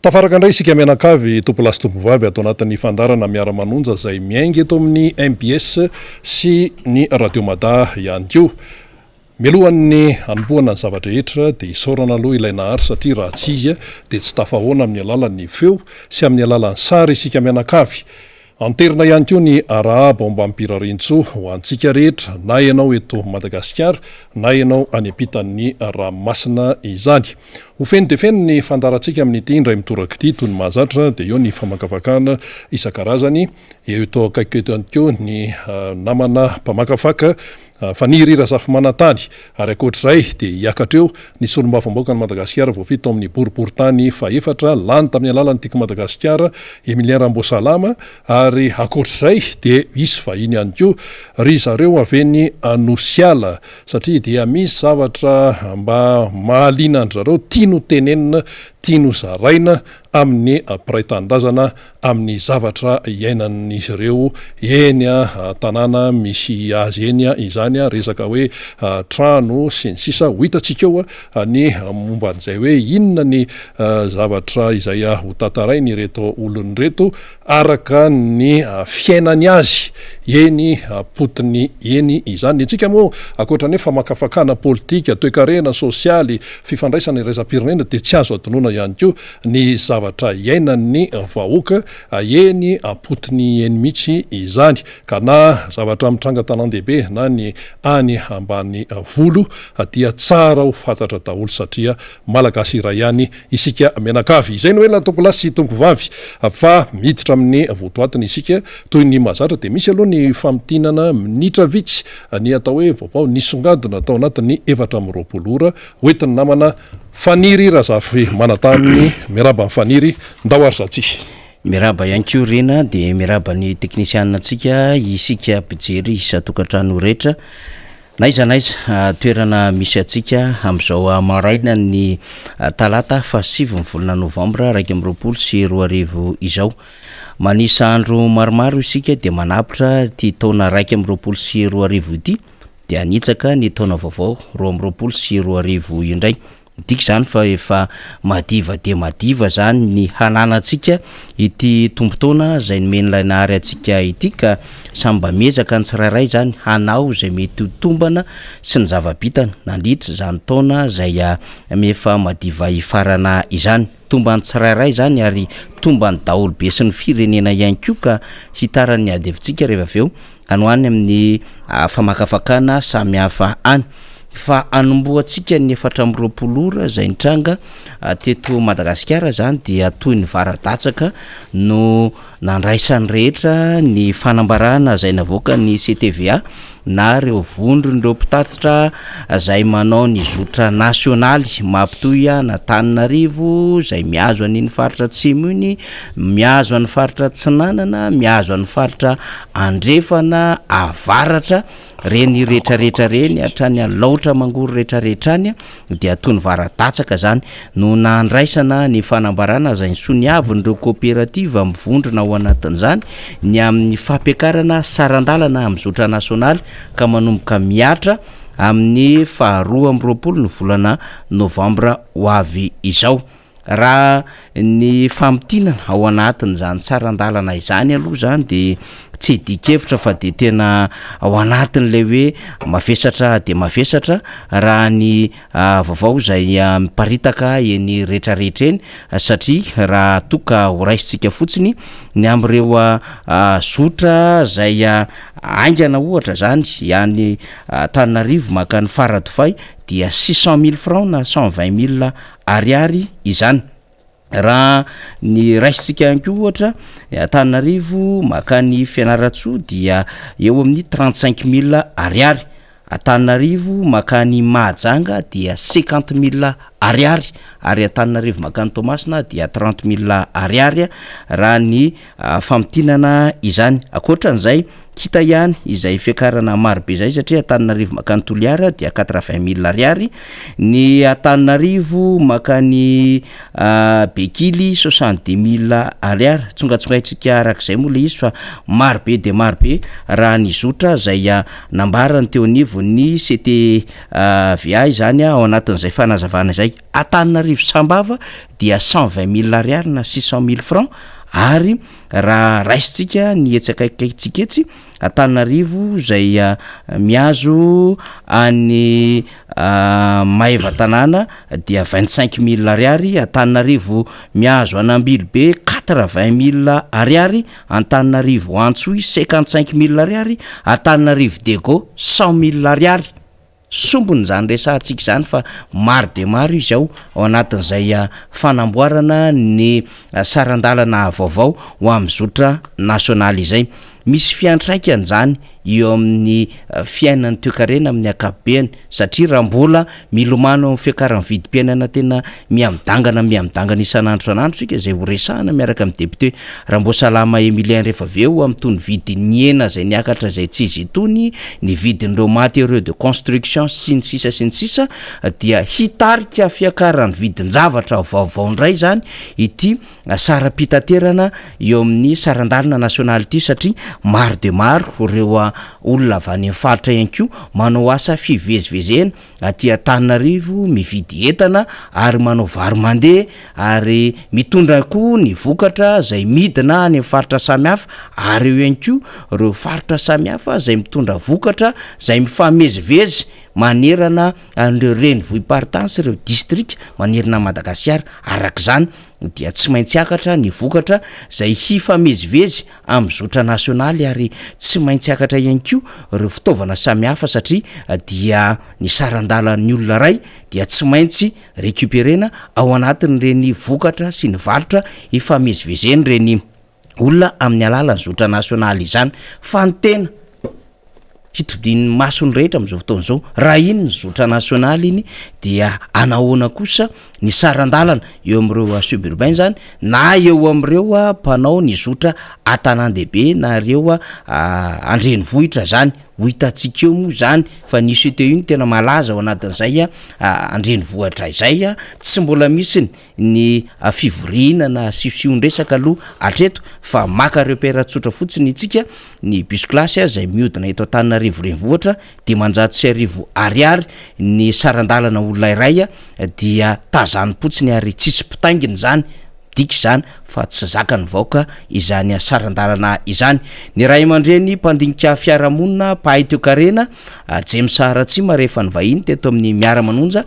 Tafaraka indray isika mianakavy, tompolahy sy tompovavy, ato anatin'ny fandaharana Miara-manonja izay miainga eto amin'ny mbs sy ny Radio Mada ihany koa. Mialohan'ny hanombohana ny zava-drehetra dia isaorana aloha ilay Nahary satria raha tsy Izy dia tsy tafahoana amin'ny alalan'ny feo sy amin'ny alalan'ny sary isika mianakavy. Anterina ihany koa ny arahaba ombam-pirariantsoa ho antsika rehetra na ianao eto Madagasikara na ianao any ampitan'ny ranomasina izany. Ho feno dia feno ny fandaharantsika amin'ity indray mitoraka ity toy ny mahazatra dia eo ny famakafakana isan-karazany, eo eto akaiky eto ihany koa ny namana mpamakafaka Faniry Razafimanantany. Ary ankoatr'izay dia hiakatra eo ny solombavambahoakan'i Madagasikara voafidy tao amin'ny boriborintany fahefatra, lany tamin'ny alalan'ny Tiako Madagasikara, Emilien Ramboasalama. Ary ankoatr'izay dia hisy vahiny ihany koa ry zareo avy eny Anosiala satria dia misy zavatra mba mahaliana an-dry zareo tiany ho tenenina, tiany ho zaraina amin'ny mpiray tanindrazana amin'ny zavatra iainan'izy ireo eny an-tanàna misy azy eny izany, resaka hoe trano sy ny sisa. Ho hitantsika eo ny momba an'izay hoe inona ny zavatra izay ho tantarain'ireto olona ireto araka ny fiainany azy eny am-potony eny izany. Ny antsika moa ankoatra ny hoe famakafakana politika, toekarena, sosialy, fifandraisana iraisam-pirenena dia tsy azo adinoina ihany koa ny zavatra iainan'ny vahoaka eny am-potony eny mihitsy izany ka na zavatra mitranga an-tanàn-dehibe na ny any ambanivolo dia tsara ho fantatra daholo satria Malagasy iray ihany isika mianakavy. Izay no ela tompolahy sy tompovavy fa miditra amin'ny votoatiny isika toy ny mahazatra dia misy aloha ny famintinana minitra vitsy ny atao hoe vaovao nisongadina tao anatin'ny 24 ora hoentin'ny namana Faniry Razafimanantany, miarahaba an'i Faniry, ndao ary za tsy. Miarahaba ihany koa Rena dia miarahaba ny teknisianina antsika isika mpijery isan-tokantrano rehetra n'aiza n'aiza toerana misy antsika amin'izao maraina ny talata fahasivy ny volana novambra 2021 izao. Manisa andro maromaro isika dia manapitra ity taona 2021 ity. dia hanitsaka ny taona vaovao 2022 indray. Midika izany fa efa madiva dia madiva izany ny hananantsika ity tombon-taona izay nomen'ilay Nahary antsika ity ka samy mba miezaka ny tsirairay izany hanao izay mety ho tombana sy ny zava-bitana nandritra izany taona izay efa madiva hifarana izany. Tomban'ny tsirairay izany ary tomban'ny daholobe sy ny firenena ihany koa ka hitaran'ny ady hevitsika rehefa avy eo any ho any amin'ny famakafakana samihafa any. Fa hanombohantsika ny 24 ora izay nitranga teto Madagasikara izany dia toy ny vara-datsaka no nandraisan'ny rehetra ny fanambarana izay navoakan'ny CTVA na ireo vondron'ireo mpitatitra izay manao ny zotra nasionaly mampitohy an'Antananarivo izay mihazo an'iny faritra atsimo iny, mihazo an'ny faritra atsinanana, mihazo an'ny faritra andrefana, avaratra, reny retraretra reny hatrany Alaotra Mangoro retraretra any dia toy ny vara-datsaka izany no nandraisana ny fanambarana izay nosoniavin'ireo kaoperativa mivondrona ao anatin'izany ny amin'ny fampiakarana saran-dalana amin'ny zotra nasionaly ka manomboka mihatra amin'ny faha 22 ny volana novambra ho avy izao. Raha ny famintinana ao anatin'izany saran-dalana izany aloha izany dia tsy idian-kevitra fa dia tena ao anatin'ilay hoe mavesatra dia mavesatra raha ny vaovao izay miparitaka eny rehetrarehetra eny satria raha toa ka ho raisintsika fotsiny ny amin'ireo zotra izay haingana ohatra izany any Antananarivo mankany Faradofay dia 600 000 francs na 120 000 Ariary izany. Raha ny raisintsika ihany koa ohatra, Antananarivo mankany Fianarantsoa dia eo amin'ny 35 mille ariary, Antananarivo mankany Mahajanga dia 50 mille ariary ary Antananarivo mankany Toamasina dia 30 mille ariary raha ny famintinana izany. Ankoatran'izay, hita ihany izay fiakarana marobe izay satria Antananarivo mankany Toliara dia 80 mille ariary, ny Antananarivo mankany Bekily 70 mille ariary. Tsongatsongaintsika arak'izay moa ilay izy fa marobe dia marobe raha ny zotra izay nambarany teo anivon'ny CTVA izany ao anatin'izay fanazavana izay. izay. Antananarivo Sambava dia 120 000 ariary na 600 000 francs ary raha raisintsika ny etsy akaikikaikintsika etsy Antananarivo izay mihazo an'i Maevatanàna dia 25 000 ariary, Antananarivo mihazo an'Ambilobe 80 000 ariary, Antananarivo Antsohihy 55 000 ariary, Antananarivo Diego 100 000 ariary. Sombiny izany resahantsika izany fa maro dia maro izy ao ao anatin'izay fanamboarana ny saran-dalana vaovao ho amin'ny zotra nasionaly izay. Misy fiantraikany izany eo amin'ny fiainan'ny toekarena amin'ny ankapobeny satria raha mbola milomano amin'ny fiakaran'ny vidim-piainana tena miha-midangana miha-midangana isan'andro isan'andro isika izay ho resahana miaraka amin'ny député Ramboasalama Emilien rehefa avy eo amin'itony vidin'ny hena izay niakatra izay tsy izy itony, ny vidin'ireo matériaux de construction sy ny sisa sy ny sisa dia hitarika fiakaran'ny vidin-javatra vaovao indray izany ity saram-pitaterana eo amin'ny saran-dalana nasionaly ity satria maro dia maro ireo olona avy any amin'ny faritra ihany koa manao asa fivezivezena aty Antananarivo mividy entana ary manao varo-mandeha ary mitondra koa ny vokatra izay midina any amin'ny faritra samihafa ary eo ihany koa ireo faritra samihafa izay mitondra vokatra izay mifamezivezy manerana an'ireo renivohi-paritany sy ireo distrika manerana an'i Madagasikara. Araka izany dia tsy maintsy hiakatra ny vokatra izay hifamezivezy amin'ny zotra nasionaly ary tsy maintsy hiakatra ihany koa ireo fitaovana samihafa satria dia ny saran-dalan'ny olona iray dia tsy maintsy recuperena ao anatin'ireny vokatra sy ny varotra ifamezivezen'ireny olona amin'ny alalan'ny zotra nasionaly izany fa ny tena hitodian'ny mason'ny rehetra amin'izao fotoana izao. Raha iny ny zotra nasionaly iny dia anahoana kosa ny saran-dalana eo amin'ireo suburbain izany na eo amin'ireo mpanao ny zotra an-tanàn-dehibe na ireo an-drenivohitra izany. Ho hitantsika eo moa izany fa ny CTU no tena malaza ao anatin'izay an-drenivohitra izay. Tsy mbola misy ny fivoriana na siosion-dresaka aloha hatreto fa maka repère tsotra fotsiny itsika, ny bus classe izay mihodina eto Antananarivo renivohitra 1500 ariary ny saran-dalana olona iray dia tazanim-potsiny ary tsisy mpitaingina izany, midika izany fa tsy zakan'ny vahoaka izany saran-dalana izany. Ny ray aman-dreny mpandinika fiarahamonina mpahay toekarena James Ratsima rehefa nivahiny teto amin'ny Miara-manonja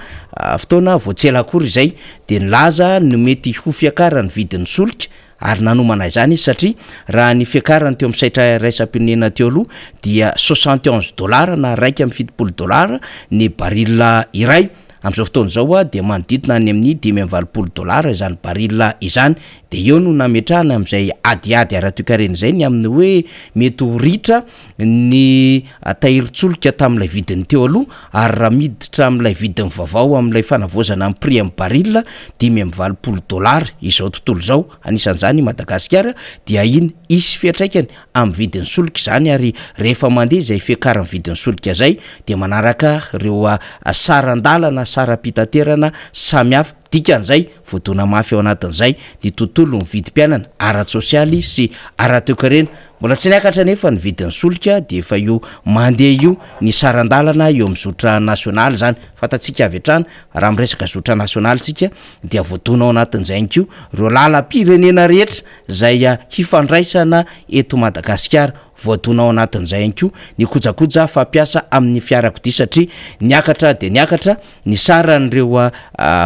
fotoana vao tsy ela akory izay dia nilaza ny mety ho fiakaran'ny vidin'ny solika ary nanomana izany izy satria raha ny fiakarany teo amin'ny saitra iraisam-pirenena teo aloha dia 71 dollars na 71 dollars ny baril iray. Amin'izao fotoana izao dia manodidina any amin'ny 85 dollars izany baril izany dia eo no nametrahana amin'izay adiady ara-toekarena izay ny amin'ny hoe mety ho ritra ny tahirin-tsolika tamin'ilay vidiny teo aloha ary raha miditra amin'ilay vidiny vaovao amin'ilay fanavaozana ny prix amin'ny baril 85 dollars izao tontolo izao, anisan'izany i Madagasikara, dia iny hisy fiantraikany amin'ny vidin'ny solika izany ary rehefa mandeha izay fiakaran'ny vidin'ny solika izay dia manaraka ireo saran-dalana, saram-pitaterana samihafa, dikan'izay voadona mafy ao anatin'izay ny tontolon'ny vidim-piainana ara-tsosialy sy ara-toekarena. Mbola tsy niakatra anefa ny vidin'ny solika dia efa io mandeha io ny saran-dalana eo amin'ny zotra nasionaly izany. Fantatsika avy hatrany raha miresaka zotra nasionaly isika dia voadona ao anatin'izay ihany koa ireo lalam-pirenena rehetra izay hifandraisana eto Madagasikara. Voadona ao anatin'izay ihany koa ny kojakoja fampiasa amin'ny fiarakodia satria niakatra dia niakatra ny saran'ireo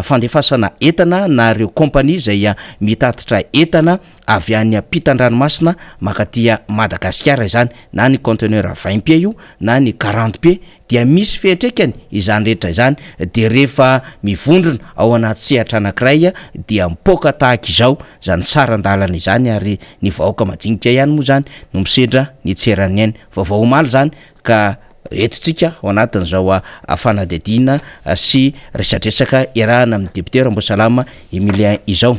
fandefasana entana na ireo kaompania izay mitatitra entana avy any ampitan-dranomasina mankaty Madagasikara izany, na ny conteneur 20 pieds io na ny 40 pieds dia misy fiantraikany izany rehetra izany, dia rehefa mivondrona ao anaty sehatra anankiray dia mipoaka tahaka izao izany saran-dalana izany ary ny vahoaka majinika ihany moa izany no misedra ny tsy eran'ny ainy. Vaovao omaly izany ka entintsika ao anatin'izao fanadihadiana sy resadresaka iarahana amin'ny député Ramboasalama Emilien izao.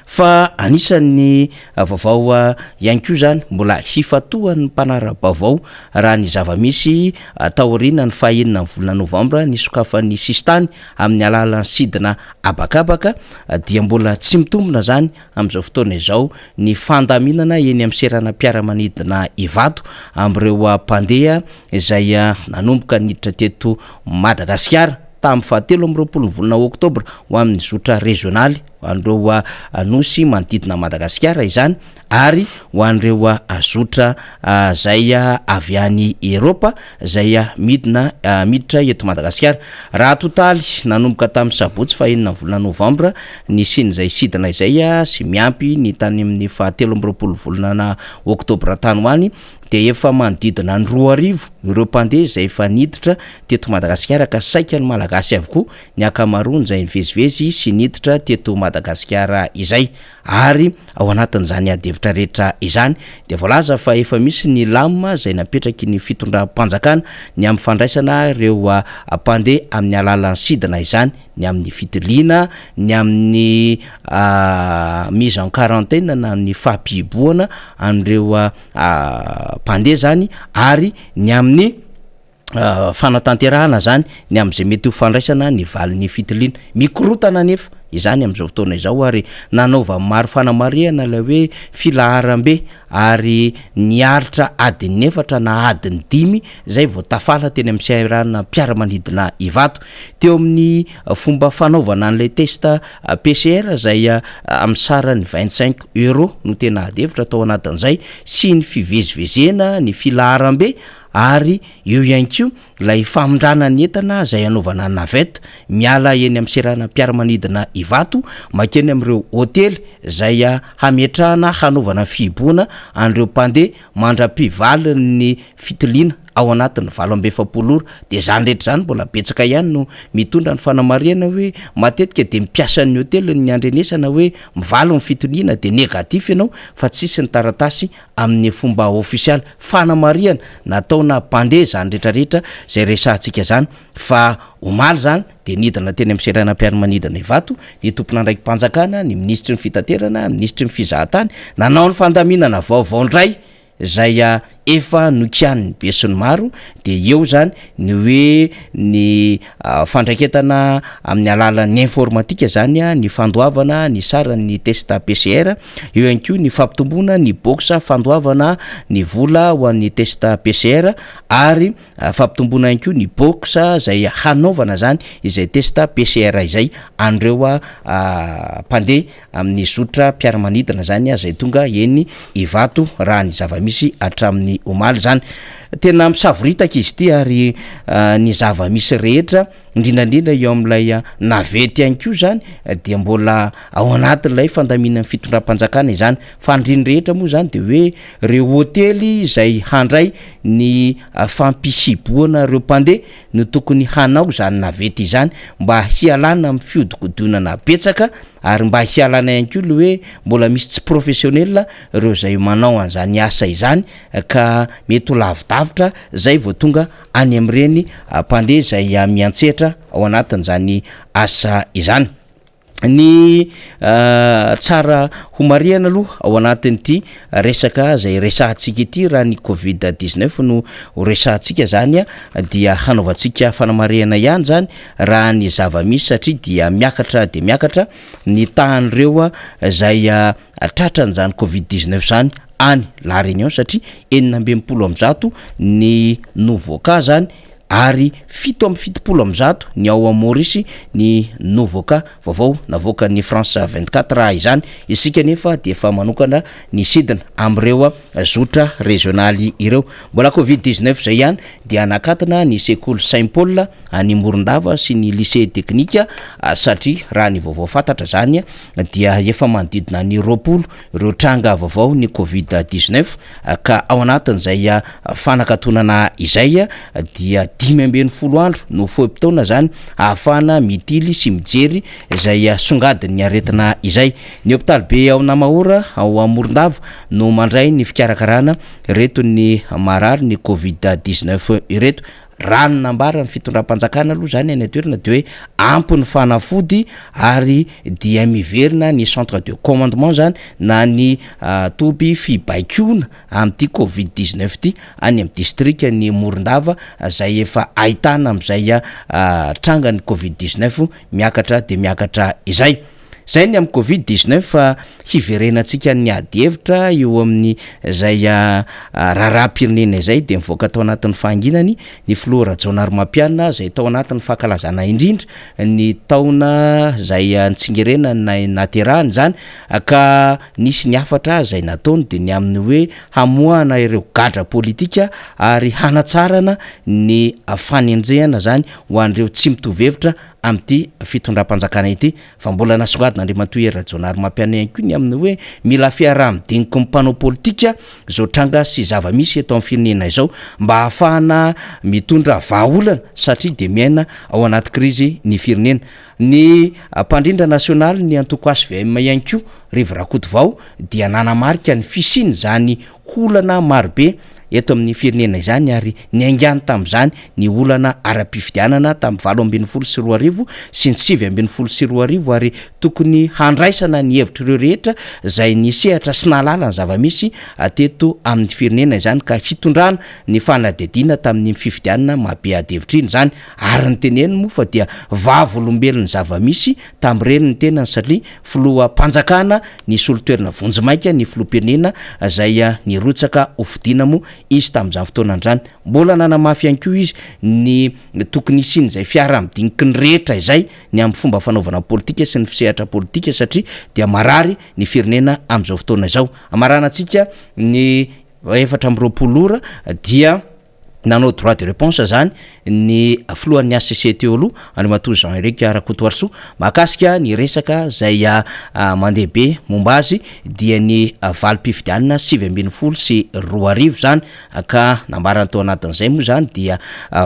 Fa anisan'ny vaovao ihany koa izany mbola hifantohan'ny mpanara-baovao raha ny zava-misy taorian'ny fahenina ny volana novambra nisokafan'ny sisintany amin'ny alalan'ny sidina habakabaka dia mbola tsy mitombina izany amin'izao fotoana izao ny fandaminana eny amin'ny seranam-piaramanidina Ivato amin'ireo mpandeha izay nanomboka niditra teto Madagasikara. tamin'ny fahatelo amby roapolo ny volana oktobra ho amin'ny zotra rezionaly ho an'ireo nosy manodidina an'i Madagasikara izany ary ho an'ireo zotra izay avy any Eropa izay midina miditra eto Madagasikara. Raha atotaly nanomboka tamin'ny sabotsy fahenina ny volana novambra nisian'izay sidina izay sy miampy ny tany amin'ny fahatelo amby roapolo volana oktobra tany ho any dia efa manodidina ny 2000 ireo mpandeha izay efa niditra teto Madagasikara ka saika ny Malagasy avokoa ny ankamaroany izay nivezivezy sy niditra teto Madagasikara izay. Ary ao anatin'izany adihevitra rehetra izany dia voalaza fa efa misy ny lamina izay napetraky ny fitondram-panjakana ny amin'ny fandraisana ireo mpandeha amin'ny alalan'ny sidina izany, ny amin'ny fitiliana, ny amin'ny mise en quarantaine na ny fampihibohana an'ireo mpandeha izany ary ny amin'ny fanatanterahana izany ny amin'izay mety ho fandraisana ny valin'ny fitiliana. Mikorontana anefa izany amin'izao fotoana izao ary nanaovan'ny maro fanamarihana ilay hoe filaharambe ary niaritra adiny efatra na adiny dimy izay vao tafala teny amin'ny seranam-piaramanidina Ivato. Teo amin'ny fomba fanaovana an'ilay test PCR izay amin'ny sarany 25 euros no tena ady hevitra tao anatin'izay sy ny fivezivezena, ny filaharambe ary eo ihany koa ilay famindrana ny entana izay hanaovana navette miala eny amin'ny seranam-piaramanidina Ivato mankeny amin'ireo hotely izay hametrahana hanaovana fihibohana an'ireo mpandeha mandra-pivalin'ny fitiliana ao anatin'ny 48 ora. Dia izany rehetra izany mbola betsaka ihany no mitondra ny fanamarihana hoe matetika dia mpiasan'ny hotely ny andrenesana hoe mivaly ny fitiliana dia negatif ianao fa tsisy ny taratasy amin'ny fomba ofisialy. Fanamarihana nataona mpandeha izany rehetrarehetra izay resahantsika izany fa omaly izany dia nidina teny amin'ny seranam-piaramanidina Ivato ny tompon'andraiki-panjakana, ny minisitry ny fitaterana, minisitry ny fizahatany, nanao ny fandaminana vaovao indray izay efa nokianin'ny besinimaro dia eo izany ny hoe ny fandraiketana amin'ny alalan'ny informatika izany ny fandoavana ny saran'ny test PCR, eo ihany koa ny fampitomboana ny box fandoavana ny vola ho an'ny test PCR ary fampitomboana ihany koa ny box izay hanaovana izany izay test PCR izay an'ireo mpandeha amin'ny zotra mpiara-manidina izany izay tonga eny Ivato raha ny zava-misy hatramin'ny omaly izany. Tena misavoritaka izy ity ary ny zava-misy rehetra indrindra indrindra eo amin'ilay navette ihany koa izany dia mbola ao anatin'ilay fandaminan'ny fitondram-panjakana izany. Fa ny reny rehetra moa izany dia hoe ireo hotely izay handray ny fampihibohana ireo mpandeha no tokony hanao izany navette izany mba hialana amin'ny fihodinkodinana betsaka ary mba hialana ihany koa le hoe mbola misy tsy professionnel ireo izay manao an'izany asa izany ka mety ho lavidavitra zay vao tonga any amin'ireny mpandeha izay miantsehatra ao anatin'izany asa izany. Ny tsara ho marihana aloha ao anatin'ity resaka izay resahantsika ity raha ny covid 19 no ho resahantsika zany dia hanaovantsika fanamarihana ihany zany raha ny zava-misy satria dia miakatra dia miakatra ny tahan'ireo izay tratran'izany covid 19 zany any La Réunion satria 166 ny nouveau cas zany ary 177 ny ao Maorisy ny nouveau cas vaovao navoakan'ny France 24 raha izany. Isika nefa dia efa manokana ny sidina amin'ireo zotra rezionaly ireo. Mbola covid 19 izay ihany dia nakatona ny sekoly Saint Paul any Morondava sy ny lycée technique satria raha ny vaovao fantatra izany dia efa manodidina ny 20 ireo tranga vaovao ny covid 19 ka ao anatin'izay fanakatonana izay dia 15 andro no fohi-potoana izany ahafahana mitily sy mijery izay songadin'ny aretina izay. Ny hopitaly be ao Namahora ao Morondava no mandray ny fikarakarana ireto ny marary ny covid 19 ireto. Raha ny nambaran'ny fitondram-panjakana aloha izany any an-toerana dia hoe ampy ny fanafody ary dia miverina ny centre de commandement izany na ny toby fibaikoana amin'ity covid 19 ity any amin'ny distrikan'i Morondava izay efa ahitana amin'izay trangan'ny covid 19 miakatra dia miakatra izay. Izay ny amin'ny covid 19 fa hiverenantsika ny ady hevitra eo amin'ny izay raharaham-pirenena izay dia mivoaka tao anatin'ny fahanginany ny filoha Rajaonarimampianina izay tao anatin'ny fankalazana indrindra ny taona izay nitsingerenany naterahany izany ka nisy ny hafatra izay nataony dia ny amin'ny hoe hamoahana ireo gadra politika ary hanatsarana ny fanenjehana izany ho an'ireo tsy mitovy hevitra amin'ity fitondram-panjakana ity fa mbola nasongadina Andriamatoa Hery Rajaonarimampianina ihany koa ny amin'ny hoe mila fiaraha-midiniky ny mpanao politika izao tranga sy zava-misy eto amin'ny firenena izao mba hahafahana mitondra vahaolana satria dia miaina ao anaty krizy ny firenena. Ny mpandrindra nasionaly ny antoko HVM ihany koa Rivo Rakotovao dia nanamarika ny fisian'izany olana marobe eto amin'ny firenena izany ary niaingàny tamin'izany ny olana ara-pifidianana tamin'ny 2018 sy ny 2019 ary tokony handraisana ny hevitr'ireo rehetra izay nisehatra sy nahalala ny zava-misy teto amin'ny firenena izany ka hitondrana ny fanadihadiana tamin'iny fifidianana mahabe adihevitra iny izany ary niteneniny moa fa dia vavolombelon'ny zava-misy tamin'ireny ny tenany satria filoham-panjakana nisolo toerana vonjimaika ny filoham-pirenena izay nirotsaka hofidiana moa izy tamin'izany fotoana izany. Mbola nanamafy ihany koa izy ny tokony hisian'izay fiaraha-midiniky ny rehetra izay ny amin'ny fomba fanaovana politika sy ny fisehatra politika satria dia marary ny firenena amin'izao fotoana izao. Hamaranantsika ny 24 ora dia nanao droit de réponse zany ny filohan'ny HCC teo aloha Andriamatoa Jean Eric Rakotoarisoa mahakasika ny resaka zay mandeha be momba azy dia ny valim-pifidianana 2019 zany ka nambarany tao anatin'izay moa zany dia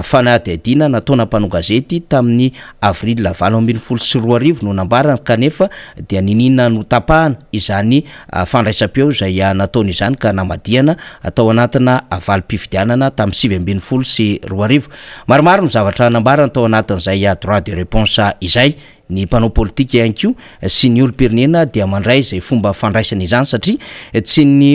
fanadihadiana nataona mpanao gazety tamin'ny avril 2018 no nambarany kanefa dia niniana notapahana izany fandraisam-peo izay nataony izany ka namadihana tao anatina valim-pifidianana tamin'ny 2019. Maromaro ny zavatra nambarany tao anatin'izay droit de réponse izay. Ny mpanao politika ihany koa sy ny olom-pirenena dia mandray izay fomba fandraisana izany satria tsy ny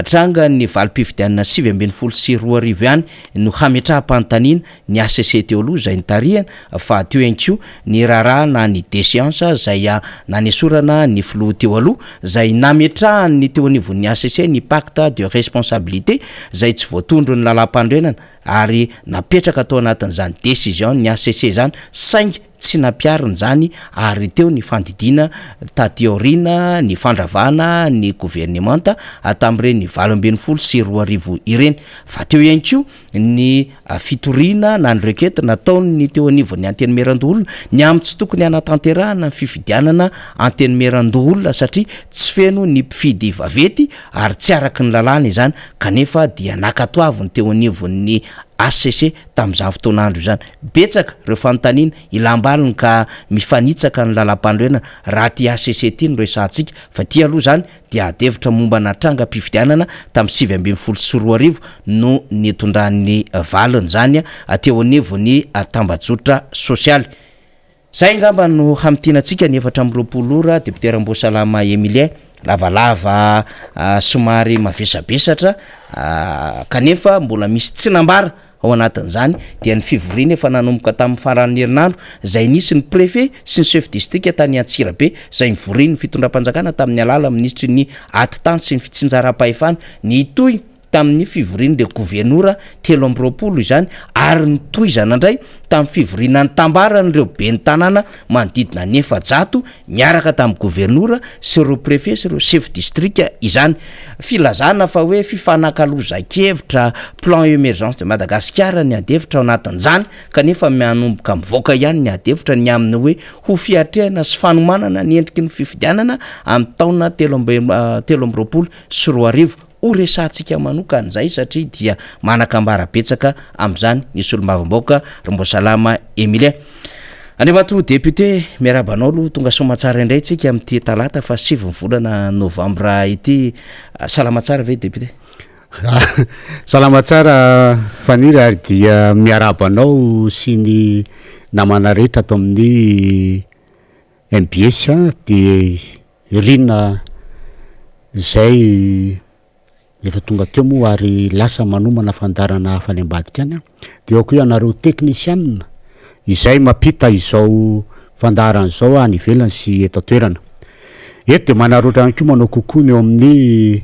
trangan'ny valim-pifidianana 2019 ihany no hametraham-panontaniana ny HCC teo aloha izay nitarihana fa teo ihany koa ny raharaha na ny déchéance izay nanesorana ny filoha teo aloha izay nametrahan'ny teo anivon'ny HCC ny pacte de responsabilité izay tsy voatondron'ny lalàmpanorenana ary napetraka tao anatin'izany décision ny HCC izany saingy tsy nampiharina izany ary teo ny fandidiana taty aoriana ny fandravana ny governemanta tamin'ireny 2018 ireny fa teo ihany koa ny fitoriana na ny requête nataon'ny teo anivon'ny Antenimierandoholona ny amin'ny tsy tokony hanatanterahana ny fifidianana Antenimierandoholona satria tsy feno ny mpifidy vaventy ary tsy araky ny lalàna izany kanefa dia nankatoaviny teo anivon'ny HCC tamin'izany fotoan'andro izany. Betsaka ireo fanontaniana ilam-baliny ka mifanitsaka ny lalàmpanorenana raha ity HCC ity no resahantsika fa ity aloha izany dia adihevitra mombana trangam-pifidianana tamin'ny 2019 no nitondran'ny valiny izany teo anivon'ny tambajotra sosialy. Izay angamba no hamintinantsika ny 24 ora, Député Ramboasalama Emilien, lavalava somary mavesabesatra kanefa mbola misy tsy nambara Ao anatin'izany dia ny fivoriana efa nanomboka tamin'ny faran'ny herinandro izay nisy ny préfet sy ny chef district tany Antsirabe izay nivorian'ny fitondram-panjakana tamin'ny alalan'ny minisitry ny atitany sy ny fitsinjaram-pahefana nitohy tamin'ny fivorian'ireo governora 23 izany ary nitohizana indray tamin'ny fivoriana nitambaran'ireo ben'ny tanàna manodidina ny 400 niaraka tamin'ny governora sy ireo préfet sy ireo chef district izany. Filazana fa hoe fifanakalozan-kevitra, plan emergence de Madagasikara ny ady hevitra ao anatin'izany kanefa manomboka mivoaka ihany ny ady hevitra ny amin'ny hoe ho fiatrehana sy fanomanana ny endriky ny fifidianana amin'ny taona 2023. Ho resahantsika manokana izay satria dia manan-kambara betsaka amin'izany ny solombavambahoaka Ramboasalama Emilien. Andriamatoa député, miarahaba anao aloha, tonga soamantsara indray tsika amin'ity talata faha sivy ny volana novambra ity. Salama tsara ve député? Salama tsara Faniry ary dia miarahaba anao sy ny namana rehetra ato amin'ny MBS dia Rina izay efa tonga teo moa ary lasa manomana fandaharana hafa any ambadika any dia ao koa ianareo teknisianina izay mampita izao fandaharana izao any ivelany sy eto an-toerana. Eto dia manararaotra ihany koa manao coucou ny eo amin'ny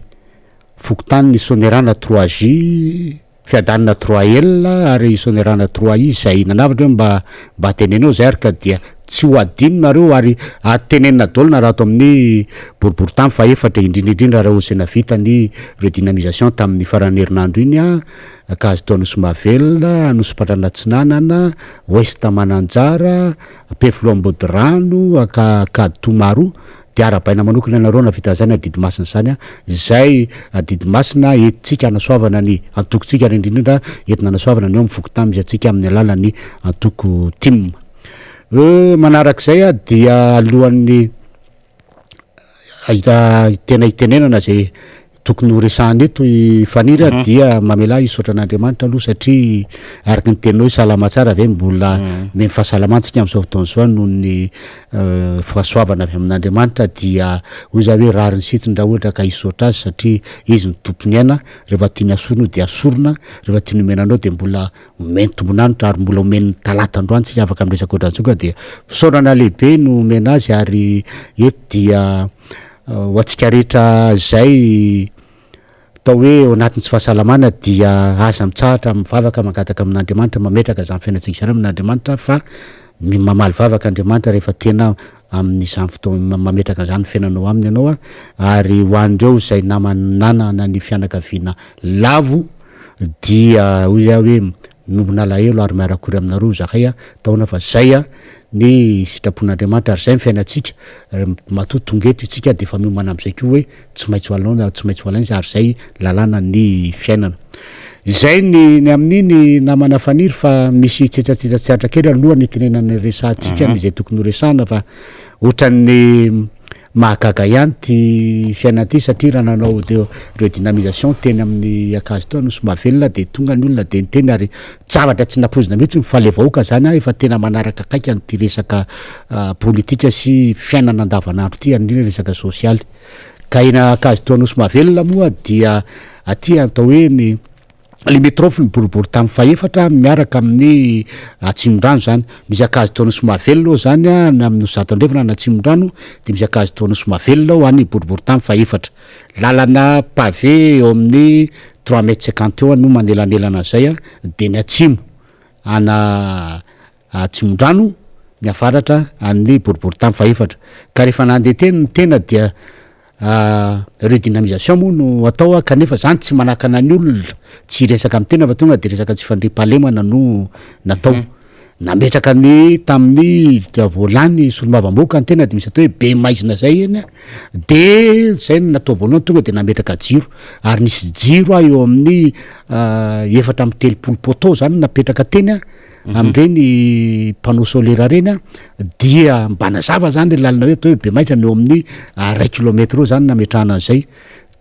fokontany Soanierana trois J, Fiadanana trois L ary Soanierana trois I izay nanavatra hoe mba mba teneno izay ary ka dia tsy ho adino nareo ary ary tenenina daholo nareo ato amin'ny boriborintany fahefatra indrindra indrindra raha izay navita ny redynamisation tamin'ny faran'ny herinandro iny an, Ankazo tao Nosy Mahavelona, Anosipatrana Atsinanana, Ouest Mananjara, Ampefiloha Ambodirano, Ankaditoa Maroa, dia arahabaina manokana ianareo nahavita an'izany adidy masina izany an, izay adidy masina entintsika hanasoavana ny antokontsika ary indrindra indrindra entina hanasoavana ny eo amin'ny fokontany misy antsika amin'ny alalan'ny antoko tim. Manarak'izay an dia alohan'ny Ahita tena hitenenana izay tokony ho resahana eto i Faniry a, dia mamelà hisaotra an'Andriamanitra aloha satria araka ny teninao hoe salama tsara ve mbola omeny fahasalamana tsika amin'izao fotoana izao noho ny fahasoavana avy amin'Andriamanitra dia hoy za hoe rariny sy hitsiny raha ohatra ka hisaotra azy satria izy no tompon'ny aina, rehefa tiany asorina io dia asorina, rehefa tiany omena anao dia mbola Omeny tombon'anitra ary mbola omeny talata androany tsika afaka miresaka ohatran'izao ka dia fisaorana lehibe no omena azy ary eto dia ho antsika rehetra izay atao hoe ao anatin'ny tsy fahasalamana dia aza mitsahatra mivavaka mangataka amin'Andriamanitra mametraka izany fiainantsika izany amin'Andriamanitra fa mamaly vavaka Andriamanitra rehefa tena amin'izany fotoana mametraka izany fiainanao aminy ianao ary ho an'ireo izay namana nanana ny fianakaviana lavo Dia hoy aho hoe, Miombona alahelo ary miara-kory aminareo izahay a, taona fa zay a ny sitrapon'Andriamanitra ary zay ny fiainantsika, matoa tonga eto isika dia efa miomana amin'izay koa hoe tsy maintsy ho alaina, tsy maintsy ho alaina izy ary zay lalàna ny fiainana. Izay ny ny amin'iny namana Faniry fa misy tsetsatsetsa tsy aritra kely aloha ny itenenana ny resahantsika ny izay tokony ho resahana fa ohatran'ny Mahagaga ihany ity fiainana ity satria raha nanao de redynamisation teny amin'ny ankazo teo Anosy Mahavelona dia tonga ny olona dia niteny ary zavatra tsy nampoizina mihitsy fa le vahoaka zany an efa tena manaraka akaiky an'ity resaka politika sy fiainana andavanandro ity ary indrindra resaka sosialy ka eny ankazo teo Anosy Mahavelona moa dia aty atao hoe ny Limitrophe ny boriborintany fahefatra miaraka amin'ny Atsimondrano izany. Misy ankazo teo Nosy Mahavelona ao izany na amin'ny Nosy Zato Andrefana na Atsimondrano dia misy ankazo teo Nosy Mahavelona ao any boriborintany fahefatra. Lalana pavé eo amin'ny trois mètres cinquante eo no manelanelana an'izay dia ny atsimo ana Atsimondrano ny avaratra an'ny boriborintany fahefatra. Ka rehefa nandeha teny ny tena dia redynamisation moa no atao kanefa zany tsy manakana ny olona tsy hiresaka amin'ny tena fa tonga de resaka tsy fandriampahalemana no natao. Nametraka ny tamin'ny voalany solombavambahoaka ny tena de misy atao hoe be maizina zay eny de zay no natao voalohany tonga de nametraka jiro ary nisy jiro aho eo amin'ny 34 poteau zany napetraka teny a. Amin'ireny panneau solaire ireny an, dia mba nazava zany le lalana hoe atao hoe Bemaizana eo amin'ny iray kilomètre eo zany nametrahana an'izay,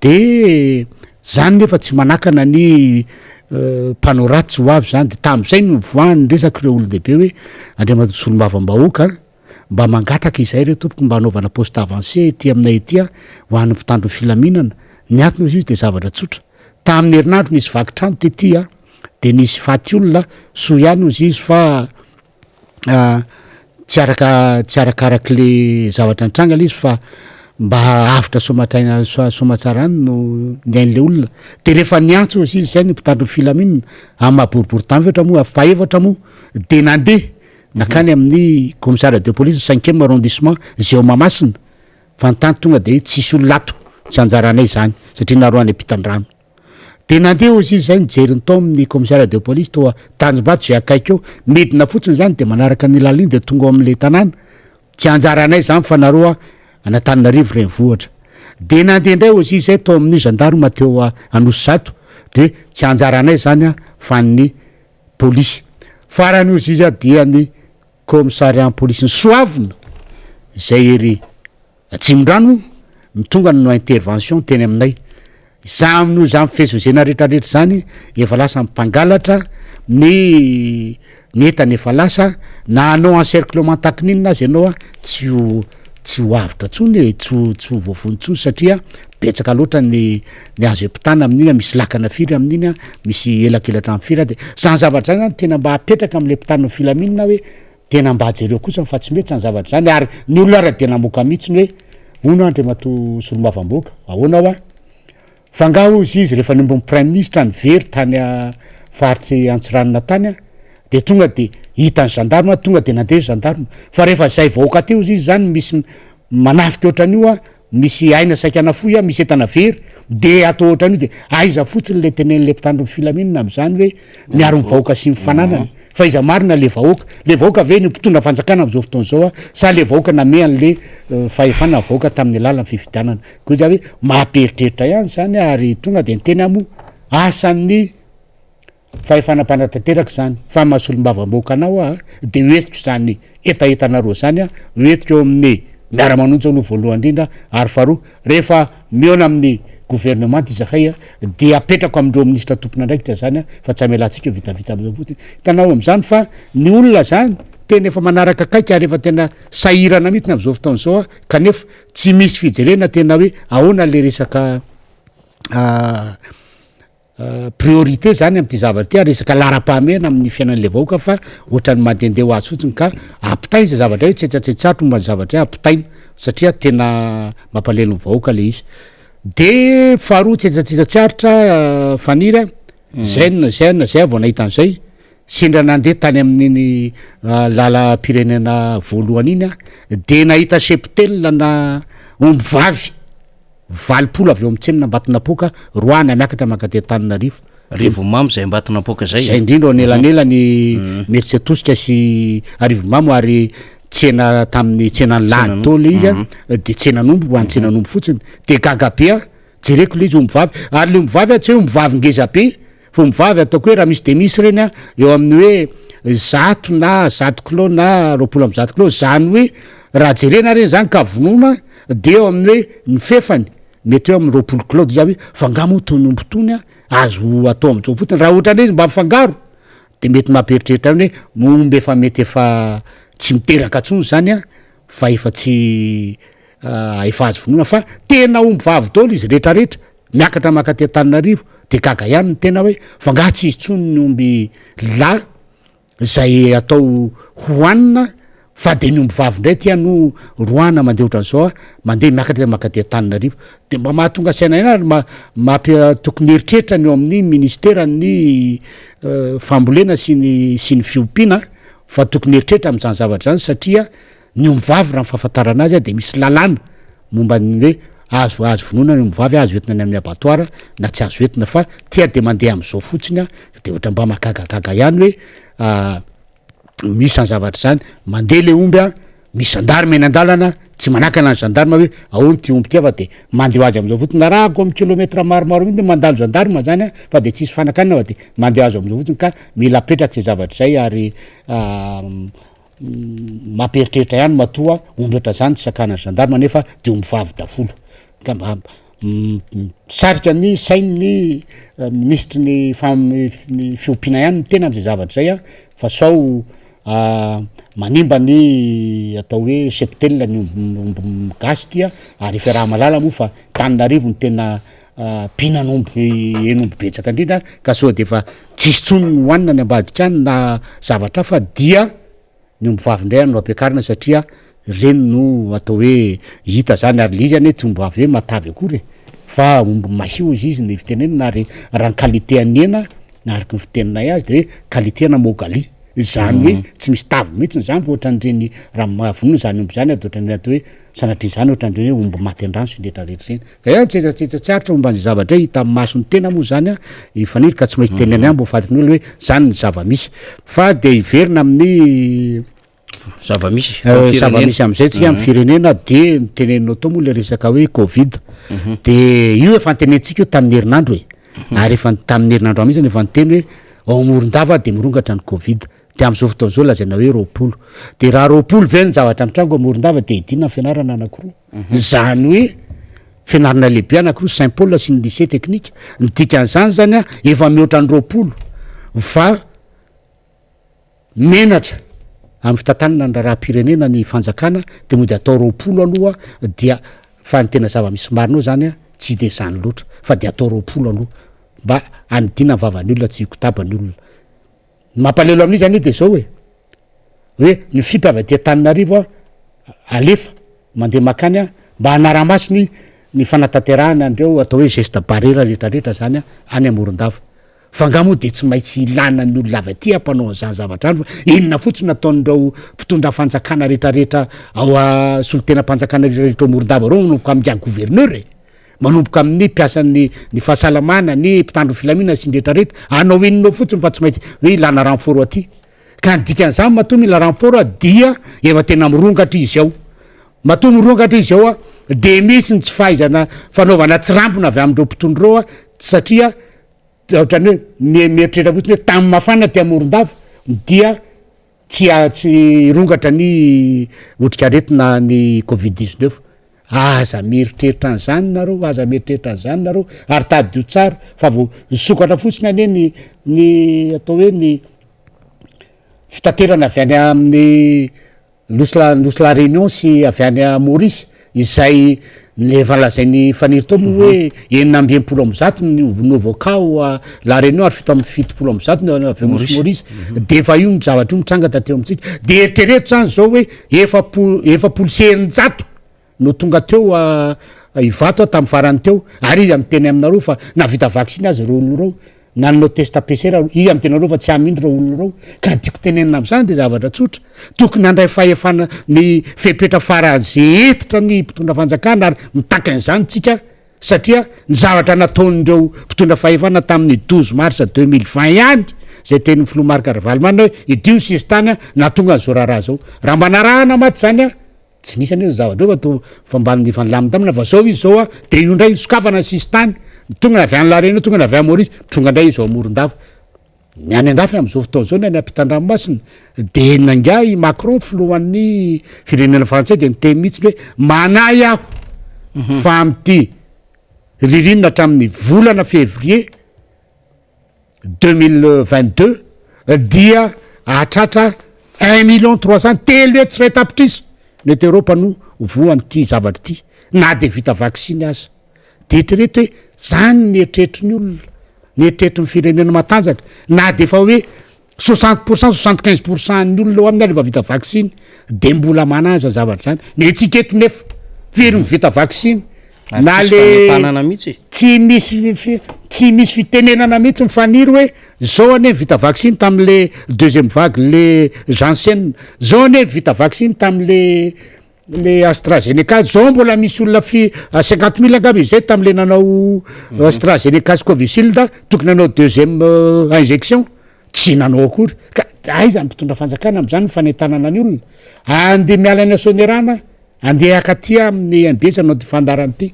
de zany nefa tsy manakana ny mpanao ratsy ho avy zany, de tamin'izay no nivoahan'ny resaka ireo olon-dehibe hoe Andriamatoa solombavambahoaka mba mangataka izahay re tompoko mba hanaovana poste avancé ety aminay ety an, ho an'ny mpitandro ny filaminana, ny antony hozy izy de zavatra tsotra, tamin'ny herinandro nisy vaky trano tety an, de nisy faty olona, soa ihany ozy izy fa tsy araka tsy arakarak'le zavatra nitranga le izy fa mba avotra soamatraina soamatsara any no ny ain'le olona, de rehefa niantso ozy izy zay ny mpitandro ny filaminana amin'ny maha boriborintany efatra moa fahefatra moa de nandeha nankany amin'ny commissariat de police cinquième arrondissement zay ao Mahamasina fa ny tany tonga de tsisy olona ato tsy anjaranay zany satria nareo any ampitan-drano. Dia nandeha hozy izy izay nijery ny tao amin'ny commissariat de police tao Tanjombato izay akaiky eo, midina fotsiny izany dia manaraka an'iny lalana iny dia tonga ao amin'ilay tanàna, tsy anjaranay izany fa nareo any Antananarivo renivohitra. Dia nandeha indray hozy izy izay tao amin'ny gendarme teo Anosizato dia hoe tsy anjaranay izany fa ny polisy. Farany hozy izy dia ny commissariat police-n'i Soavina izay ery Atsimondrano no tonga nanao intervention teny aminay. Za amin'io zany fivezivezena retraretra zany efa lasa mpangalatra ny ny entana efa lasa na hanao encerclement takininona aza ianao a tsy ho tsy ho avotra tsony e, tsy ho tsy ho voavonjy tsony satria betsaka loatra ny ny azo ampitana amin'iny a, misy lakana firy amin'iny a, misy elakelatra am firy a de zany zavatra zany zany tena mba apetraka am'le mpitandro ny filaminana hoe Tena mba jereo kosa fa tsy mety zany zavatra zany ary ny olona ara dia namoaka mihitsy ny hoe Hono Andriamatoa Solombavambahoaka, ahoana hoa? Fa angaha hozy izy rehefa nombon'ny praiminisitra nivery tany faritry Antsiranana tany an, de tonga de hitan'ny gendarme, tonga de nandeha gendarme, fa rehefa zay vahoaka aty hozy izy zany misy manafika ohatran'io an, misy aina saika nafoy an, misy entana very, de atao ohatran'io de aiza fotsiny le tenenin'le mpitandro ny filaminana am'zany hoe miaro ny vahoaka sy ny fananany, fa iza marina le vahoaka? Le vahoaka ve ny mpitondra fanjakana am'zao fotoana zao an, sa le vahoaka namehy an'le fahefana vahoaka tamin'ny alalan'ny fifidianana? Koa zany hoe mampieritreritra ihany zany ary tonga de niteny aho moa asan'ny fahefana mpanatanteraka izany fa maha solombavambahoaka anao aho de hoentiko izany hetahetanareo zany aho hoentiko eo amin'ny miara-manonja aloha voalohany indrindra ary faharoa rehefa mihaona amin'ny gouvernemanta izahay de apetrako amindreo minisitra tompon'andraikitra zany fa tsy amelantsika vitavita am'izao fotsiny hitanao am'izany fa ny olona zany tena efa manaraka akaiky ary efa tena sahirana mihitsy am'izao fotoana izao kanefa Tsy misy fijerena tena hoe ahoana le resaka priorité zany am'ty zavatra ty ary resaka laharam-pahamehana amin'ny fiainan'le vahoaka fa ohatran'ny mandehandeha ho azy fotsiny ka ampitaina zay zavatra hoe tsetsatsetsato momba ny zavatra hoe ampitaina satria tena mampalahelo ny vahoaka le izy. De faharoa tsetsatsetsa tsy aritra Faniry a, zay no zay no zay aho vao nahita an'izay, Sendra nandeha tany amin'iny lalam-pirenena voalohany iny aho de nahita cheptel na omby vavy 80 avy eo amin'ny tsenan'Ambatonampoka roahina miakatra mankaty Antananarivo. Arivonimamo zay Ambatonampoka zay. Zay indrindra eo anelanelany Imerintsiatosika sy Arivonimamo ary tsena tamin'ny tsenan'ny lahady tao le izy a, de tsenan'omby ho an'ny tsenan'omby fotsiny. De gaga be aho, jereko le izy omby vavy ary le omby vavy a tsy hoe omby vavy ngeza be Fa ombivavy ataoko hoe raha misy dia misy ireny an, eo amin'ny hoe 100 na 100 kilao na 120 kilao, zany hoe raha jerena ireny zany ka vonoina dia eo amin'ny hoe ny fefany mety hoe amin'ny 20 kilao, dia za hoe fa nga moa itony omby itony an azo atao amin'izao fotsiny, raha ohatran'ireny izy mba mifangaro de mety mampieritreritra ihany hoe omby efa mety efa tsy miteraka intsony zany an fa efa tsy efa azo vonoina fa tena omby vavy daholo izy retraretra miakatra mankaty Antananarivo de gaga ihany ny tena hoe fa nga tsy hisy tsony ny omby lahy zay atao hohanina fa de ny omby vavy ndray ty no roahana mandeha ohatran'izao a mandeha miakatra mankaty Antananarivo de mba mahatonga saina ihany ary ma- mampi- tokony eritreritra ny eo amin'ny ministeran'ny fambolena sy ny sy ny fiompiana fa tokony eritreritra am'zany zavatra zany satria Ny ombivavy raha ny fahafantarana azy dia misy lalàna momba ny hoe azo azo vonoina ny ombivavy, azo entina any amin'ny abattoir na tsy azo entina fa tia dia mandeha amin'izao fotsiny dia ohatra mba mahagagagaga ihany hoe misy izany zavatra izany, mandeha le omby an, misy gendarme eny an-dalana, tsy manakana ny gendarme hoe ahoana ity omby ity fa de mandeha ho azy amin'izao fotsiny, arahako amin'ny kilomètre maromaro mihitsy mandalo gendarme zany an fa de tsisy fanakanana fa de mandeha ho azy amin'izao fotsiny ka mila apetraka izay zavatra izay ary Mampieritreritra ihany matoa omby ohatran'izany tsy sakanan'ny gendarme nefa de omby vavy daholo. Ka mba misarika ny sain'ny minisitry ny ny fiompiana ihany ny tena am'zay zavatra zay a, fa sao manimba ny atao hoe cheptel ny omby omby gasy ty a, ary efa iaraha-mahalala moa fa Antananarivo no tena mpihinan'omby hen'omby betsaka indrindra ka sao de efa tsisy tsony ny hohanina any ambadika any na zavatra hafa dia ny omby vavy indray no ampiakarina satria reny no atao hoe hita zany ary le izy anie tsy omby vavy hoe matavy akory e fa omby mahia hozy izy ny fitenenana ary raha ny qualité an'ny hena araky ny fiteninay azy de hoe qualité ana mogali zany hoe tsy misy tavy mihitsy zany fa ohatran'ireny raha mahavonona zany omby zany de ohatran'ny atao hoe sanatria zany ohatran'ireny hoe omby maty an-drano sy ny retraretra ireny. Ka tsetsatsetsa tsy aritra momba ny zavatra hita amin'ny mason'ny tena moa zany an, i Faniry ka tsy maintsy tenenina ihany mba ho fantatry ny olona hoe zany ny zava-misy. Fa de hiverina amin'ny Zava-misy zava-misy am'izay tsika amin'ny firenena de niteneninao tao moa le resaka hoe covid. De io efa nitenentsika io tamin'ny herinandro e, ary efa tamin'ny herinandro mihitsy efa niteny hoe ao Morondava de mirongatra ny covid. De am'zao fotoana zao lazaina hoe 20. De raha 20 ve ny zavatra mitranga ao Morondava de hidina ny fianarana anakiroa. Zany hoe fianarana lehibe anakiroa Saint Paul sy ny lycée technique. Ny dikan'izany zany a efa mihoatra ny 20 fa menatra amin'ny fitantanana ny raharaham-pirenena ny fanjakana de mody atao 20 aloha dia fa ny tena zava-misy marina ao zany a tsy de zany loatra fa de atao 20 aloha mba hanidina ny vavan'ny olona tsy hikotaba ny olona. Ny mampalahelo amin'izy anie de zao e, hoe ny FIP avy aty Antananarivo a alefa mandeha makany a. mba hanara-maso ny ny fanatanterahana an'ireo atao hoe geste barrière rehetrarehetra zany any a Morondava. Fa nga moa de tsy maintsy ilana ny olona avy aty hampanao an'izany zavatra any fa inona fotsiny no ataon'ireo mpitondra fanjakana rehetrarehetra ao a solontenam-panjakana rehetrarehetra ao Morondava ireo manomboka amin'ingahy gouverneur e! Manomboka amin'ny mpiasan'ny ny fahasalamana, ny mpitandro ny filaminana sy ny rehetrarehetra, hanao inona ao fotsiny fa tsy maintsy hoe ilana renfort aty. Ka ny dikan'izany matoa mila renfort dia efa tena mirongatra izy ao. Matoa mirongatra izy ao dia misy ny tsy fahaizana fanaovana tsirambina avy amin'ireo mpitondra ireo satria ohatran'ny hoe mieritreritra fotsiny hoe tany mafana aty Morondava dia tsy tsy hirongatra ny otrikaretina ny covid 19. Aza mieritreritra an'izany nareo, aza mieritreritra an'izany nareo ary tadidio tsara fa vao nisokatra fotsiny anie ny ny atao hoe ny fitaterana avy any amin'ny nosy la nosy la Réunion sy avy any Maurice izay ny efa lazain'i Faniry teo moa hoe 166 ny nouveau cas ao La Réunion ary 177 ny avy ao nosy Maurice de efa io ny zavatra io mitranga taty amintsika de eritrereto zany zao hoe 640 no tonga teo Ivato aho tamin'ny farany teo ary iza miteny aminareo fa nahavita vaksiny aza ireo olona ireo na nanao test PCR iza miteny anareo fa tsy hamindra ireo olona ireo ka ny tiako tenenina amin'izany de zavatra tsotra tokony handray fahefana ny fepetra faran'izay hentitra ny mpitondra fanjakana ary mitaky an'izany tsika satria ny zavatra nataon'ireo mpitondra fahefana tamin'ny 12 mars 2020 ihany zay tenin'ny filoha Marc Ravalomanana hoe idio ny sisintany nahatonga an'izao raharaha zao raha mba narahana maty zany a Tsy nisy anie zavatra eo fa toa fa mba efa nilamindamina fa zao izy zao a de io ndray sokafana ny sisintany tonga avy any La Réunion tonga avy any Maurice tonga ndray izy ao Morondava ny any andafy am'izao fotoana zao ny any ampitan-dranomasina de nangahy i Macron filohan'ny firenena frantsay de niteny mihitsy hoe manahy aho fa am'ty ririnina hatramin'ny volana février 2022 dia hahatratra 1 million 300 300 000 ny eto Eropa no voan'ity zavatra ity na de vita vaksiny aza. De eritrereto hoe zany ny eritreritry ny olona, ny eritreritry ny firenena matanjaka na de efa hoe 60%, 75% ny olona eo aminy ary efa vita vaksiny de mbola manahy zany zavatra zany. Ny antsika eto nefa firy ny vita vaksiny na le mihitsy tsy misy fitenenana mihitsy mifaniry hoe zao anie vita vaksiny tam'le deuxième vague le Janssen, zao anie vita vaksiny tam'le le AstraZeneca, zao mbola misy olona fi 50 000 angamba izy zay tam'le nanao AstraZeneca sy Covishield tokony hanao deuxième injection tsy nanao akory. Ka aiza ny mpitondra fanjakana am'zany ny fanentanana ny olona andeha miala any Soanierana andeha akaty amin'ny MBS anao ty fandarana ity?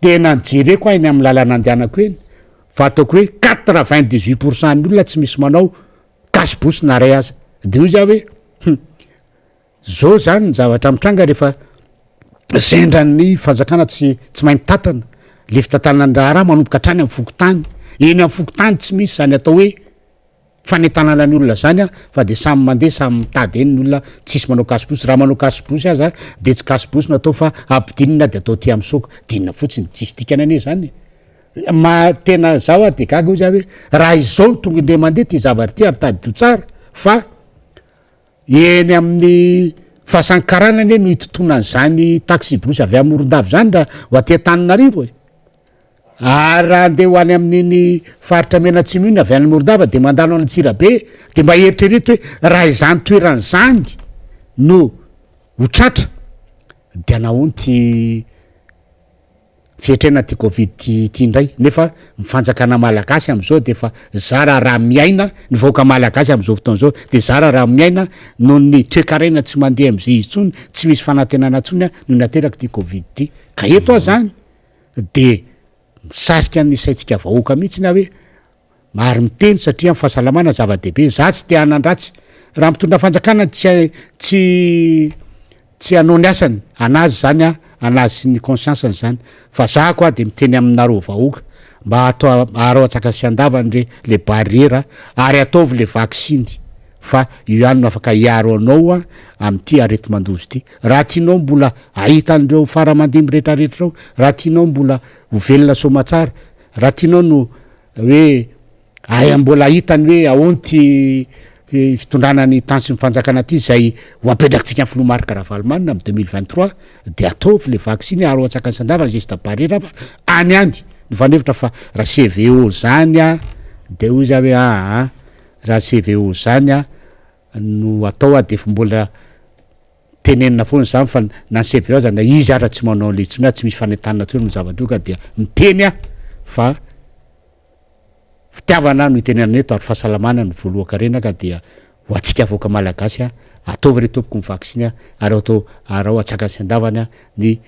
Tena nijereko aho eny amin'ny lalana andehanako eny fa ataoko hoe 98% ny olona tsy misy manao cache-bouche na ray aza. De hoy za hoe zao zany ny zavatra mitranga rehefa sendran'ny fanjakana tsy mahay mitatana le fitantanana ny raharaha manomboka hatrany amin'ny fokontany eny. Amin'ny fokontany tsy misy zany atao hoe fanentanana ny olona zany a, fa de samy mandeha samy mitady eny ny olona, tsisy manao cache-bouche. Raha manao cache-bouche aza de tsy cache-bouche no atao fa ampidinina de atao ty amin'ny saoka dinina fotsiny, tsisy dikany anie zany. Ma tena zaho a de gaga hoy za hoe raha izao no tonga indray mandeha ty zavatra ty. Ary tadidio tsara fa eny amin'ny fahasankarana anie no itotonan'izany taxi-brousse avy amin'ny Morondava zany raha ho aty Antananarivo e. Ary raha andeha ho any amin'iny faritra Menatsimo iny avy any Morondava de mandalo any Antsirabe, de mba eritrereto hoe raha izany toerana zany no ho tratra de anahoany ty fiatrehana ty covid ty indray? Nefa ny fanjakana malagasy am'izao de efa zara raha miaina ny vahoaka malagasy am'izao fotoana zao, de zara raha miaina noho ny toekarena tsy mandeha am'izay izy tsony, tsy misy fanantenana tsony a no nateraky ty covid ty. Ka eto aho zany de misarika ny saintsika vahoaka mihitsy ny aho hoe mary miteny satria ny fahasalamana zava-dehibe. Za tsy te hanan-dratsy raha mitondra fanjakana tsy hanao ny asany anazy zany a, anazy sy ny conscience-ny zany, fa za koa de miteny aminareo vahoaka mba atao arao antsakany sy andavany re le barrière ary ataovy le vaksiny fa io ihany no afaka hiaro anao a am'ty areti-mandoza ty. Raha tianao mbola ahita an'ireo faramandimby rehetrarehetra reo, raha tianao mbola ho velona soamatsara, raha tianao no hoe ay mbola ahitany hoe ahoany ty. fitondrana ny tany sy ny fanjakana ty izay ho apetrakintsika ny filoha Marc Ravalomanana amin'ny 2023 de ataovy le vaksiny ary ao antsakany sy andavany geste barrière fa any any ny fanevitra fa raha CVO zany a de hoy za hoe aa raha CVO zany a no atao a de efa mbola tenenina foana zany fa na ny CVO aza na izy ara tsy manao an'le intsony a tsy misy fanentanana intsony amin'ny zavatra io ka dia miteny aho fa fitiavana no itenenana eto ary fahasalamana no voalohan-karena ka dia ho antsika vahoaka malagasy a ataovy re tompoko ny vaksiny a ary atao arao antsakany sy andavany a ny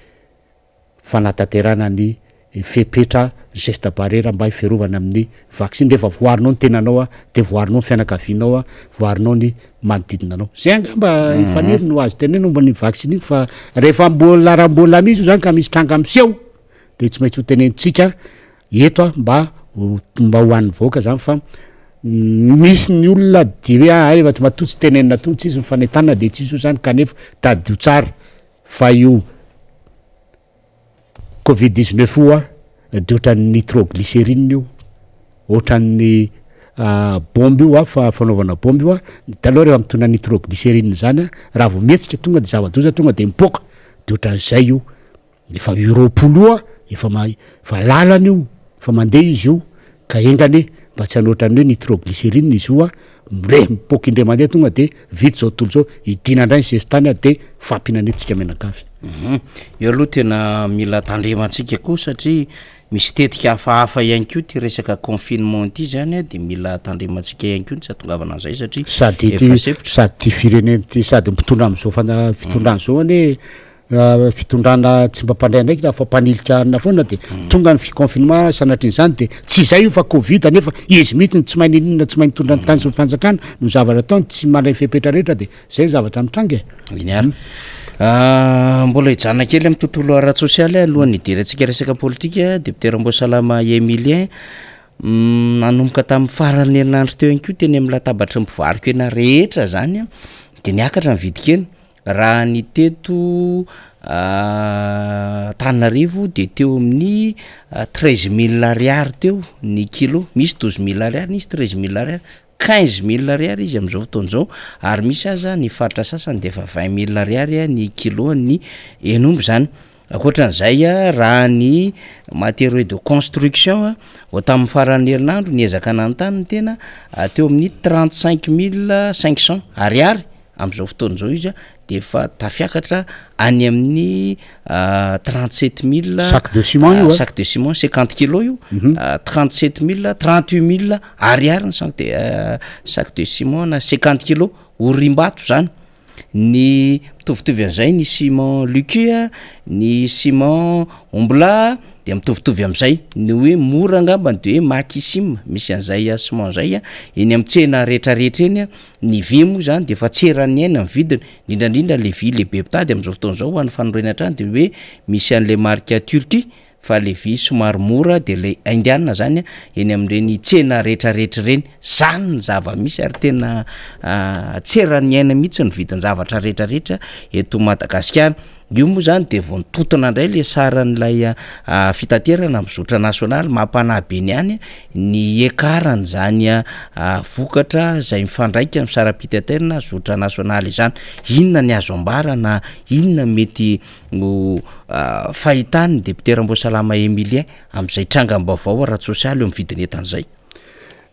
fanatanterahana ny fepetra geste barrière mba hifiarovana amin'ny vaksiny, rehefa voarinao ny tenanao a de voarinao ny fianakavianao a, voarinao ny manodidina anao, zay angamba i Faniry no azo tenenina momba ny vaksiny iny fa rehefa mbola raha mbola misy io zany ka misy tranga miseho de tsy maintsy ho tenenintsika eto a mba ho mba ho an'ny vahoaka zany fa misy ny olona de hoe ah rehefa matoa tsy tenenina tony tsisy ny fanentanana de tsisy io zany kanefa tadidio tsara fa io Covid 19 io a de ohatran'ny nitroglycérine io, ohatran'ny bombe io a fa fanaovana bombe io a, hitanao rehefa mitondra nitroglycérine zany a raha vao mihetsika tonga de zava-doza tonga de mipoaka de ohatran'izay io, efa io 20 io a efa ma- efa lalana io, efa mandeha izy io ka enga anie mba tsy hanao ohatran'ny hoe nitroglycérine izy io a, mire mipoaka indray mandeha tonga de vita zao tontolo zao, hidiana indray ny sesitany a de fampihinana eto tsika mianakavy. Eo aloha tena mila tandremantsika koa satria misy tetika hafahafa ihany koa ity resaka confinement ity zany a, de mila tandremantsika ihany koa ny tsy hahatongavana an'izay satria Sady efa ity sempotra. sady ity firenena ity sady mpitondra am'zao fana- fitondrana zao anie Fitondrana tsy mba mpandray andraikitra fa mpanilika hanina foana de tonga ny fi-confinement sanatrian'izany de tsy izay io fa covid nefa izy mihitsy no tsy mahay n'inon'inona tsy mahay mitondra ny tany sy ny fanjakana no zavatra ataony tsy mandray fepetra rehetra de zay ny zavatra mitranga e. Iny ary. Mbola hijanona kely amin'ny tontolo ara-tsosialy alohan'ny hidirantsika resaka politika, député Ramboasalama Emilien, nanomboka tamin'ny faran'ny herinandro teo ihany koa teny amin'ny latabatry ny mpivaro-kena rehetra zany de niakatra ny vidin-kena. Raha ny teto Antananarivo de teo amin'ny treize mille ariary teo ny kilo, misy 12 000 ariary, nisy 13 000 ariary, 15 000 ariary izy am'zao fotoana zao ary misy aza ny faritra sasany de efa 20 000 ariary ny kilo an'ny hen'omby zany. Ankoatran'izay raha ny matériaux de construction vao tamin'ny faran'ny herinandro niezaka nanontany ny tena teo amin'ny 35 500 ariary am'izao fotoana izao izy a de efa tafiakatra any amin'ny 37 000. Sac de ciment io a? Sac de ciment 50 kilos io, 37 000, 38 000 ariary ny sac de ciment na 50 kilos orimbato zany. Ny mitovitovy an'izay ny ciment Lucky a, ny ciment Ombola de mitovitovy am'izay, ny hoe mora angambany de hoe Makisima, misy an'izay ciment zay a eny am'tsena rehetrarehetra eny a. Ny vy moa zany de efa tsy eran'ny aina ny vidiny, indrindrandrindra le vy lehibe mpitady am'izao fotoana zao ho an'ny fanorenana trano de hoe misy an'le marika Turquie fa le vy somary mora de le indiana zany a eny am'ireny tsena rehetrarehetra ireny. Zany ny zava-misy ary tena tsy eran'ny aina mihitsy ny vidin-javatra rehetrarehetra eto Madagasikara. Io moa zany de vao nitotona indray le saran'ilay fitaterana amin'ny zotra nasionaly, mampanahy be ny any ny hiakaran'izany vokatra zay mifandraika amin'ny saram-pitaterana zotra nasionaly izany. Inona ny azo ambara na inona mety no fahitan'ny député Ramboasalama Emilien am'izay trangam-baovao ara-tsosialy eo amin'ny vidin'entana zay?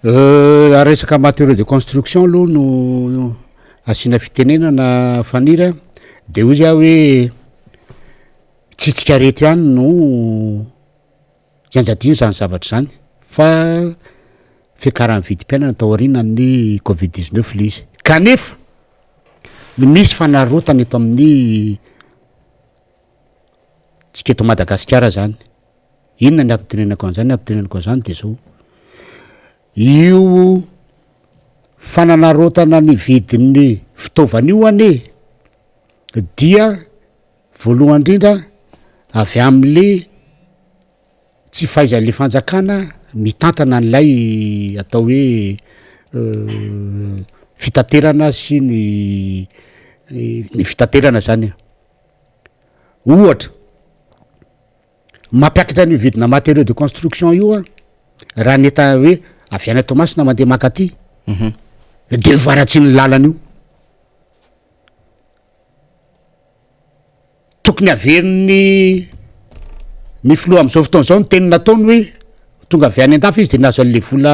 Raha resaka matériaux de construction aloha no asiana fitenenana, Faniry a, de hoy zaho hoe tsy tsika reto ihany no ianjadiana zany zavatra zany fa fiakaran'ny vidim-piainana tao aorianan'ny covid 19 le izy, kanefa misy fanarotana eto amin'ny tsika eto Madagasikara zany. Inona ny antony tenenako an'izany? Ny antony tenenako an'izany de zao, io fananarotana ny vidin'ny fitaovana io anie dia voalohany indrindra avy am'le tsy fahaizan'le fanjakana mitantana an'ilay atao hoe fitaterana sy ny fitaterana zany. Ohatra, mampiakatra an'io vidina matériaux de construction io a raha ny eta hoe avy any Toamasina mandeha makaty. De io faharatsian'ny lalana io. Tokony averin'ny ny filoha am'izao fotoana izao ny teny nataony hoe tonga avy any an-dafy izy de nahazo an'le vola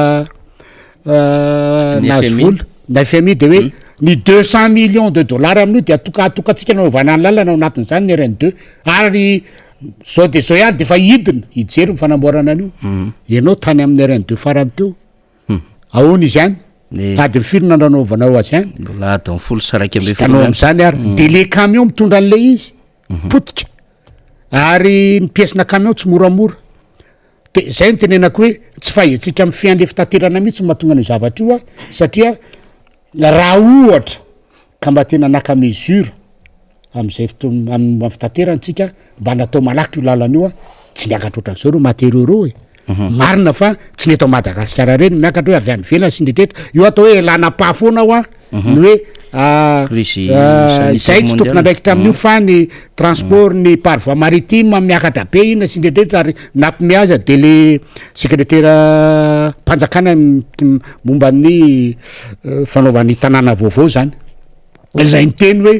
Ny nahazo FMI. vola ny FMI de hoe ny 200 millions de dollars amin'io de atoka atokantsika nanaovana ny lalana ao anatin'izany ny RN2 ary zao de zao ihany de efa hidina hijery ny fanamboarana an'io. Ianao tany amin'ny RN2 farany teo Ahoana izy any? Eh. Adiny firy no nanaovanao azy any? Mbola adiny 10:11 Hitanao any. amin'izany ary. De le camion mitondra an'ilay izy, potika. Ary ny pièce-na camion tsy moramora. De zay no tenenako hoe tsy fahaizantsika mifehy an'le fitaterana mihitsy no mahatonga an'io zavatra io an, satria raha ohatra ka mba tena naka mesure am'zay fotoana am- fitaterana tsika mba natao malaky io lalana io a, tsy niakatra ohatran'izao ireo matériaux ireo e. Marina fa tsy ny eto Madagasikara ireny no miakatra hoe avy any ivelany sy ny rehetrarehetra, io atao hoe elana pas foana hoa ny hoe Crise sanitaire izay tsy mondiale. tompon'andraikitra amin'io fa ny transport ny par voie maritime miakatra be inona sy ny rehetrarehetra ary nampime aza de le sekretera mpanjakana momba ny fanaovan'ny tanàna vaovao zany izay niteny hoe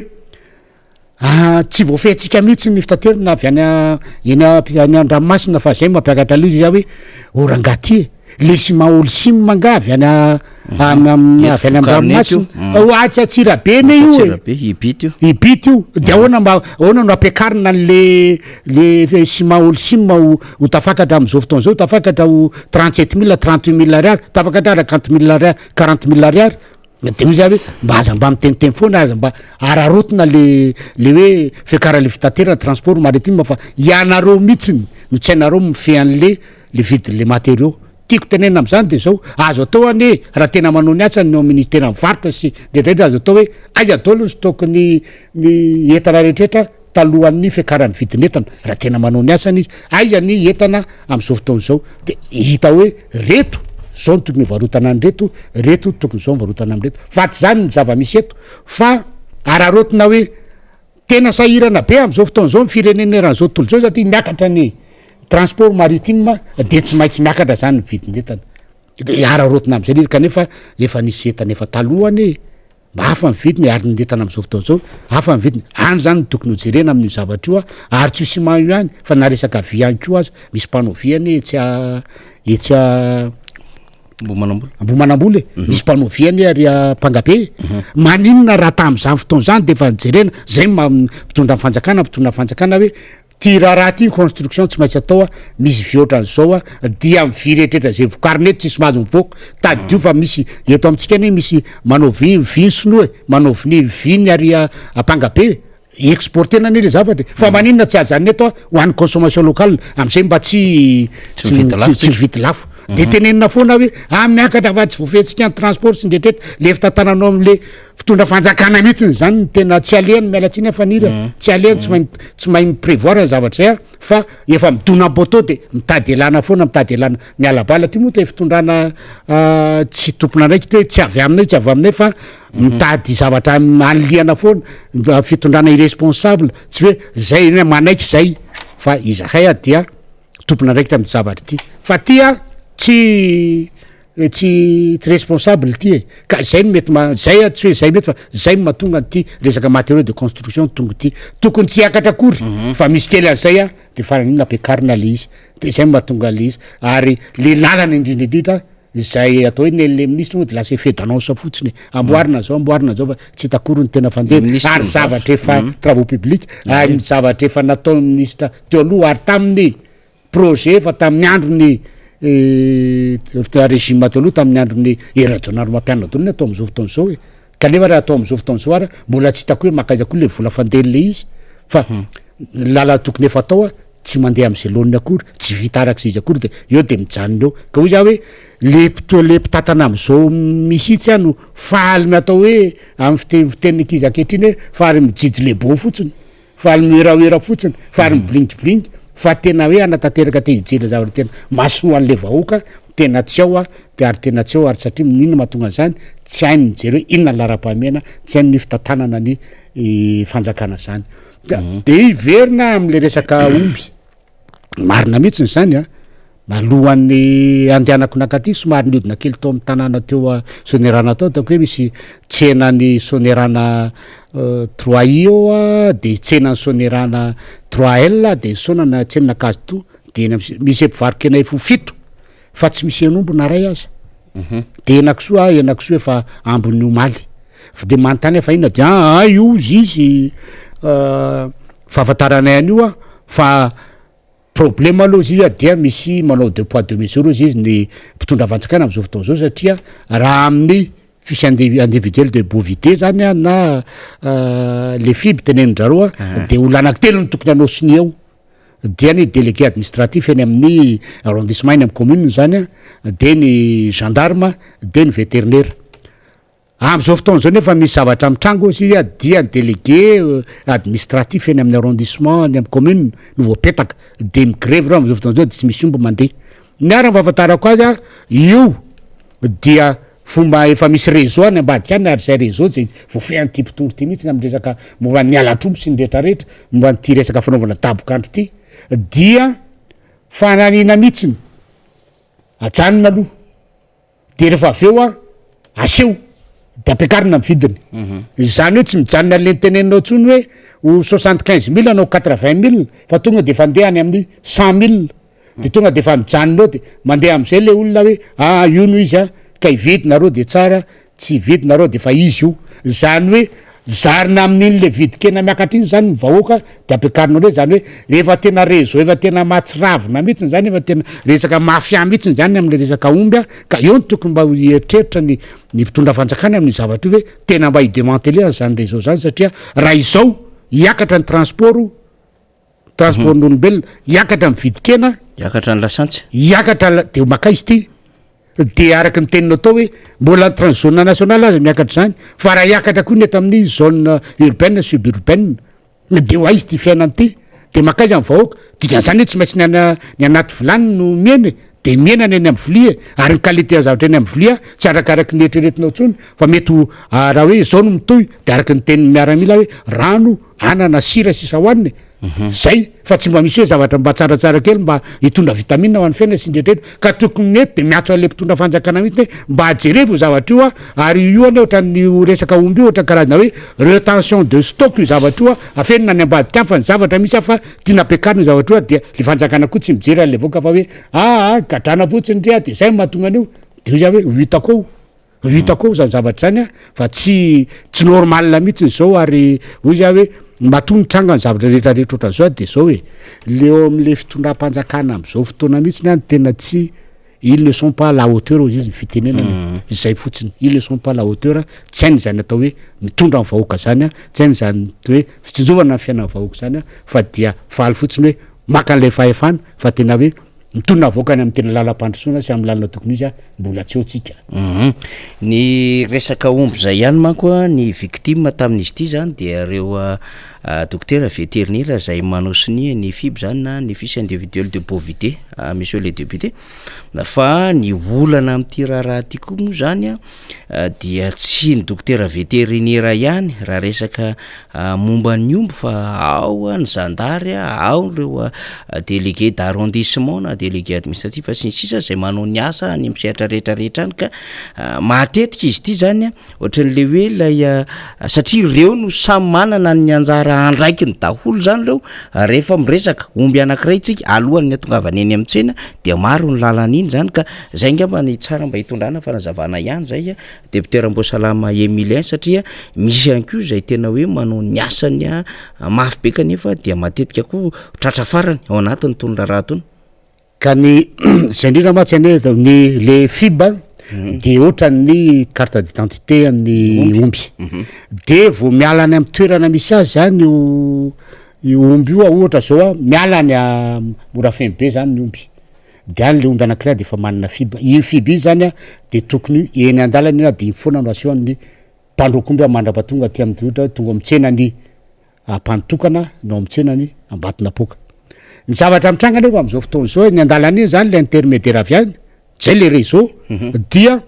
ah, tsy voafehintsika mihitsy ny fitaterana avy any eny any an-dranomasina fa zay mampiakatra an'ilay izy hoe o rangahy ty e, le ciment Holcim nga avy any Eto avy any vokarina eto an-dranomasina io. Mm. o atsy Antsirabe anie io e. Antsirabe, Ibity io. Ibity io, de ahoana mba ahoana no ampiakarina an'le le ciment Holcim ho ho tafakatra amin'izao fotoana izao, tafakatra ho 37 mille, 38 mille ariary, tafakatra ara 40 mille ariary, 40 mille ariary. De hoy za hoe mba aza mba miteniteny foana, aza mba araraotina le le hoe fiakaran'le fitaterana transport maritime fa ianareo mihitsiny no tsy hainareo mifehy an'le le vidin'le matériaux. Tiako tenenina am'zany de zao, azo atao anie raha tena manao ny asany ny ao ministeran'ny varotra sy rehetrarehetra, azo atao hoe aiza daholo ny stock ny ny entana rehetrarehetra talohan'ny fiakaran'ny vidin'entana, raha tena manao ny asany izy, aiza ny entana am'zao fotoana izao, de hita hoe reto zao no tokony hivarotana an'ireto, reto tokony zao nivarotana am'ireto, fa tsy zany ny zava-misy eto fa araraotina hoe tena sahirana be am'zao fotoana izao ny firenena eran'izao tontolo izao satria miakatra ny transport maritime de tsy maintsy miakatra zany ny vidin'entana, de araraotina am'zay le izy kanefa efa nisy entana efa taloha anie mba hafa ny vidiny ary ny entana am'zao fotoana izao hafa ny vidiny, any zany no tokony ho jerena amin'io zavatra io a, ary tsy io ciment io ihany fa na resaka vy ihany koa aza, misy mpanao vy anie etsy etsy Ambohimanambola. Ambohimanambola e, misy mpanao vy anie ary Ampangabe e, maninona raha tam'zany fotoana zany de efa nijerena, zay no maha mpitondra ny fanjakana, mpitondra ny fanjakana hoe ty raharaha ty construction tsy maintsy atao a, misy vy ohatran'izao a, dia ny vy rehetrarehetra zay vokarina eto tsisy mahazo mivoaka, tadidio fa misy eto amintsika anie misy manao vy, vy ny sinoa e, manao vy vy ny ary Ampangabe e, exportena anie le zavatra e, fa maninona tsy ajanona eto a ho an'ny consommation locale am'zay mba tsy Tsy mividy lafo tsy tsika. mividy lafo, de tenenina foana hoe ah miakatra fa tsy voafehintsika ny transport sy ny rehetrarehetra, le fitantananao am'le mpitondra fanjakana mihitsiny zany no tena tsy alehany, miala tsiny aho Faniry a, tsy alehany, tsy mahay tsy mahay mi-prévoir ny zavatra zay a, fa efa midona am-poteau de mitady elana foana, mitady elana, miala bala ty moa te fitondrana tsy tompon'andraikitra hoe tsy avy aminay tsy avy aminay fa mitady zavatra anilihana foana, mba fitondrana irresponsable, tsy hoe zay eny manaiky zay fa izahay a dia tompon'andraikitra am'ty zavatra ty, fa ty a tsy tsy tsy responsable ty e, ka zay no mety ma- zay a tsy hoe zay mety fa zay no mahatonga an'ity resaka matériaux de construction tonga ty, tokony tsy hiakatra akory fa misy kely an'izay a de farany iny nampiakarina le izy, de zay no mahatonga an'le izy, ary le lalana indrindra indrindra izay atao hoe nen'le ministre moa de lasa effet d'annonce fotsiny e, amboarina zao amboarina zao fa tsy hita akory ny tena fandeha, Ministre ary ny zavatra varotra. efa travaux publics, ary ny zavatra efa nataon'ny ministre teo aloha ary tamin'ny projet efa tamin'ny andron'ny régime teo aloha tamin'ny andron'ny Hery Rajaonarimampianina daholo ny atao am'izao fotoana izao e, kanefa raha atao am'izao fotoana izao ary mbola tsy hitako hoe mankaiza koa le vola fandehan'le izy fa ny lalana tokony efa atao a tsy mandeha am'zay laoniny akory, tsy vita arak'izay izy akory de eo de mijanona eo, ka hoy za hoe le mpito- le mpitantana am'izao mihitsy a no faly natao hoe amin'ny fiteny fitenin'ny ankizy ankehitriny hoe faly mijijy le bo fotsiny, faly miwerawera fotsiny, faly miblingy-blingy fa tena hoe hanatanteraka te hijery zavatra tena mahasoa an'le vahoaka tena tsy ao a, de ary tena tsy ao ary satria inona mahatonga an'izany tsy hainy mijery hoe inona ny laharam-pahamehana, tsy hainy ny fitantanana ny fanjakana zany. Ka de hiverina am'le resaka omby, marina mihitsiny zany a, Alohan'ny handehanako nankaty somary nihodina kely tao amin'ny tanàna teo Soanierana tao ataoko hoe misy tsenan'i Soanierana trois i eo de tsenan'i Soanierana trois L de misaonana tsenan'Ankazotoa de eny am- misy mpivaro-kena efa ho fito fa tsy misy hen'omby na ray aza. De henakisoa henakisoa efa ambin'ny omaly fa de manontany aho fa inona de aa io hozy izy fahafantaranay an'io a fa Problème aloha izy io dia misy manao deux poids deux mesures ozy izy ny mpitondra fanjakana am'zao fotoana zao satria raha amin'ny fiche individuelle de bovidé zany a na le FIB tenenin-drareo a de olona anankitelo no tokony hanao sonia eo dia ny délégué administratif eny amin'ny arrondissement eny amy commune zany a de ny gendarme de ny vétérinaire. Amin'izao fotoana izao nefa misy zavatra mitranga hozy izy dia ny délégué administratif eny amin'ny arrondissement any amin'ny commune no voapetaka de migrevy reo amin'izao fotoana izao de tsy misy omby mandeha. Ny ahy raha ny fahafantarako azy a io dia fomba efa misy réseau any ambadika any ary izay réseau zay voafehin'ity mpitondra ity mihitsy amin'ny resaka momba ny halatr'omby sy ny retraretra momba an'ity resaka fanaovana dabok'andro ity dia fananina mihitsiny ajanona aloha. De rehefa avy eo an, aseho de ampiakarina ny vidiny. Izany hoe tsy mijanona le noteneninao intsony hoe ho 75 000 na ho 80 000 fa tonga de efa andeha any amin'ny 100 000. De tonga de efa mijanona eo de mandeha am'zay le olona hoe ah io no izy an, ka hividy nareo de tsara, tsy hividy nareo de efa izy io. Zany hoe zarina amin'iny le vidin-kena miakatra iny zany ny vahoaka de ampiakarina indray zany hoe rehefa tena réseau efa tena mahatsiravina mihitsiny zany efa tena resaka mafia mihitsiny zany am'le resaka omby a ka eo no tokony mba ho hieritreritra ny ny mpitondra fanjakana amin'io zavatra io hoe tena mba hi-démanteler an'zany réseau zany satria raha izao hiakatra ny transport transport n'olombelona, hiakatra ny vidin-kena, Hiakatra ny lasantsy. Hiakatra la- de makaiza ity? De araka ny teninao tao hoe mbola entre ny zone nationale aza miakatra izany fa raha hiakatra koa ny eto amin'ny zone urbaine suburbaine de ho aiza ity fiainana ity? De makaiza ny vahoaka? Dikan'izany hoe tsy maintsy ny any ny anaty vilany no mihena e, de mihena ny eny amin'ny vilia e, ary ny qualité ny zavatra eny amin'ny vilia tsy arakaraky ny eritreretinao intsony fa mety ho raha hoe izao no mitohy de araka ny tenin'ny miaramila hoe rano, anana, sira sisa hohanina e. Zay fa tsy mba misy hoe zavatra mba tsaratsara kely mba hitondra vitamine ho an'ny fiainana sy ny rehetrarehetra ka tokony mety de miantso an'le mpitondra fanjakana mihitsy hoe mba jerevo io zavatra io a ary io anie ohatran'ny io resaka omby io ohatra karazana hoe retention de stock io zavatra io a afenina any ambadika any fa ny zavatra misy hafa tiana ampiakarina io zavatra io a dia le fanjakana koa tsy mijery an'le vahoaka fa hoe aa gadrana fotsiny ry a de zay no mahatonga an'io de hoy za hoe ho hitako eo. Ho hitako eo zany zavatra zany a, fa tsy tsy normal mihitsiny zao ary hoy za hoe matoa mitranga ny zavatra rehetra rehetra ohatran'izao de zao e, le eo am'le fitondram-panjakana am'zao fotoana mihitsiny any tena tsy ils ne sont pas à la hauteur hozy izy ny fitenenana e, izay fotsiny, ils ne sont pas à la hauteur, tsy hainy zany atao hoe mitondra ny vahoaka zany a, tsy hainy zany hoe fitsinjovana ny fiainan'ny vahoaka zany a, fa dia faly fotsiny hoe maka an'lay fahefana fa tena hoe Mitony avoakany amin'ny tena lalam-pandrosoana sy amin'ny lalana tokony izy mbola tsy eo tsika. Hum. Ny resaka omby zay ihany manko a, ny victime tamin'izy ity zany dia ireo dokotera vétérinaire zay manao sonia ny FIB zany na ny fiche individuelle de bovidé monsieur le député, fa ny olana amin'ity raharaha ity koa moa zany a dia tsy ny dokotera vétérinaire ihany raha resaka Momba ny omby fa ao ny zandary, ao ireo délégué d'arrondissement na délégué administratif sy ny sisa izay manao ny asa any amin'ny sehatra rehetra rehetra any ka matetika izy ity zany ohatran'le hoe ilay satria ireo no samy manana ny anjara andraikiny daholo zany ireo rehefa miresaka omby anankiray tsika alohan'ny hatongavana eny amin'ny tsena dia maro ny lalana iny zany ka zay ngamba ny tsara mba hitondrana fanazavana ihany zay. Député Ramboasalama Emilien satria misy ihany koa izay tena hoe manao ny asany mafy be kanefa dia matetika koa tratra farany ao anatin'ny tony raharaha tony. Ka ny izay indrindra mantsy anie ny le FIB de ohatran'ny carte d'identité an'ny omby de vao miala any amin'ny toerana misy azy zany io io omby io ohatra zao a miala any Morafeno be zany ny omby De any le omby anakiray de efa manana fib, iny fib iny zany a de tokony eny andalana iny a de iny foana no aseho amin'ny mpandroaka omby mandrapatonga aty amin'ny ohatra hoe tonga ao amin'ny tsenan'i Ampanotokana na ao amin'ny tsenan'i Ambatonapoaka. Ny zavatra mitranga anefa am'zao fotoana zao eny andalana iny zany le intermediaire avy any, zay le réseau dia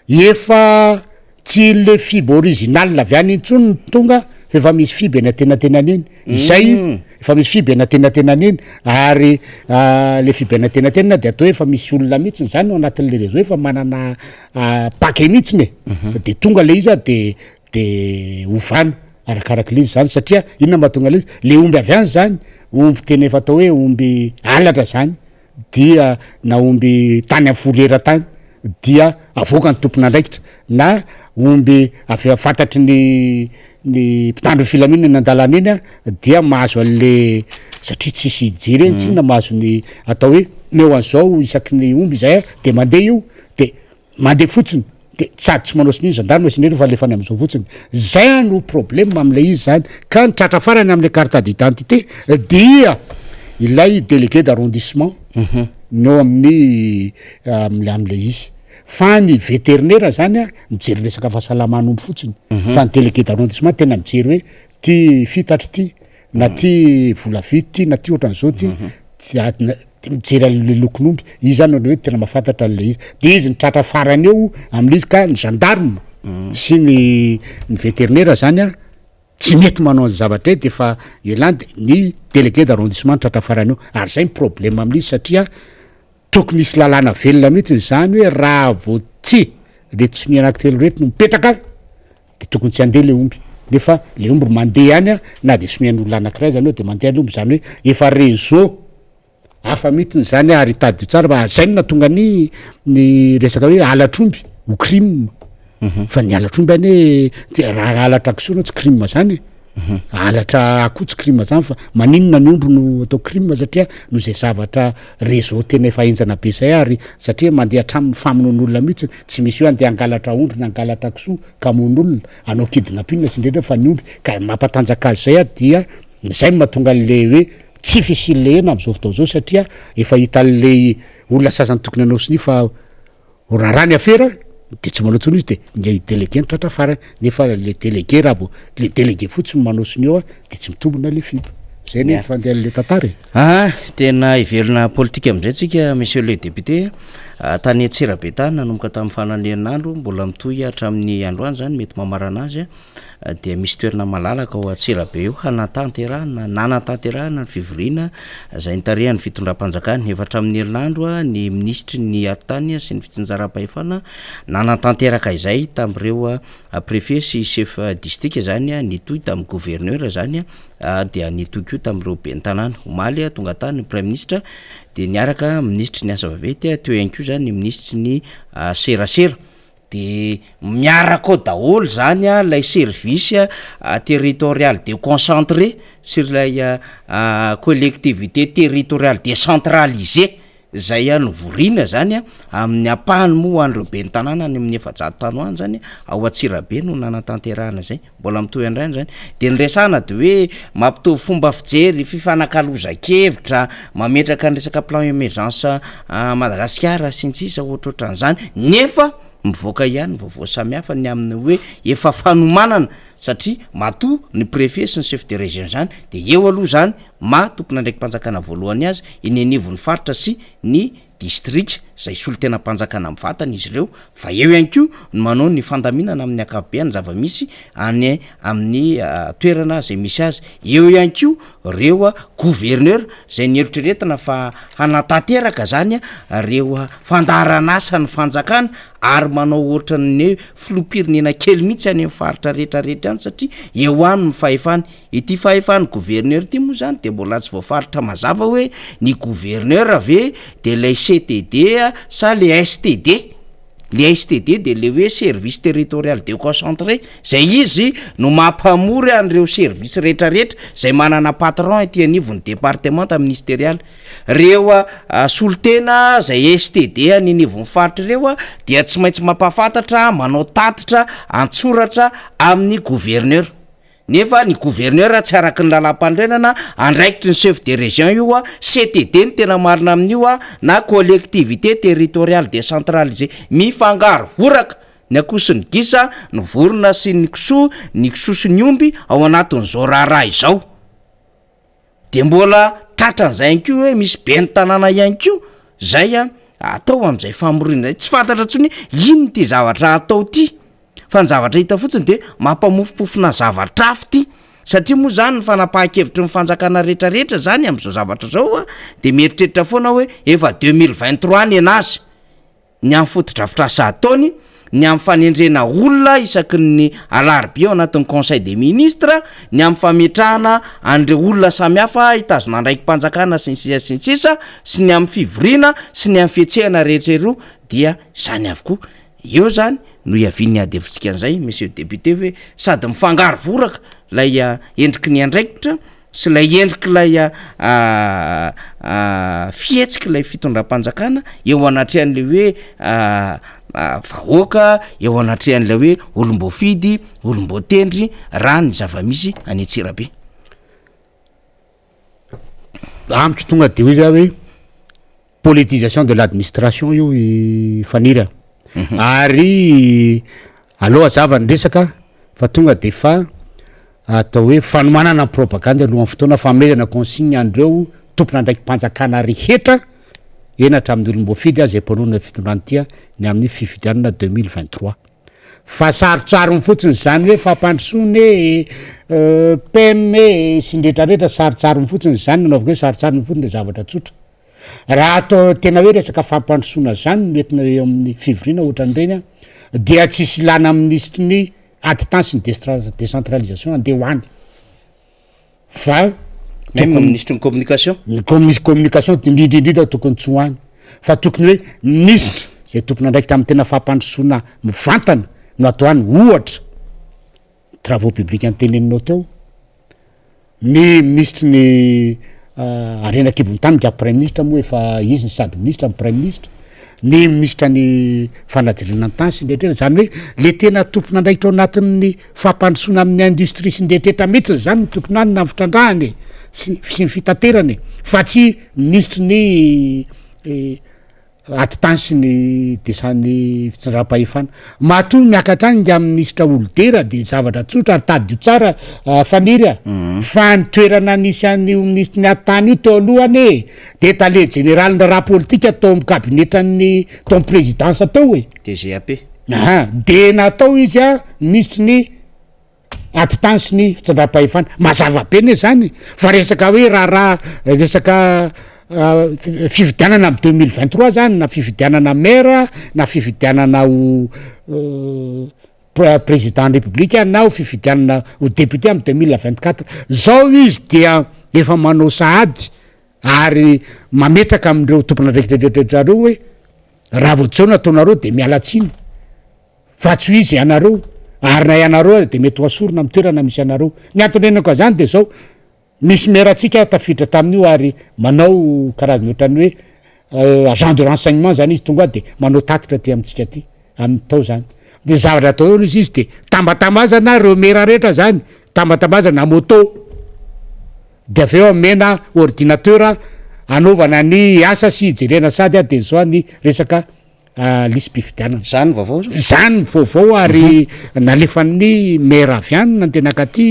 efa tsy le fib original avy any intsony no tonga. Fa efa misy FIB eny antenatenany eny. Izay efa misy FIB eny antenatenany eny ary le FIB eny antenatenana de atao hoe efa misy olona mihitsiny zany ao anatin'le réseau efa manana paquet mihitsiny e. De tonga le izy a de de ovana arakarak'le izy zany satria inona mahatonga le izy? Le omby avy any zany omby tena efa atao hoe omby halatra zany dia na omby tany am fourrière tany dia avoaka ny tompon'andraikitra na omby avy fantatry ny ny mpitandro ny filaminana eny an-dalana eny a dia mahazo an'le satria tsisy hijery eny tsinona mahazo ny atao hoe meo an'izao isaky ny omby izay a de mandeha io de Mandeha fotsiny de sady tsy manao sonia ny gendarme sy ny fa alefany amizao fotsiny, zay no problème amle izy zany, ka ny tratra farany amle carte d'identité dia ilay délégué d'arrondissement ny eo amin'ny amle amle izy, fa ny vétérinaire zany a mijery resaka fahasalaman'omby fotsiny, fa ny délégué d'arrondissement tena mijery hoe ty fitatry ty na ty volavity ty na ty ohatran'izao ty de mijery an'le lokon'omby, izy zany ohatran'ny hoe tena mahafantatra an'le izy, de izy no tratra farany eo am'le izy ka ny gendarme sy ny ny vétérinaire zany a tsy mety manao an'zay zavatra zay de efa elany de ny délégué d'arrondissement no tratra farany eo, ary zay ny problème am'le izy satria tokony hisy lalàna velona mihitsiny zany hoe raha vao tsy reto sonia anankitelo reto no mipetraka de tokony tsy handeha le omby nefa le omby mandeha ihany a na de sonian'olona anakiray zany eo de mandeha le omby zany hoe efa réseau hafa mihitsiny zany ary tadidio tsara fa zay no nahatonga ny ny resaka hoe halatr'omby ho crime fa ny halatr'omby anie tsy raha halatra kisoa anao tsy crime zany e halatra akoho tsy crime zany fa maninona ny omby no atao crime satria noho zay zavatra réseau tena efa henjana be zay ary satria mandeha hatramin'ny famonoan'olona mihitsy tsy misy hoe andeha hangalatra ondry na hangalatra kisoa ka hamono olona, hanao kidnapping sy indrindra fa ny omby ka mampatanjaka azy zay dia zay no mahatonga an'le hoe tsy fisian'le hena am'zao fotoana zao satria efa hitan'le olona sasany tokony hanao sonia fa ho raharaha ny afera de tsy manao intsony izy de ny délégué no tratra farany nefa le délégué raha vao le délégué fotsiny manao sonia eo de tsy mitombina le FIB zay ny fandehan'le tantara e. Ah, tena hivelona politika amin'izay tsika monsieur le député a. Tany Antsirabe tany nanomboka tamin'ny faran'ny herinandro, mbola mitohy hatramin'ny androany zany mety mamarana azy a, dia misy toerana malalaka ao Antsirabe eo hanatanterahana nanatanterahana ny fivoriana izay nitarihan'ny fitondram-panjakana. Efa hatramin'ny herinandro ny minisitry ny atitany sy ny fitsinjaram-pahefana nanatanteraka izay tamin'ireo préfet sy chef district zany, nitohy tamin'ny gouverneur zany dia nitohy koa tamin'ireo ben'ny tanàna. Omaly tonga tany ny praiminisitra dia niaraka minisitry ny asa vaventy, teo ihany koa zany ny minisitry ny serasera. De miaraka ao daholo zany ilay service territorial déconcentré sy ilay collectivité territoriale décentralisée zay novorina zany amin'ny ampahany moa ho an'ireo ben'ny tanàna any amin'ny 400 tany ho any zany ao Antsirabe no nanatanterahana zay. Mbola mitohy andrany zany. De ny resahana de hoe mampitovy fomba fijery, fifanakalozan-kevitra, mametraka ny resaka plan emergence Madagasikara sy ny sisa ohatrohatran'izany, nefa mivoaka ihany ny vaovao samihafa ny amin'ny hoe efa fanomanana satria matoa ny préfet sy ny chef de région zany de eo aloha zany maha tompon'andraiki-panjakana voalohany azy eny anivon'ny faritra sy ny distrika izay solontenam-panjakana mivantana izy ireo fa eo ihany koa ny manao ny fandaminana amin'ny ankapobeany ny zava-misy any amin'ny toerana izay misy azy, eo ihany koa ireo gouverneur izay nieritreretina fa hanatanteraka zany ireo fandaharan'asan'ny fanjakana ary manao ohatran'ny filoham-pirenena kely mihitsy any amin'ny faritra rehetrarehetra any satria eo aminy ny fahefany. Ity fahefan'ny gouverneur ity moa zany de mbola tsy voafaritra mazava hoe ny gouverneur ve de lay CTD sa le STD? Le STD de le hoe service territorial déconcentré zay izy no mampamory an'ireo service rehetrarehetra zay manana patron ety anivon'ny departemanta ministerialy. Reo solontena zay STD any anivon'ny faritra ireo dia tsy maintsy mampahafantatra, manao tatitra an-tsoratra amin'ny gouverneur. Nefa ny gouverneur tsy araky ny lalam-panorenana, andraikitry ny chef de région io a, CTD no tena marina amin'io a, na collectivité territoriale décentralisée. Mifangaro voraka ny akoho sy ny gisa, ny vorona sy ny kisoa, ny kisoa sy ny omby ao anatin'izao raharaha izao. De mbola tratran'izay ihany koa hoe misy ben'ny tanàna ihany koa zay a atao amin'izay famoriana zay, tsy fantatra intsony hoe inona ity zavatra atao ity fa ny zavatra hita fotsiny de mampamofompofona zavatra hafa ity. Satria moa zany ny fanapahan-kevitry ny fanjakana rehetra rehetra zany amin'izao zavatra zao a, de mieritreritra foana hoe efa 2023 nenazy, ny amin'ny fotodrafitrasa ataony, ny amin'ny fanendrena olona isaky ny alarobia ao anatin'ny conseil des ministres, ny amin'ny fametrahana an'ireo olona samihafa hitazona andraiki-panjakana sy ny sisa sy ny sisa, sy ny amin'ny fivoriana sy ny amin'ny fihetsehana rehetra eroa dia izany avokoa. Eo izany no hiavian'ny ady hevitsika an'izay monsieur député hoe sady mifangaro voraka ilay endriky ny andraikitra sy ilay endrik'ilay fihetsik'ilay fitondram-panjakana eo anatrehan'ilay hoe vahoaka, eo anatrehan'ilay hoe olom-boafidy, olom-boatendry raha ny zava-misy any Antsirabe. Amiko tonga de hoy za hoe politisation de l'administration io i Faniry a, ary aleo hazava ny resaka fa tonga de fa atao hoe fanomanana ny propagandy alohan'ny fotoana, fanomezana consigne an'ireo tompon'andraiki-panjakana rehetra eny hatramin'ny olom-boafidy izay mpanohana fitondrana ity ny amin'ny fifidianana 2023. Fa sarotsarony fotsiny izany hoe fampandrosoana e, PEM e, sy ny rehetrarehetra, sarotsarony fotsiny izany, nanaovako hoe sarotsarony fotsiny de zavatra tsotra. Raha atao tena hoe resaka fampandrosoana zany no entina eo amin'ny fivoriana ohatran'ireny an, dia tsisy ilana minisitry ny atitany sy ny décentralisation andeha ho any fa Même minisitry ny communication. Ny communication indrindra indrindra tokony tsy ho any fa tokony hoe minisitra zay tompon'andraikitra amin'ny tena fampandrosoana mivantana no atao any, ohatra travaux publics noteneninao teo, Ny minisitry ny harena an-kibon'ny tany nga praiminisitra moa efa izy no sady minisitra no praiminisitra, ny minisitra ny fanajariana ny tany sy ny rehetra zany hoe le tena tompon'andraikitra ao anatin'ny fampandrosoana amin'ny industrie sy ny rehetra mihitsy zany no tokony any na ny fitrandrahana e sy sy ny fitaterana e fa tsy minisitry ny Atitany sy ny desan'ny fitsinjaram-pahefana. Matoa miakatra any ingahy minisitra Olidera dia zavatra tsotra ary tadidio tsara Faniry a! Fa ny toerana nisy an'io minisitry ny atitany io teo aloha anie dia tale jeneralin'ny raharaha politika tao amin'ny kabinetran'ny tao amin'ny présidence teo e! DGAP. Aha, dia natao izy a minisitry ny Ady tany sy ny fitondram-pahefana. Mazava be anie zany fa resaka hoe raharaha resaka fifidianana am 2023 zany na fifidianana maire na fifidianana ho président ny république na ho fifidianana ho député am 2024. Zao izy dia efa manao sahady ary mametraka amindreo tompon'andraikitra rehetra rehetra reo hoe raha vao tsy eo ny ataonareo de miala tsiny. Fa tsy ho izy ianareo, ary na ianareo aza dia mety ho asorina amin'ny toerana misy anareo. Ny antony renako an'izany dia izao, misy maire-ntsika tafiditra tamin'io ary manao karazana ohatran'ny hoe agent de renseignement zany izy, tonga dia manao tatitra aty amintsika aty, amin'ny tao zany. Dia zavatra atao eo izy izy dia tambatambazana ireo maire rehetra zany, tambatambazana moto, dia avy eo omena ordinateur anaovana ny asa sy hijerena sady dia izao ny resaka lisi-pifidianana. Zany ny vaovao zao? Zany ny vaovao ary nalefan'ny maire avy any nandeha nankaty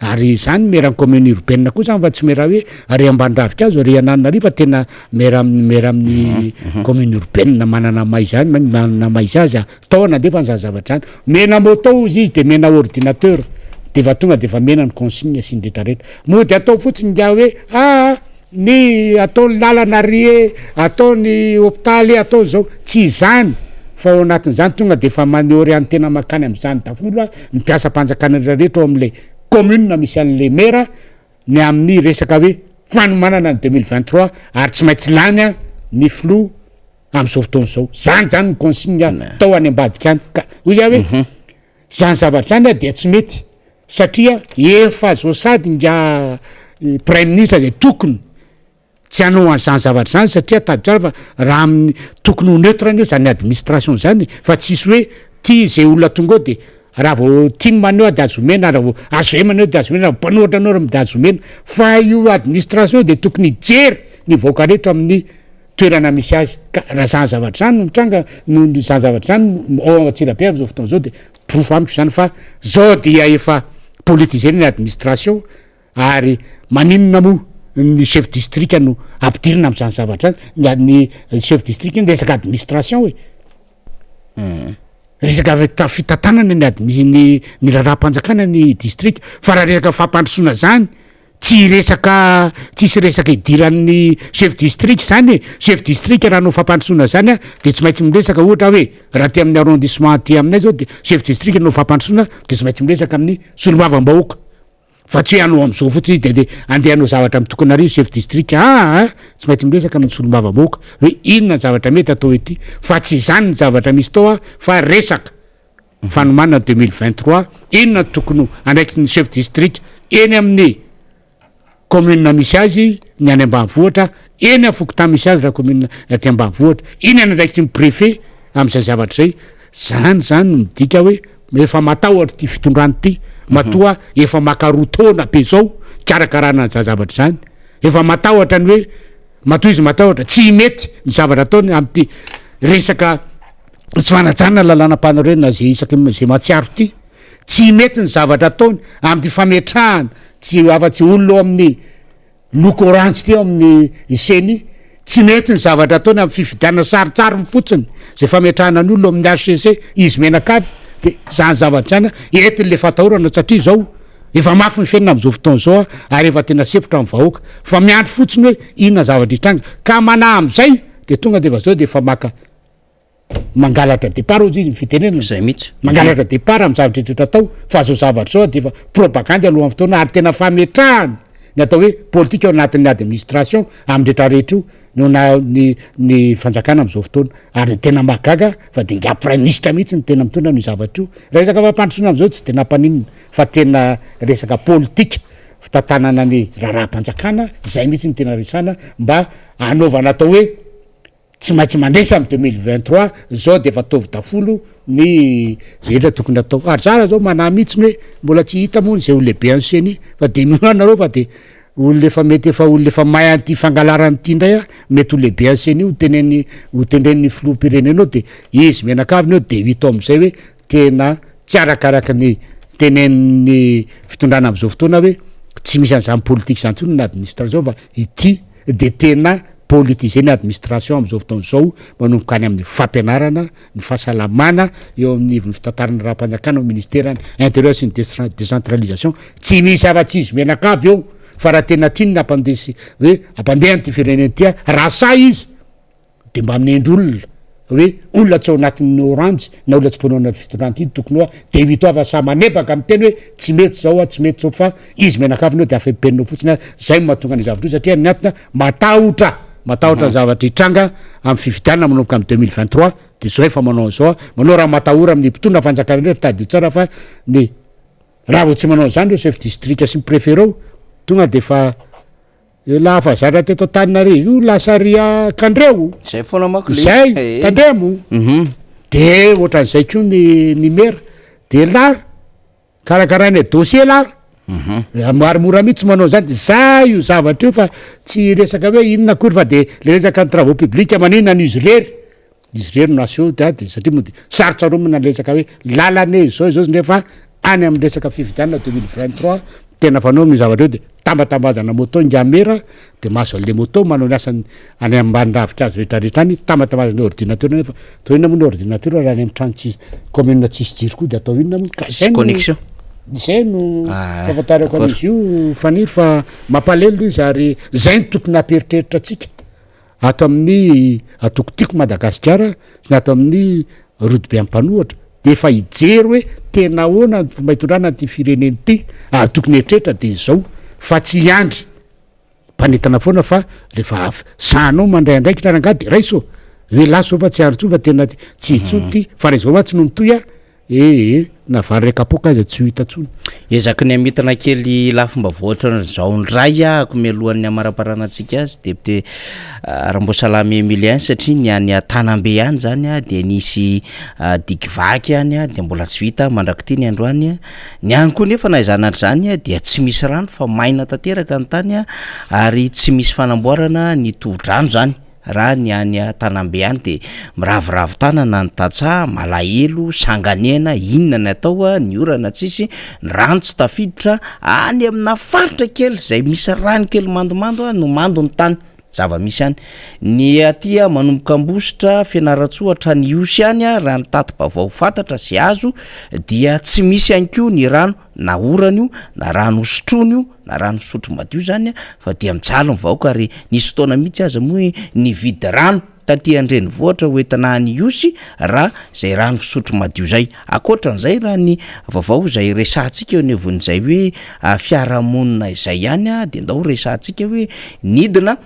ary zany maire ny commune urbaine koa zany fa tsy maire hoe ary ambany ravinkazo ary ananona ary fa tena maire amin'ny maire amin'ny commune urbaine manana maha izy azy manana maha izy azy tao nandefa an'izany zavatra zany. Mena moto hozy izy de mena ordinateur de efa tonga de efa mena ny consigne sy ny retraretra. Mody atao fotsiny ingahy hoe aa Ny atao ny lalana ry e, atao ny hopitaly e, atao zao, tsy izany fa ao anatin'izany tonga de efa mi-orienter-na mankany amin'izany daholo ny mpiasam-panjakana rehetra rehetra ao amin'ilay commune misy an'ilay maire ny amin'ny resaka hoe fanomanana ny 2023 ary tsy maintsy lany ny filoha amin'izao fotoana izao. Zany zany ny consigne tao any ambadika any ka hoy za hoe Zany zavatra zany dia tsy mety satria efa zao sady nga praiminisitra zay tokony tsy hanao an'izany zavatra zany satria tadidio tsara fa raha amin'ny tokony ho neutre anie zany administration zany fa tsisy hoe ty zay olona tonga eo de raha vao tim anao de azo omena raha vao hvm anao de azo omena raha vao mpanohitra anao de azo omena fa io administration io de tokony hijery ny vahoaka rehetra amin'ny toerana misy azy ka raha zany zavatra zany no mitranga no zany zavatra zany no ao Antsirabe am'zao fotoana zao de porofo amiko zany fa zao dia efa politiser ny administration ary maninona moa ny chef district no ampidirina am'zany zavatra zany ny chef district ny resaka administration e. Resaka fitantanana ny admi ny ny raharaham-panjakana ny distrika fa raha resaka fampandrosoana zany tsy resaka tsisy resaka idiran'ny chef district zany e, chef district raha hanao fampandrosoana zany a de tsy maintsy miresaka ohatra hoe raha aty amin'ny arrondissement aty aminay zao de chef district hanao fampandrosoana de tsy maintsy miresaka amin'ny solombavambahoaka. Fa tsy hoe hanao amzao fotsiny izy de andeha andeha hanao zavatra mitokana ary chef district aa tsy maintsy miresaka amin'ny solombavambahoaka hoe inona ny zavatra mety atao ety fa tsy izany ny zavatra misy tao a fa resaka fanomanana 2023 inona no tokony ho andraikitry ny chef district eny amin'ny commune misy azy ny any ambanivohitra eny amin'ny fokontany misy azy raha commune aty ambanivohitra inona ny andraikitry ny préfet amin'izay zavatra izay Zany zany no midika hoe efa matahotra ity fitondrana ity matoa efa maka roa taona be zao hikarakarana an'izany zavatra izany, efa matahotra ny hoe matoa izy matahotra tsy mety ny zavatra ataony amin'ity resaka tsy fanajana lalànam-panorenana ze isaky ny ze mahatsiaro ity, tsy mety ny zavatra ataony amin'ity fametrahana tsy afa-tsy olona eo amin'ny Loko oranjy teo amin'ny ceni, tsy mety ny zavatra ataony amin'ny fifidianana sarintsariny fotsiny, izay fametrahana ny olona ao amin'ny HCC, izy mianakavy, dia izany zavatra izany entin'ilay fahatahorana satria izao efa mafy ny fiainana amin'izao fotoana izao ary efa tena sempotra ny vahoaka fa miandry fotsiny hoe inona zavatra hitranga ka manahy amin'izay dia tonga dia efa izao dia efa maka Mangalatra départ hozy izy ny fitenenana. Zay mihitsy. Mangalatra départ amin'ny zavatra rehetra atao fa zao zavatra zao dia efa propagandy alohan'ny fotoana ary tena fametrahana ny atao hoe politika ao anatin'ny administration amin'ny rehetra rehetra io no na ny ny fanjakana amin'izao fotoana ary tena mahagaga fa dia ingahy praiminisitra mihitsy no tena mitondra an'io zavatra io. Raha resaka fampandrosoana amin'izao tsy dia nampaninona fa tena resaka politika fitantanana ny raharaham-panjakana izay mihitsy no tena resahana mba hanaovana atao hoe Tsy maintsy mandresy am 2023 zao de efa ataovy daholo ny zay rehetra tokony atao. Ary za zao manahy mihitsiny hoe mbola tsy hita moa zay ho lehibe any ceni fa de minoa nareo fa de olona efa mety efa olona efa mahay an'ity fangalarana ity indray a mety ho lehibe any ceni ho tenen'ny ho tendren'ny filoham-pirenena eo de izy mianakavy eo de hita ao am'zay hoe tena tsy arakaraka ny tenenin'ny fitondrana am'zao fotoana hoe tsy misy an'zany politique zany tsony ny administration fa ity de tena politiser ny administration amin'izao fotoana izao manomboka any amin'ny fampianarana, ny fahasalamana, eo amin'ny ivon'ny fitantarana raharaham-panjakana ao ministeran'ny intérieur sy ny décentralisation, tsy misy afa-tsy izy mianakavy eo fa raha tena tiany ny hampandeha sy hoe hampandeha an'ity firenena ity raha sahy izy de mba minendry olona hoe olona tsy ao anatin'ny oranjy na olona tsy mpanao anaty fitondrana ity tokony hoa de vita fa samy manebaka miteny hoe tsy mety zao a tsy mety zao fa izy mianakavy neo de afempenina ao fotsiny a zay no mahatonga ny zavatra io satria ny antony matahotra matahotra zavatra hitranga amin'ny fifidianana manomboka amin'ny 2023 de zao efa manao an'izao a manao raha matahora amin'ny mpitondra fanjakana indray tadidio tsara fa ny raha vao tsy manao an'izany reo chef district sy ny préfet reo tonga de fa Elah fa zatra teto Antananarivo io lasa ry Kandreo. Zay foana manko le Zay, eh. tandremo. Mhm. De ohatran'izay koa ny ny mera. De lah karakaraina dossier lah. Mhm. Ary mora mihitsy manao an'izany. De zay io zavatra io fa tsy resaka hoe inona akory fa de le resaka ny travaux publics maninona no izy irery. Izy irery no aseho de de satria moa de sarotsaromina ny resaka hoe lalana e zao izao nefa any amin'ny resaka fifidianana 2023 tena fanao amin'io zavatra io de tambatambazana moto ingamera de mahazo an'le moto manao ny asany any ambany ravinkazo rehetrarehetra any tambatambazana ordinateur nefa atao inona moa ny ordinateur raha any amin'ny trano tsisy commune tsisy jiro koa de atao inona moa ka zay no Connexion. zay no Ah, fahafantarako d'accord. an'izy io Faniry fa mampalahelo izy ary zay no tokony hampieritreritra antsika. Ato amin'ny antoko Tiako Madagasikara sy ny ato amin'ny Rodobe Ampanohitra dia efa hijery hoe tena ahoana ny fomba hitondrana an'ity firenena ity ary tokony hieritreritra dia izao fa tsy hiandry mpanentana foana fa rehefa avy sahanao mandray andraikitra rangahy dia raiso hoe lasa zao fa tsy ary intsony fa tena tsy izy intsony ity fa raha izao mantsy no mitohy a Ee, na vary iray kapoaka aza tsy ho hita tsony. Ezaky ny hamitana kely lafim-baovao ohatran'izao indray ahako mialohan'ny hamaraparanantsika azy député Ramboasalama Emilien satria ny any Tanambe any zany dia nisy digy vaky any dia mbola tsy vita mandrak'ity ny androany, ny any koa nefa na izany na izany dia tsy misy rano fa maina tanteraka ny tany ary tsy misy fanamboarana ny tohodrano zany. Raha ny any Tanambe any dia miraviravy tanana ny tantsaha, malahelo, sanganehana, inona ny atao, ny orana tsisy, ny rano tsy tafiditra, any amina faritra kely izay misy rano kely mandomando no mando ny tany. Zava-misy any. Ny aty manomboka Ambositra, Fianarantsoa hatrany Ihosy any raha ny tati-baovao fantatra sy azo dia tsy misy ihany koa ny rano na orana io na rano hosotroina io na rano fisotro madio izany fa dia mijaly ny vahoaka ary nisy fotoana mihitsy aza moa nividy rano taty an-drenivohitra ho entina any Ihosy raha izay rano fisotro madio izay. Ankoatran'izay raha ny vaovao izay resahantsika eo anivon'izay hoe fiarahamonina izay ihany dia ndao resahantsika hoe nidina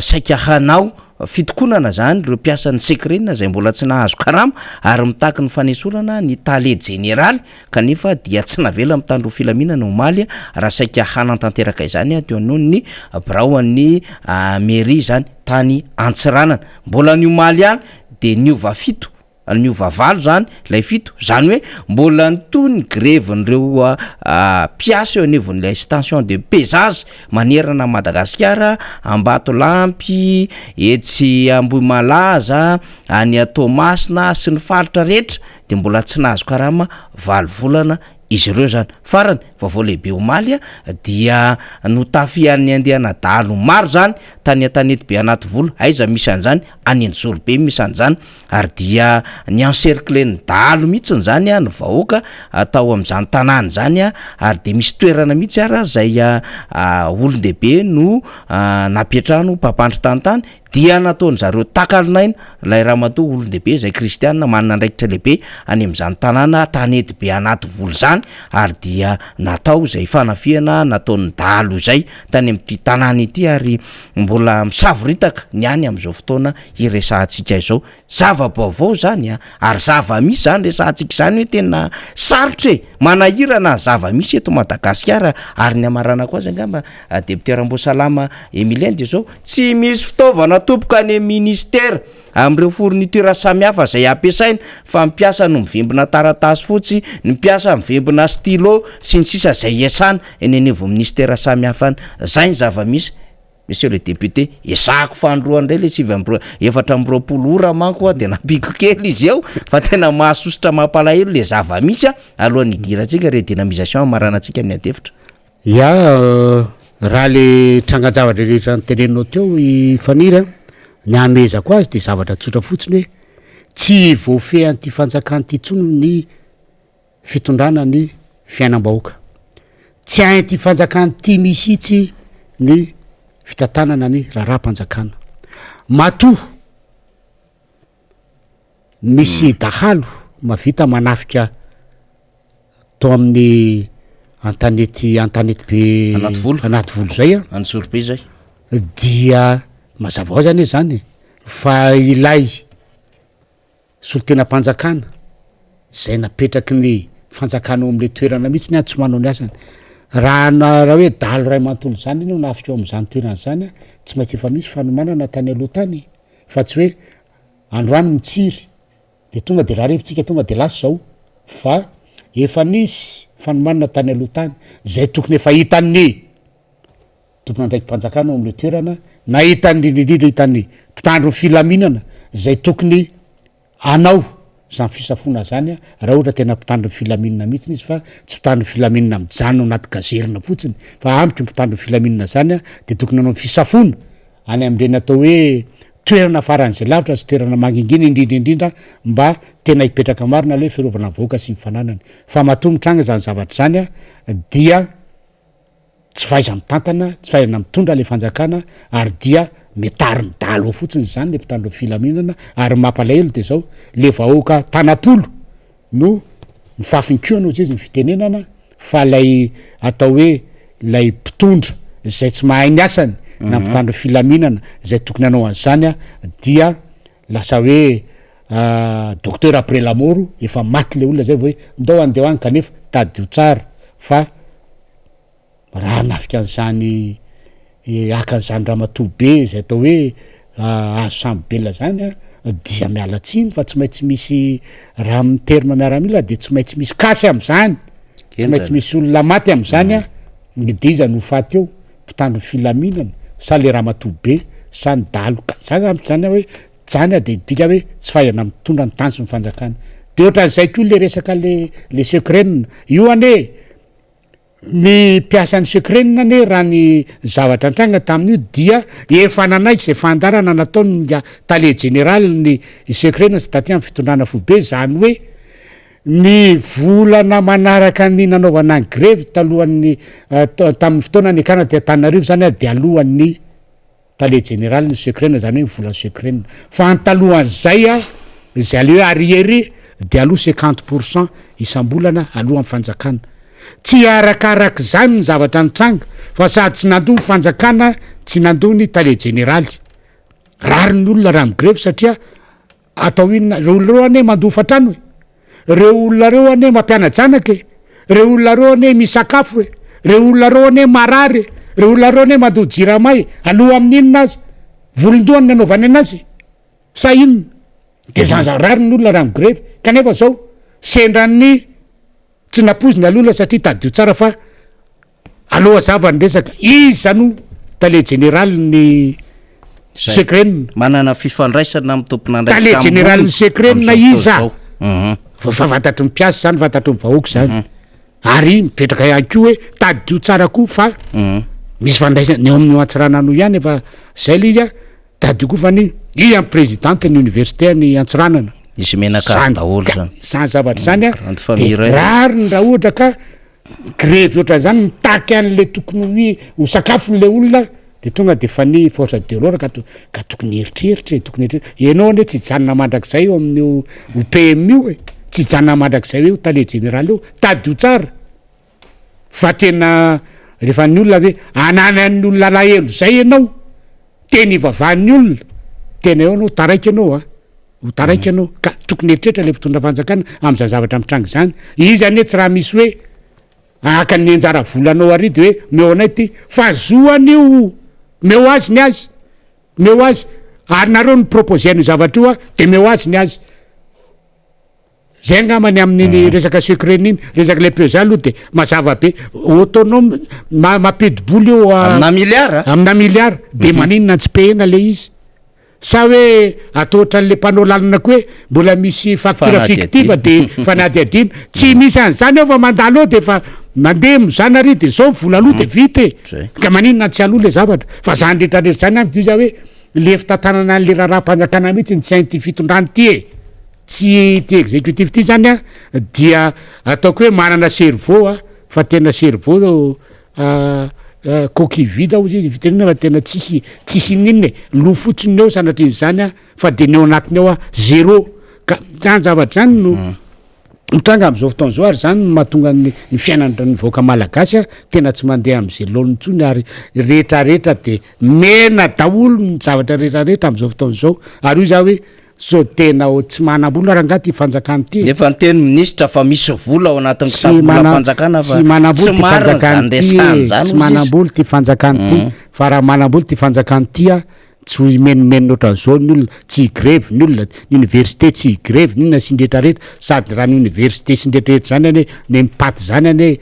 saika hanao fitokonana izany ireo mpiasan'ny Secren izay mbola tsy nahazo karama ary mitaky ny fanesorana ny tale jeneraly kanefa dia tsy navela mitandro filaminana omaly raha saika hanantanteraka izany teo anon'ny biraon'ny mairie izany tany Antsiranana. Mbola ny omaly ihany dia niova fito, niova valo izany ilay fito, izany hoe mbola nitohy ny grevin'ireo mpiasa eo anivon'ilay station de pesage manerana an'i Madagasikara, Ambatolampy, etsy Ambohimalaza, any Toamasina sy ny faritra rehetra dia mbola tsy nahazo karama valo volana izy ireo izany. Farany, vaovao lehibe omaly dia notafihan'ny andiana dahalo maro izany tany Antanetibe Anativolo, aiza misy an'izany? Any Anjozorobe misy an'izany ary dia ni-encercler-n'ny dahalo mihitsy izany ny vahoaka tao amin'izany tanàna izany ary dia misy toerana mihitsy ara izay olon-dehibe no nampiantrano mpampandry tany tany Dia nataon-dry zareo takalon'aina ilay ramatoa olon-dehibe izay kristiana manana andraikitra lehibe any amin'izany tanàna tanety be anaty voly izany ary dia natao izay fanafihana nataon'ny dahalo izay tany amin'ity tanàna ity ary mbola misavoritaka ny any amin'izao fotoana hiresahantsika izao. Zava-baovao izany an! Ary zava-misy izany resahantsika izany hoe tena sarotra e! Manahirana ny zava-misy eto Madagasikara ary ny hamaranako azy angamba Député Ramboasalama Emilien dia izao, tsy misy fitaovana tompoko any amin'ny ministera amin'ireo fourniture samihafa izay ampiasaina fa ny mpiasa no mivimbina taratasy fotsy, ny mpiasa mivimbina stylo sy ny sisa izay iasana eny anivon'ny ministera samihafa any. Izay ny zava-misy. Monsieur le député, ezahako fanindroany indray le sivy amby roa, 24 ora manko a, de nampiako kely izy eo, fa tena mahasosotra mampalahelo le zava-misy a, alohan'ny hidirantsika redynamisation hamaranantsika ny adihevitra. Ya, raha le trangan-javatra rehetra noteneninao teo i Faniry a, ny hamehezako azy de zavatra tsotra fotsiny hoe tsy voafehy an'ity fanjakana ity intsony ny fitondrana ny fiainam-bahoaka. Tsy hain'ity fanjakana ity mihitsy ny fitantanana ny raharaham-panjakana. Matoa misy dahalo mahavita manafika tao amin'ny Antanety Antanetibe Anativolo. Anativolo zay an, Anjozorobe zay. dia mazava ho azy anie zany e, fa ilay Solontenam-panjakana izay napetraky ny fanjakana ao amin'ilay toerana mihitsy ny tsy manao ny asany. Raha na raha hoe dahalo iray manontolo izany no nafika ao amin'izany toerana izany an, tsy maintsy efa misy fanomanana tany aloha tany fa tsy hoe androany mitsiry de tonga de raha revo-tsika tonga de lasa izao fa efa nisy fanomanana tany aloha tany izay tokony efa hitan'ny tompon'andraiki-panjakana ao amin'ilay toerana, na hitan'ny indrindra indrindra hitan'ny mpitandro ny filaminana izay tokony hanao izany fisafoana izany raha ohatra tena mpitandro ny filaminana mihitsy izy fa tsy mpitandro ny filaminana mijanona ao anaty gazerina fotsiny fa amiko mpitandro ny filaminana izany dia tokony hanao ny fisafoana any amin'ireny atao hoe toerana faran'izay lavitra sy toerana mangingina indrindra indrindra mba tena hipetraka marina ilay fiarovana ny vahoaka sy ny fananany fa matoa mitranga izany zavatra izany dia Tsy fahaiza-mitantana, tsy fahaizana mitondra ilay fanjakana ary dia metarin'ny dahalo ao fotsiny izany ilay mpitandro ny filaminana ary ny mampalahelo dia izao, ilay vahoaka tanam-polo no mifafinkohana hozy izy ny fitenenana fa ilay atao hoe ilay mpitondra izay tsy mahay ny asany na mpitandro ny filaminana izay tokony hanao an'izany dia lasa hoe docteur après la mort, efa maty ilay olona zay vao hoe ndao andeha ho any kanefa tadidio tsara fa Raha hanafika an'izany haka an'izany ramatoa be izay atao hoe azo sambo-belona zany an, dia miala tsiny fa tsy maintsy misy raha amin'ny terme miaramila de tsy maintsy misy kasy am'zany, tsy maintsy misy olona maty am'zany an, de iza no ho faty eo? Mpitandro ny filaminana sa le ramatoa be sa ny dahalo? Ka zany amiko zany hoe zany an de midika hoe tsy fahaizana mitondra ny tany sy ny fanjakana. De ohatran'izay koa le resaka le le secren, io anie. Ny mpiasan'ny Secren anie raha ny zavatra nitranga tamin'io dia efa nanaiky izay fandaharana nataon'ny tale jeneralin'ny Secren sy taty amin'ny fitondrana foibe, izany hoe ny volana manaraka ny nanaovana ny grevy talohan'ny tamin'ny fotoana niakarana aty Antananarivo izany dia alohan'ny tale jeneralin'ny Secren, izany hoe ny volan'ny Secren. Fa ny talohan'izay izay aleha hoe arriéré dia aloha 50 pour cent isam-bolana aloha amin'ny fanjakana. Tsy arakarak'izany ny zavatra nitranga fa sady tsy nandoa ny fanjakana tsy nandoa ny tale jeneraly. Rariny ny olona raha migrevy satria Atao inona? Ireo olona ireo anie mandoa hofantrano e! Ireo olona ireo anie mampiana-janaka e! Ireo olona ireo anie misakafo e! Ireo olona ireo anie marary e! Ireo olona ireo anie mandoa jirama e! Aloha amin'ny inona aza? Volon-dohany ny anaovany anazy e! Sa inona? Dia zany zany rariny ny olona raha migrevy kanefa zao sendran'ny Tsy nampoizina aloha satria tadidio tsara fa aleo hazava ny resaka, iza no tale jeneralin'ny Secren? Manana fifandraisana amin'ny tompon'andraikitra ambony. Tale jeneralin'ny Secren iza? Mhm. Fa fantatry ny mpiasa izany, fantatry ny vahoaka izany. Mhm. Ary mipetraka ihany koa hoe tadidio tsara koa fa mhm. misy fandraisana ny eo amin'io Antsiranana io ihany efa zay le izy a. Tadidio koa fa ny i am présidente ny université any Antsiranana. Izy menaka daholo zany. Zany zavatra zany a. Grande famille ray. Rariny raha ohatra ka grevy ohatran'izany mitaky an'le tokony ho i ho sakafon'le olona de tonga de fa ny force de l'ordre ka to- ka tokony hieritreritra e, tokony hieritreritra. Ianao anie tsy hijanona mandrakizay eo amin'io ho PM io e, tsy hijanona mandrakizay eo tale jeneraly io, tadidio tsara fa tena rehefa ny olona ve ananan'ny olona alahelo zay ianao, teny ivavahan'ny olona, tena eo anao taraiky ianao a, ho taraiky ianao ka tokony hieritreritra le mpitondra fanjakana am'zany zavatra mitranga zany, izy anie tsy raha misy hoe haka ny anjara volanao ary de hoe meo anay ty fa zoany io, meo azy ny azy, meo azy ary nareo ni-proposer an'io zavatra io a de meo azy ny azy. Zay angamba ny amin'iny resaka secret iny, resaka le PEZA aloha de mazava be, autonome ma- mampidi-bola io Amina milliard? Amina milliard, de maninona tsy payena le izy? Sa hoe atao ohatran'le mpanao lalana koa hoe mbola misy facture fictive de fanadihadiana, tsy misy an'izany eo fa mandalo eo de efa mandeha mizana ary de zao vola aloha de vita e, ka maninona tsy aloha le zavatra, fa zany retraretra zany amiko izy hoe le fitantanana an'le raharaham-panjakana mihitsy ny tsy hain'ity fitondrana ity e. Tsy ity executif ity zany a dia ataoko hoe manana cerveau a fa tena cerveau coquille vide hozy izy fitenenana fa tena tsisy tsisy inoninona e, loha fotsiny ny ao sanatrian'izany a fa de ny ao anatiny ao a zéro ka zany zavatra zany no mitranga am'zao fotoana zao ary zany no mahatonga ny ny fiainan'ny vahoaka malagasy a tena tsy mandeha am'zay laoniny intsony ary rehetrarehetra de mena daholo ny zavatra rehetrarehetra am'zao fotoana zao ary hoy za hoe Sao tena ho tsy manam-bola rangaha ty fanjakana ty e? Nefa niteny minisitra fa misy vola ao anatin'ny Tsy mana- kitapom-bolam-panjakana fa tsy manam-bola tsy ty marina fanjakana izany ty e, resahana izany tsy hozy izy. manam-bola ty fanjakana ty, fa raha manam-bola ty fanjakana ty a, tsy ho himenomenona ohatran'izao ny olona, tsy higrevy ny olona, ny université tsy higrevy, ny inona sy ny rehetrarehetra, sady raha ny université sy ny rehetrarehetra zany anie, ny empaty zany anie,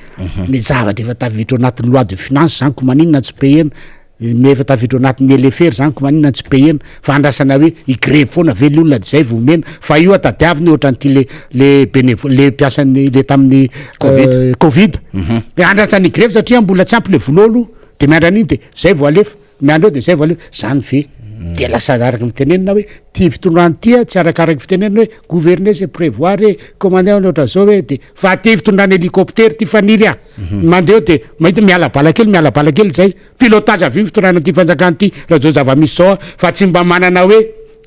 ny zavatra efa tafiditra ao anatin'ny loi de finance zany ko maninona tsy payena? Ny efa tafiditra ao anatin'ny LFR zany ko maninona tsy payena fa andrasana hoe higrevy foana ve le olona de zay vao omena fa io tadiaviny ohatran'ity le le benevol le mpiasan'ny le tamin'ny Covid. covid hoe andrasana higrevy satria mbola tsy ampy le vola ao aloha de miandry an'iny de zay vao alefa miandry eo de zay vao alefa zany ve de lasa araka ny fitenenana hoe ty fitondrana ty a tsy arakaraky fitenenana hoe gouverner c'est prévoir e commander ohatran'izao hoe de fa ty fitondrana hélicoptère ty faniry a mandeha eo de mahita miala bala kely miala bala kely zay Pilotage avy io fitondrana ity fanjakana ity raha zao zava-misy zao a, fa tsy mba manana hoe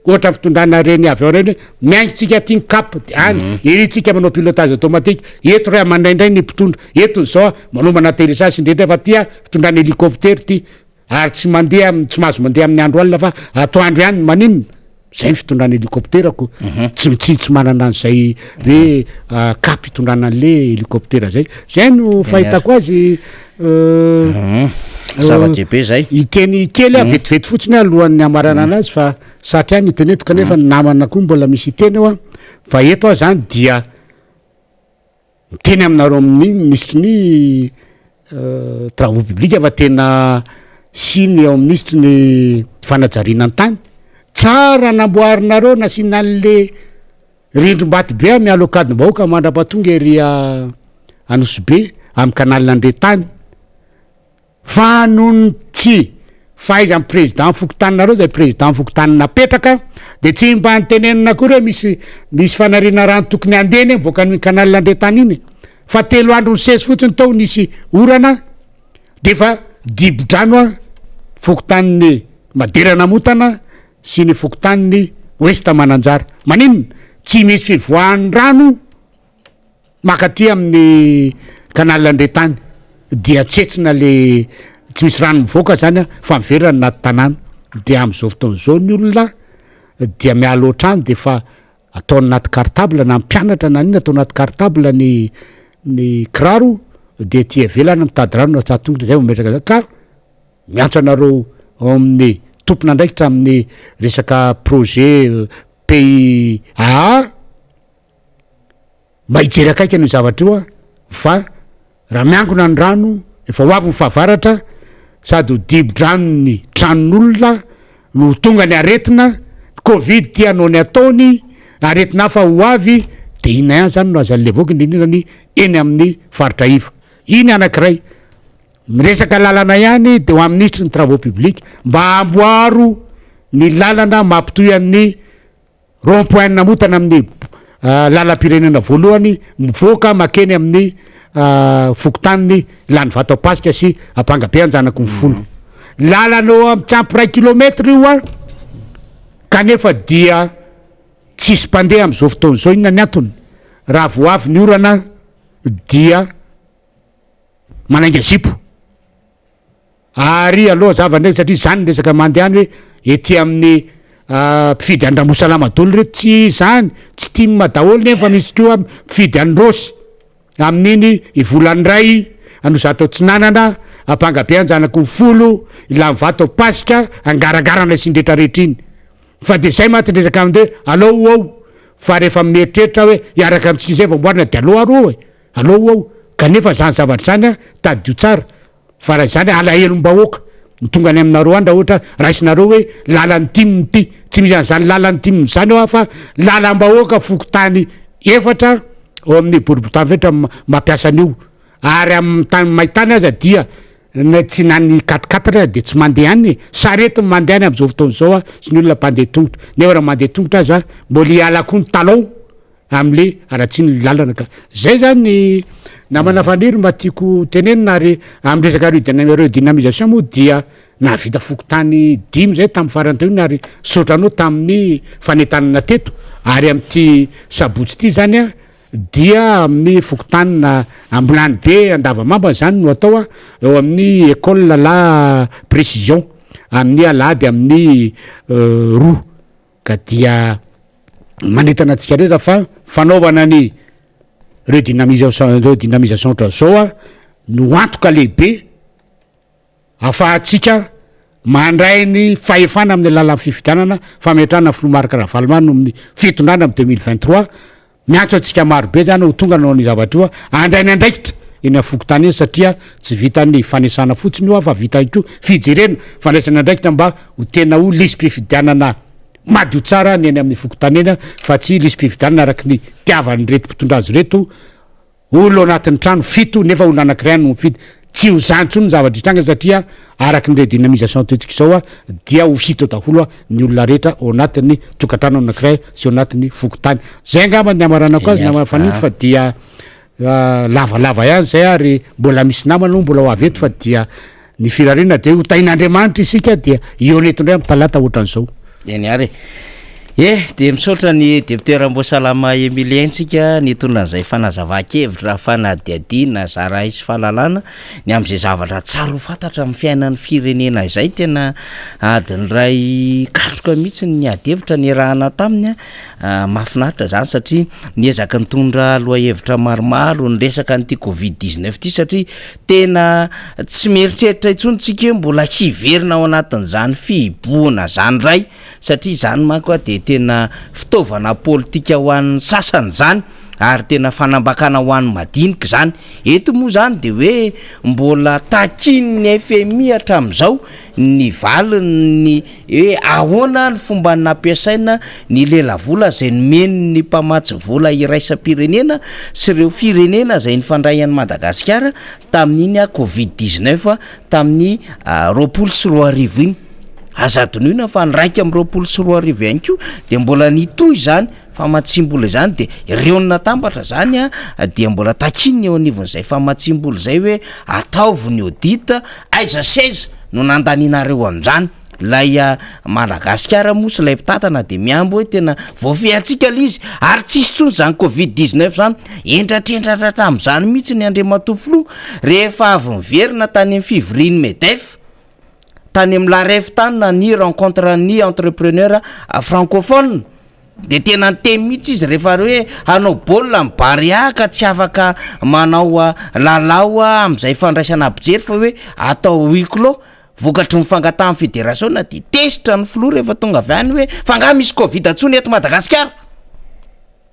ohatra fitondrana reny avion reny hoe miainga tsika aty ny cap de any ery tsika manao pilotage automatique eto ray aman-dray ny mpitondra eto ny zao a manomana atterrissage sy ny rehetra fa ty a fitondrana hélicoptère ty ary tsy mandeha am- tsy mahazo mandeha amin'ny andro alina fa atoandro ihany maninona Zay ny fitondrana hélicoptère ko. Tsy tsy tsy manana an'izay hoe cap hitondrana an'le hélicoptère zay. Zay no fahitako azy Zava-dehibe zay. Hiteny kely aho vetivety fotsiny aho alohan'ny hamaranana azy fa sarotra ihany ny hiteny eto kanefa ny namana koa mbola misy hiteny eo an. Fa eto aho zany dia Miteny aminareo amin'ny minisitry ny travaux publics fa tena sy ny ao minisitry ny fanajariana ny tany, tsara namboarinareo nasiana an'le rindrim-bato be miala ao Ankadimbahoaka mandrapatonga ery Anosibe. amin'ny canal Andretany fa noho ny tsy fahaizan'ny président fokontaninareo zay président fokontany napetraka de tsy mba nitenenina akory hoe misy misy fanariana rano tokony handeha anie mivoaka an'iny canal Andretany iny fa telo andro nisesy fotsiny tao nisy orana de efa dibo-drano a fokontanin'ny Madera Namotana sy ny fokontanin'ny Ouest Mananjara. Maninona? Tsy misy fivoahan'ny rano mankaty amin'ny canal Andretany dia tsetsina le tsy misy rano mivoaka zany a fa miverina any anaty tanàna. De am'zao fotoana zao ny olona dia miala ao an-trano de efa atao anaty cartable na mpianatra na inona atao anaty cartable ny ny kiraro de aty ivelany mitady rano na mitady tongotra zay vao mametraka zany ka miantso anareo ao amin'ny tompon'andraikitra amin'ny resaka projet PIAA mba hijery akaiky an'io zavatra io fa raha miangona ny rano efa ho avy ny fahavaratra sady ho dibo-drano ny tranon'olona no ho tonga ny aretina, covid ty hanao ny ataony, aretina hafa ho avy de inona ihany zany no azo alevoka indrindra indrindra ny eny amin'ny faritra iva. Iny anankiray. Miresaka lalana ihany de ho amin'ny minisitry ny travaux publics mba amboaro ny lalana mampitohy an'ny rond point Namotana amin'ny lalam-pirenena voalohany mivoaka makeny amin'ny fokontany Lanivato Ampasika sy Ampangabe Anjanakimifolo. Lalana eo amin'ny tsy ampy iray kilomètre io an, kanefa dia tsisy mpandeha amin'izao fotoana izao. Inona ny antony? Raha vao avy ny orana dia manainga zipo. Ary aloha zava ndraiky satria zany ny resaka mandeha any hoe ety amin'ny mpifidy any Ramosalama daholo reto, tsy zany, tsy tim daholo nefa misy koa mpifidy any Rosy, amin'iny Ivolan'iray, Anozato Atsinanana, Ampangabe Anjanakofolo, Ilanivato Ampasika, Angarangarana sy ny retraretra iny. Fa de zay mantsy ny resaka mandeha hoe alao ho ao, fa rehefa mieritreritra hoe hiaraka amintsika izay vao amboarina de alao ary ao e, alao ho ao, kanefa zany zavatra zany an, tadidio tsara Fa raha izany alahelom-bahoaka no tonga any aminareo any raha ohatra raisinareo hoe lalan'ny tim ity. Tsy misy an'izany lalan'ny tim izany eo fa lalam-bahoaka fokontany efatra ao amin'ny boriborintany efatra mampiasa an'io. Ary amin'ny tany maintany aza dia na tsy na ny quatre quatre aza dia tsy mandeha any e. Sarety no mandeha any amin'izao fotoana izao sy ny olona mpandeha tongotra. Nefa raha mandeha tongotra aza mbola hiala koa ny talon. amle haratsian'ny lalana ka zay zany ny namana Faniry mba tiako tenenina ary amin'ny resaka redynamisation moa dia nahavita fokontany dimy zay tamin'ny farany teo iny ary saotra anao tamin'ny fanentanana teto ary amin'ity sabotsy ity zany a dia amin'ny fokontany na Ambilany be Andavamamba zany no atao a eo amin'ny école la précision amin'ny alahady amin'ny roa Ka dia manentana antsika rehetra fa fanaovana ny redynamisation redynamisation ohatran'izao a no antoka lehibe afahantsika mandray ny fahefana amin'ny alalan'ny fifidianana fametrahana filoha Marc Ravalomanana amin'ny fitondrana amin'ny 2023. Miantso antsika maro be zany ho tonga hanao an'io zavatra io handray ny andraikitra eny amin'ny fokontany eny satria tsy vitan'ny fanesana fotsiny io fa vita ihany koa fijerena fandraisana andraikitra mba ho tena ho lisi-pifidianana madio tsara ny eny amin'ny fokontany eny fa tsy lisi-pifidianana araky ny tiavan'ireto mpitondra azy ireto Olona ao anatin'ny trano fito nefa olona anankiray ihany no mifidy. Tsy ho izany intsony ny zavatra hitranga satria araka ny redynamisation ataontsika izao dia ho hita eo daholo ny olona rehetra ao anatin'ny tokantrano anankiray sy ao anatin'ny fokontany. Izay angamba ny hamaranako azy namana Fanilo fa dia lavalava ihany izay ary mbola misy namana moa mbola ho avy eto fa dia Ny firariana dia ho tahin'Andriamanitra isika dia hihaona eto indray amin'ny talata ohatran'izao. Eny ary e. Eh, dia misaotra ny député Ramboasalama Emilien tsika nitondra an'izay fanazavan-kevitra, fanadihadiana, zarahay sy fahalalana ny amin'izay zavatra tsara ho fantatra amin'ny fiainan'ny firenena izay. Tena adiny iray katroka mihitsy ny ady hevitra niarahana taminy. Mahafinaritra izany satria niezaka nitondra lohahevitra maromaro niresaka an'ity covid 19 ity satria Tena tsy mieritreritra intsony tsika hoe mbola hiverina ao anatin'izany fihibohana zany indray satria izany manko dia tena fitaovana politika ho an'ny sasany izany. ary tena fanambakana ho an'ny madinika izany. Eto moa izany dia hoe mbola takian'ny fmi hatramin'izao ny valin'ny hoe ahoana ny fomba nampiasaina ny lelavola izay nomen'ny mpamatsy vola iraisam-pirenena sy ireo firenena izay nifandray an'i Madagasikara tamin'iny covid 19 tamin'ny 2020 iny. Aza adinoina fa ny 2021 ihany koa dia mbola nitohy izany famatsiam-bola izany dia ireo natambatra izany dia mbola takiana eo anivon'izay famatsiam-bola izay hoe ataovy ny audit aiza sy aiza no nandanianareo an'izany. Ilay Madagasikara moa sy ilay mpitantana dia mihambo hoe tena voafehintsika ilay izy ary tsisy intsony izany covid 19 izany. Hentratrentrantra tamin'izany mihitsy ny Andriamatoa Filoha rehefa avy niverina tany amin'ny fivorian'ny Medef. tany amin'ny l'AREF tany na ny rencontre ny entrepreneur francophone de tena niteny mihitsy izy rehefa hoe hanao baolina ny Barea ka tsy afaka manao lalao amin'izay fandraisana mpijery fa hoe atao huis clos vokatry ny fangatahan'ny federasiona de tezitra ny filoha rehefa tonga avy any hoe fa angaha misy covid intsony eto Madagasikara?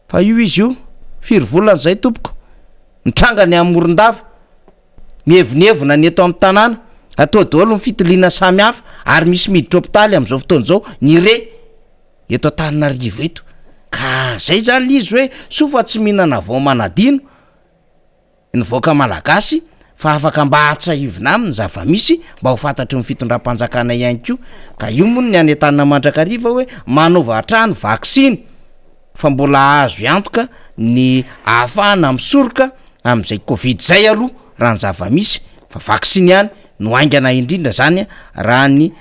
Fa io izy io firy volana izay tompoko nitranga ny any Morondava. Mievonevona ny eto amin'ny tanàna, atao daholo ny fitiliana samihafa ary misy miditra hopitaly amin'izao fotoana izao ny re eto Antananarivo eto. Ka zay zany le izy hoe soa fa tsy mihinana vao manadino ny vahoaka malagasy fa afaka mba atsahivina aminy ny zava-misy mba ho fantatry ny fitondram-panjakana ihany koa. Ka io moa ny anentanana mandrakariva hoe manaova hatrany vaksiny fa mbola azo antoka ny ahafahana misoroka amin'izay covid izay aloha raha ny zava-misy fa vaksiny ihany no haingana indrindra zany raha ny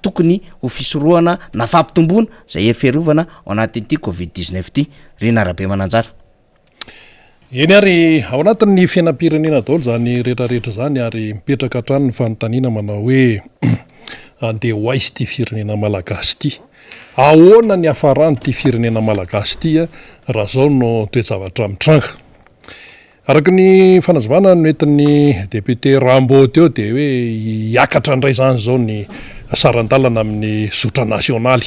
tokony ho fisorohana na fampitomboana izay hery fiarovana ao anatin'ity covid 19 ity. Rina Rabemananjara. Eny ary, ao anatin'ny fiainam-pirenena daholo izany rehetrarehetra izany ary mipetraka hatrany ny fanontaniana manao hoe andeha ho aiza ity firenena malagasy ity? Ahoana ny hafaran'ity firenena malagasy ity raha izao no toe-javatra mitranga? Araka ny fanazavana noentin'ny député Rambo teo dia hoe hiakatra indray izany izao ny saran-dalana amin'ny zotra nasionaly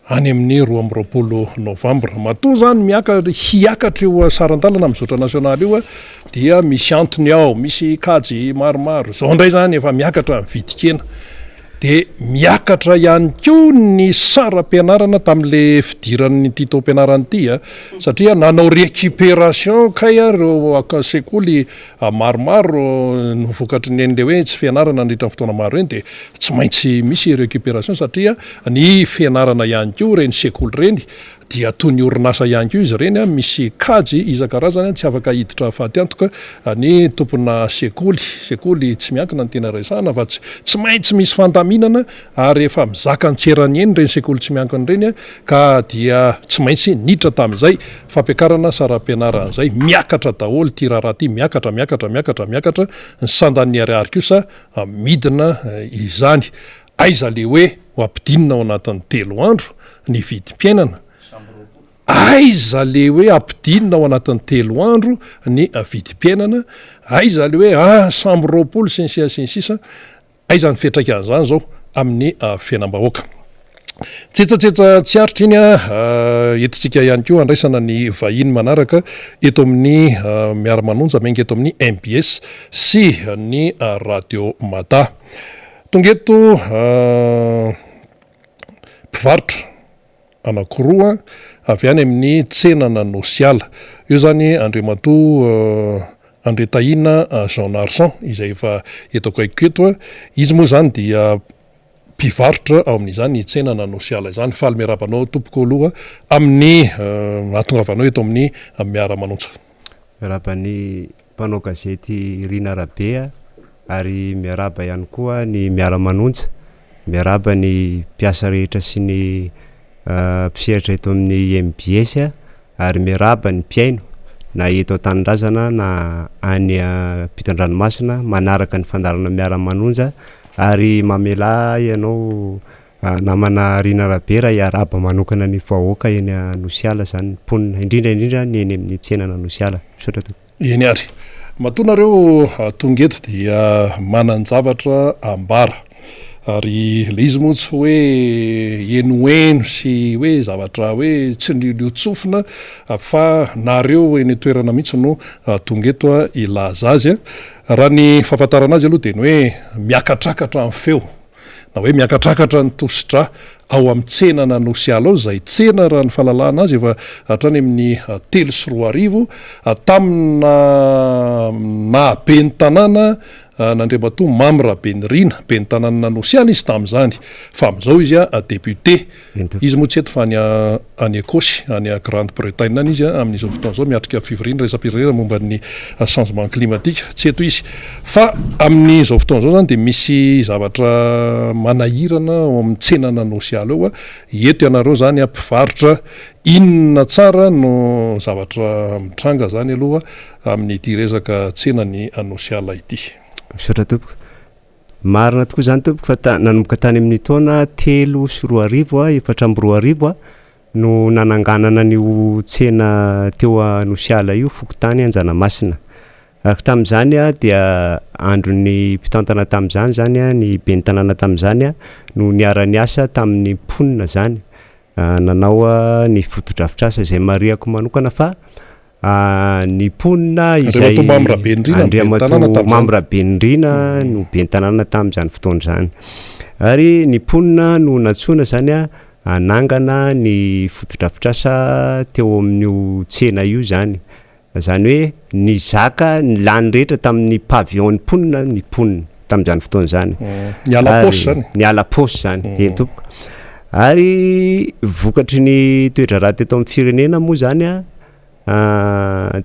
any amin'ny 22 novambra. Matoa izany miaka hiakatra io saran-dalana amin'ny zotra nasionaly io dia misy antony ao, misy kajy maromaro. Izao indray izany efa miakatra ny vidin-kena. Dia miakatra ihany koa ny saram-pianarana tamin'ilay fidiran'ity taom-pianarana ity a, satria nanao récupération kay ireo sekoly maromaro no vokatry ny an'ilay hoe tsy fianarana nandritra ny fotoana maro ireny dia tsy maintsy misy récupération satria ny fianarana ihany koa ireny sekoly ireny dia toy ny orinasa ihany koa izy ireny, misy kajy isan-karazany, tsy afaka hiditra faty antoka ny tompona sekoly, sekoly tsy miankina no tena resahana fa tsy tsy maintsy misy fandaminana ary efa mizaka ny tsy eran'ny eny ireny sekoly tsy miankina ireny ka dia tsy maintsy niditra tamin'izay fampiakarana saram-pianarana izay, miakatra daholo ity raharaha ity, miakatra, miakatra, miakatra, miakatra, ny sandan'ny ariary kosa midina izany. Aiza le hoe ho ampidinina ao anatin'ny telo andro ny vidim-piainana? Aiza le hoe ampidinina ao anatin'ny telo andro ny vidim-piainana? Aiza le hoe ah samby 20 sy ny sisa sy ny sisa? Aiza ny fiantraikan'izany izao amin'ny fiainam-bahoaka? Tsetsatsetsa tsy aritra iny ah, entintsika ihany koa handraisana ny vahiny manaraka eto amin'ny Miara-manonja miainga eto amin'ny mbs sy ny Radio Mada. Tonga eto mpivarotra anankiroa avy any amin'ny tsenan'Anosiala. Eo izany Andriamatoa Andriatahina Jean Narson izay efa eto akaikiko eto. Izy moa izany dia mpivarotra ao amin'izany tsenan'Anosiala izany. Faly miarahaba anao tompoko aloha amin'ny nahatongavanao eto amin'ny Miara-manonja. Miarahaba ny mpanao gazety Rina Rabe ary miarahaba ihany koa ny miara-manonja, miarahaba ny mpiasa rehetra sy ny mpisehatra eto amin'ny mbs ary miarahaba ny mpihaino na eto an-tanindrazana na any ampitan-dranomasina manaraka ny fandaharana miara-manonja ary mamelà ianao Namana Rina Rabe raha hiarahaba manokana ny vahoaka eny Anosiala izany, ny mponina, indrindra indrindra ny eny amin'ny tsenan'Anosiala. Misaotra tompoko. Eny ary. Matoa nareo tonga eto dia manan-javatra ambara. Ary ilay izy moa tsy hoe henoheno sy hoe zavatra hoe tsindriolio-tsofina fa nareo eny an-toerana mihitsy no tonga eto hilaza azy. Raha ny fahafantarana azy aloha dia ny hoe miakatrakatra ny feo na hoe miakatrakatra ny tosidra ao amin'ny tsenan'Anosiala ao, izay tsena raha ny fahalalana azy efa hatrany amin'ny 2003 tamin'ny naha ben'ny tanàna an'Andriamatoa Mamy Rabenirina, ben'ny tanànan'Anosiala izy tamin'izany, fa amin'izao izy député. Izy moa tsy eto fa any any Ekosy, any Grande Bretagne any izy amin'izao fotoana izao miatrika fivoriana iraisam-pirenena momba ny changement climatique. Tsy eto izy. Fa amin'izao fotoana izao izany dia misy zavatra manahirana ao amin'ny tsenan'Anosiala ao. Eto ianareo izany mpivarotra, inona tsara no zavatra mitranga izany aloha amin'ity resaka tsenan'i Anosiala ity? Misaotra tompoko. Marina tokoa izany tompoko fa ta- nanomboka tany amin'ny taona 2003, 2004 no nananganana an'io tsena teo Anosiala io, fokontany Anjanamasina. Ary tamin'izany dia andron'ny mpitantana tamin'izany izany, ny ben'ny tanàna tamin'izany no niara-niasa tamin'ny mponina izany, nanao ny fotodrafitrasa izay marihako manokana fa Ny mponina izay Andriamatoa Mamy Rabenirina no ben'ny tanàna tamin'izany fotoana izany. Ary ny mponina no nantsoina izany hanangana ny fotodrafitrasa teo amin'io tsena io izany. Izany hoe nizaka ny lany rehetra tamin'ny pavillon ny mponina ny mponina tamin'izany fotoana izany. Niala paosy izany. Niala paosy izany, eny tompoko. Ary vokatry ny toe-draharaha teto amin'ny firenena moa izany an,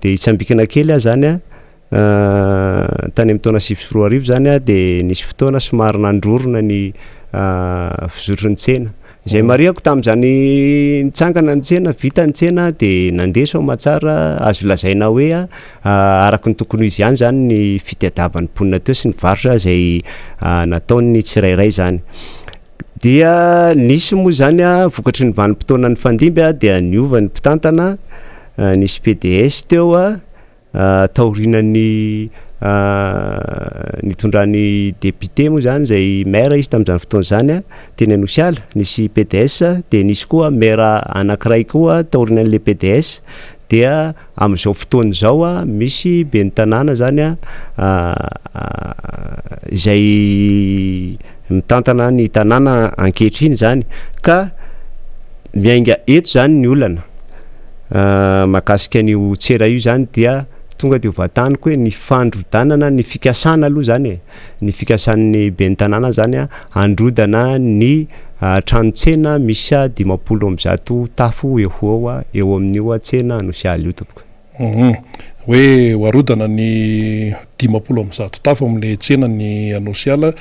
dia hitsambikina kely aho izany an, tany amin'ny taona 2009 izany an, dia nisy fotoana somary nandrorona ny fizotry ny tsena. Izay marihako tamin'izany nitsangana ny tsena, vita ny tsena dia nandeha soamatsara, azo lazaina hoe araka ny tokony ho izy ihany izany ny fitadiavan'ny mponina teo sy ny varotra izay nataon'ny tsirairay izany. Dia nisy moa izany vokatry ny vanim-potoana nifandimby dia niova ny mpitantana, nisy pds teo taorianan'ny nitondran'ny député moa izany izay maire izy tamin'izany fotoana izany teny Anosiala, nisy pds dia nisy koa maire anankiray koa taorianan'ilay pds dia amin'izao fotoana izao misy ben'ny tanàna izany izay mitantana ny tanàna ankehitriny izany ka miainga eto izany ny olana mahakasika an'io tsena io izany dia tonga dia ho vantaniko hoe ny fandrodanana ny fikasana aloha izany e, ny fikasan'ny ben'ny tanàna izany handrodana ny trano tsena misy 150 tafo eo ho eo eo amin'io tsena Anosiala io tompoko. Hum. Hoe ho arodana ny 150 tafo amin'ilay tsenan'ny Anosiala.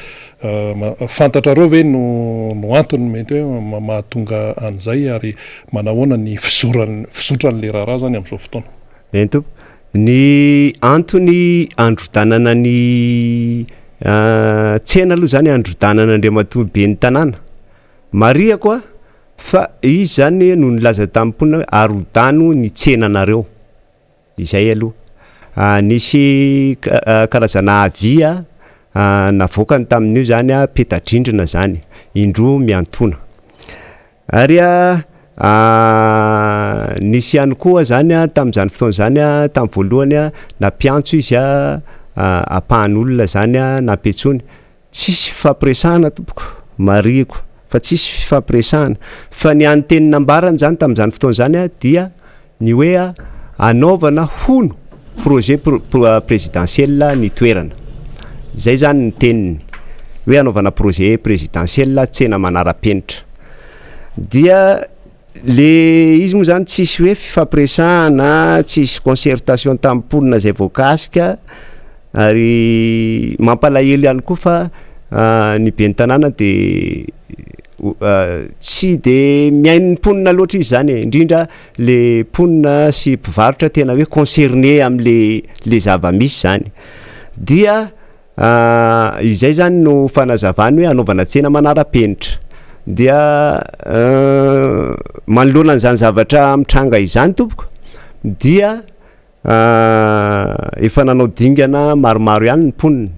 Fantatrareo ve no no antony mety hoe mahatonga an'izay ary manahoana ny fizoran'ny fizotran'ilay raharaha zany amin'izao fotoana? Eny tompoko. Ny antony androdanana ny tsena aloha zany androdanana Andriamatoa ben'ny tanàna. Marihako a! Fa izy izany no nilaza tamin'ny mponina hoe arodano ny tsenanareo. Izay aloha. Nisy karazana avis navoakany tamin'io izany, peta-drindrina izany, indroa miantoana. Ary nisy ihany koa izany tamin'izany fotoana izany, tamin'ny voalohany nampiantso izy ampahan'olona izany nampiantsoiny. Tsisy fifampiresahana tompoko, marihiko fa tsisy fifampiresahana, fa ny hany teny nambarany zany tamin'izany fotoana izany dia ny hoe anaovana hono projet présidentiel ny toerana, zay zany ny teniny hoe anaovana projet présidentiel tsena manara-penitra, dia le izy moa zany tsisy hoe fifampiresahana, tsisy concertation tamin'ny mponina zay voakasika, Ary mampalahelo ihany koa fa ny ben'ny tanàna de tsy de mihaino ny mponina loatra izy zany e, indrindra le mponina sy mpivarotra tena hoe concerné am'le le zava-misy zany, dia izay zany no fanazavany hoe anaovana tsena manara-penitra, dia manoloana an'izany zavatra mitranga izany tompoko dia Efa nanao dingana maromaro ihany ny mponina,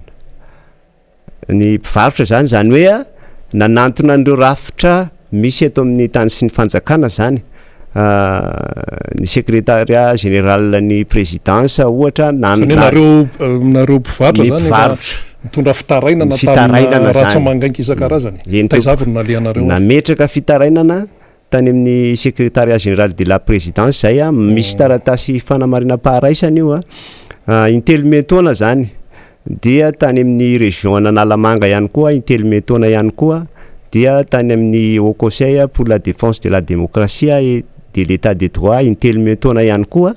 ny mpivarotra zany, zany hoe Nanantona an'ireo rafitra misy eto amin'ny tany sy ny fanjakana izany, ny secrétariat général ny présidence ohatra na Izany hoe nareo, nareo mpivarotra ny izany efa mpivarotra. nitondra fitarainana Ny tamina fitarainana izany. ratsa-mangaika isan-karazany. Eny Taiza tompoko. avy no nalehanareo ary? Nametraka fitarainana tany amin'ny secrétariat général de la présidence izay, misy taratasy fanamarinam-paharaisana io, intelo miantaona izany. Dia tany amin'ny région an'Analamanga ihany koa, intelo miantaona ihany koa, dia tany amin'ny Haut Conseil pour la défense de la démocratie et de l'état de droit, intelo miantaona ihany koa.